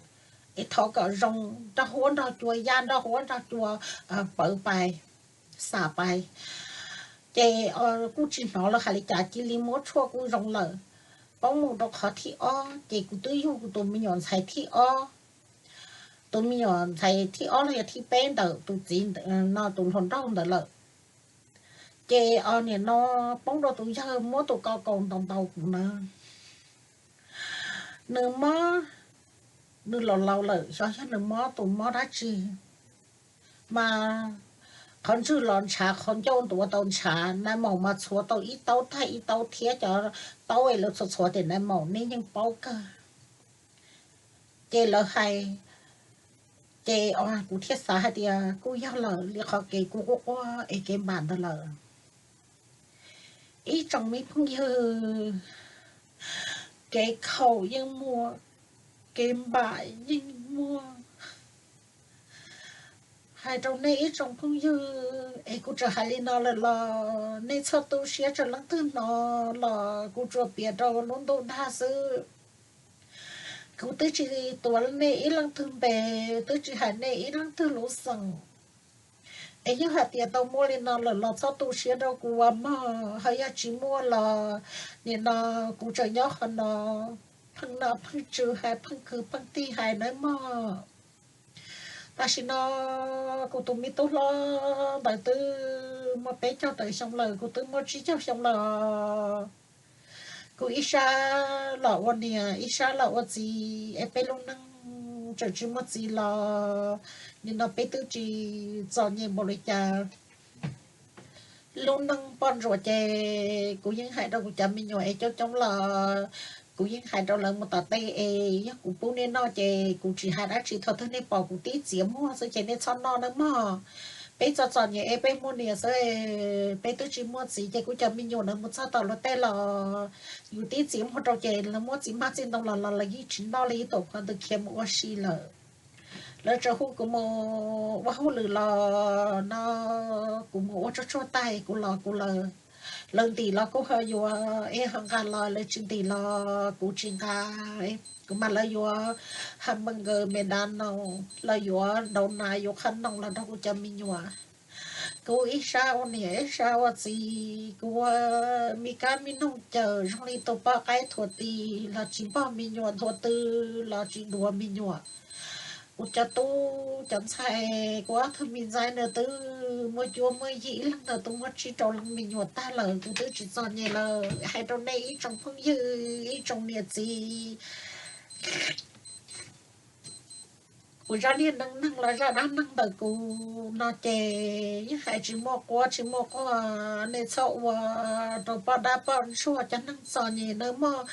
es thov kom zoo, nrog huab nrog cua, yaj nrog huab nrog cua, pawv pais, xam pais. Ces kuj tsis hnov lawv hais li cas, cia li muab tshuaj kuj zoo lawm. Poob mus rau qhov thib ob ces kuv twb yug kuv tus me nyuam ntxhais thib ob, tus me nyuam ntxhais thib ob los yog thib peb ntawm tus txiv no tus hluas nraug ntawd lawm. Ces nim no poob rau tus yawg muab tus ko kaus ntaus ntaus kuv na. Nws mob, nws laus laus lawm, xyov yog nws mob tus mob dab tsi, mas qhov ntswg los ntshav, qhov ncauj ntuav tau ntshav. Nais maum mas txhuav tau ib taub tag ib taub thiab, cov taub es lawv txhuav txhuav tias nais maum nej yeej paub kawg. Ces lawv hais, ces kuv thiaj xav hais tias kuj yog lawm li qhov kev kuv quaj quaj es kev npam ntawd lawm. Ib tsoom me phooj ywg, kev khaum yeej muaj, kev npam yeej muaj. Hais rau nej ib tsoom phooj ywg es kuv tseem hais li no lawm los nej txhob tu siab, txawm leej twg hnov los kuv tsuas piav rau lub ntuj dag xwb. Kuv twb tsis tuav nej ib leej twg npe, twb tsis hais nej ib leej twg lub xeem. Es yog hais tias tau muaj li no lawm los txhob tu siab rau kuv ua mog, ho yog tsis muaj los nim no kuv tseem nyob qhov no, pheej noj pheej tsw hais pheej kwv pheej tij hais nawb mog. Tam sim no kuv tus me tub hlob ntawd twb muaj peb caug tawm xyoo lawm, kuv twb muaj tsib caug xyoo lawm. Kuv ib sab los ua niam, ib sab los ua txiv, es peb lub neej tseem tsis muaj txiv los nim no peb twb tsis txom nyem npaum li cas. Lub neej poj ntsuam ces kuv yeej hais rau kuv cov me nyuam es coob coob los kuv yeej hais rau lawv mus tom tej es yog kuv pub nej noj ces kuv tsis hais dab tsi, thaum twg nej pom kuv tib txiav muag xwb ces nej txhob noj nawb mog. Peb txom txom nyem es peb muaj niam xwb, peb twb tsis muaj txiv ces kuv cov me nyuam ntawd mus txog tom luag tej los yus tib txiav muag rau ces lawv muab txiv hmab txiv ntoo los los lawv yeej tsis noj li, ib tuam qhuav ntws khiav mus ua si lawm. Lawv tseem hu kuv mus ua hauj lwm los no, kuv mus ua tsuag tsuag tag kuv los kuv lawm. Lawv ntim los kuv ho yuav, es ho nqa los, lawv tsis ntim los kuv tsis nqa. Kuv mas lawv yuav hamburger, McDonald's, lawv yuav ntaub nas, yuav qhov noom los nrog kuv cov me nyuam. Kuv ib sab ua niam ib sab ua txiv, kuv ua me kab me noog cawm zoo li tus poj qaib thuav tis los tsis npog me nyuam, thuav tw los tsis duav me nyuam. Kuv cov tub cov ntxhais, kuv ob tug me ntxhais ntawd twb muaj cuab muaj yig, ib leeg ntawd twb muaj tsib rau leej me nyuam tag lawm, kuv twb tsis txom nyem lawm. Hais rau nej ib tsoom phooj ywg, ib tsoom niam txiv, kuv zaj niag neej neeg los zaj dab neeg ntawm kuv no ces yeej hais tsis muaj quab tsis muaj quag, nej txhob ua rau poj dab poj ntsuag cov neeg txom nyem nawb mog.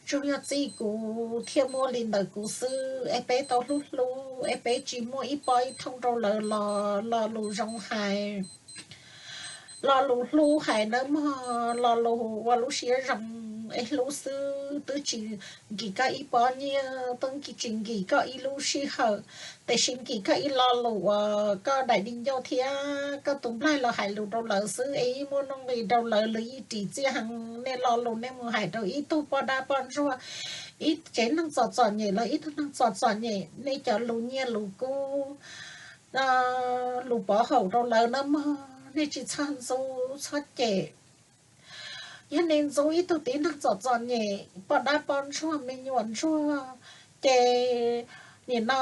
Tsuas yog txij kuv thiaj muaj li ntawm kuv xwb, es peb tau hlub hlub, es peb tsis muaj ib pob ib thooj rau lawv los lo lus zoo hais, lo lus hlub hais nawb mog, lo lus ua lub siab zoo. es hlub xwb, twb tsis nkim koj ib pob nyiaj, twb tsis nkim koj ib lub sij hawm, tiam sis nkim koj ib lo lus uas koj daim di ncauj thiab koj tus nplaig los hais lus rau lawv xwb es yeej muaj nuj nqis rau lawv, lawv yeej ris txiaj heev. Nej lo lus nej mus hais rau ib tug poj dab poj ntsuag, ib tsev neeg txom txom nyem los ib tug neeg txom txom nyem, nej cov lus nyiaj lus kub, lus pov haum rau lawv na mog, nej tsis txhob ntxub txhob cem. Yog nej ntxub ib tug tib neeg txom txom nyem, poj dab poj ntsuag me nyuam ntsuag, ces nim no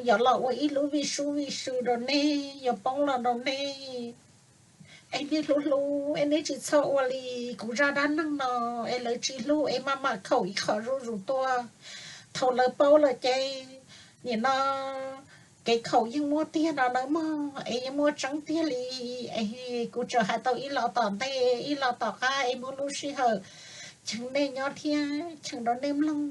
yuav los ua ib lub vij sub vij sw rau nej, yuav poob los rau nej. Es nej hlub hlub es nej tsis txhob ua li kuv zaj dab neeg no, es lawv tsis hlub es maj mam khaum ib qho zuj zus tuaj. Thaum lawv paub lawm ces nim no kev khaum yeej muaj tiag no na mog, es yeej muaj tseeb tiag li. Es kuv tsuas hais tau ib los tom ntej ib los tom qab es muaj lub sij hawm cheem nej nyob thiab cheem rau nej mloog,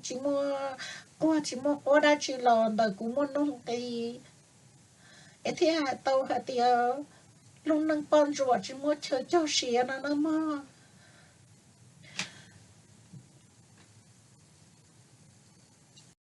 tsis muaj quaj tsis muaj quab dab tsi los ntawm kuv muaj nuj nqis. Es thiaj hais tau hais tias lub neej poj ntsuam tsis muaj chaw cog siav no na mog.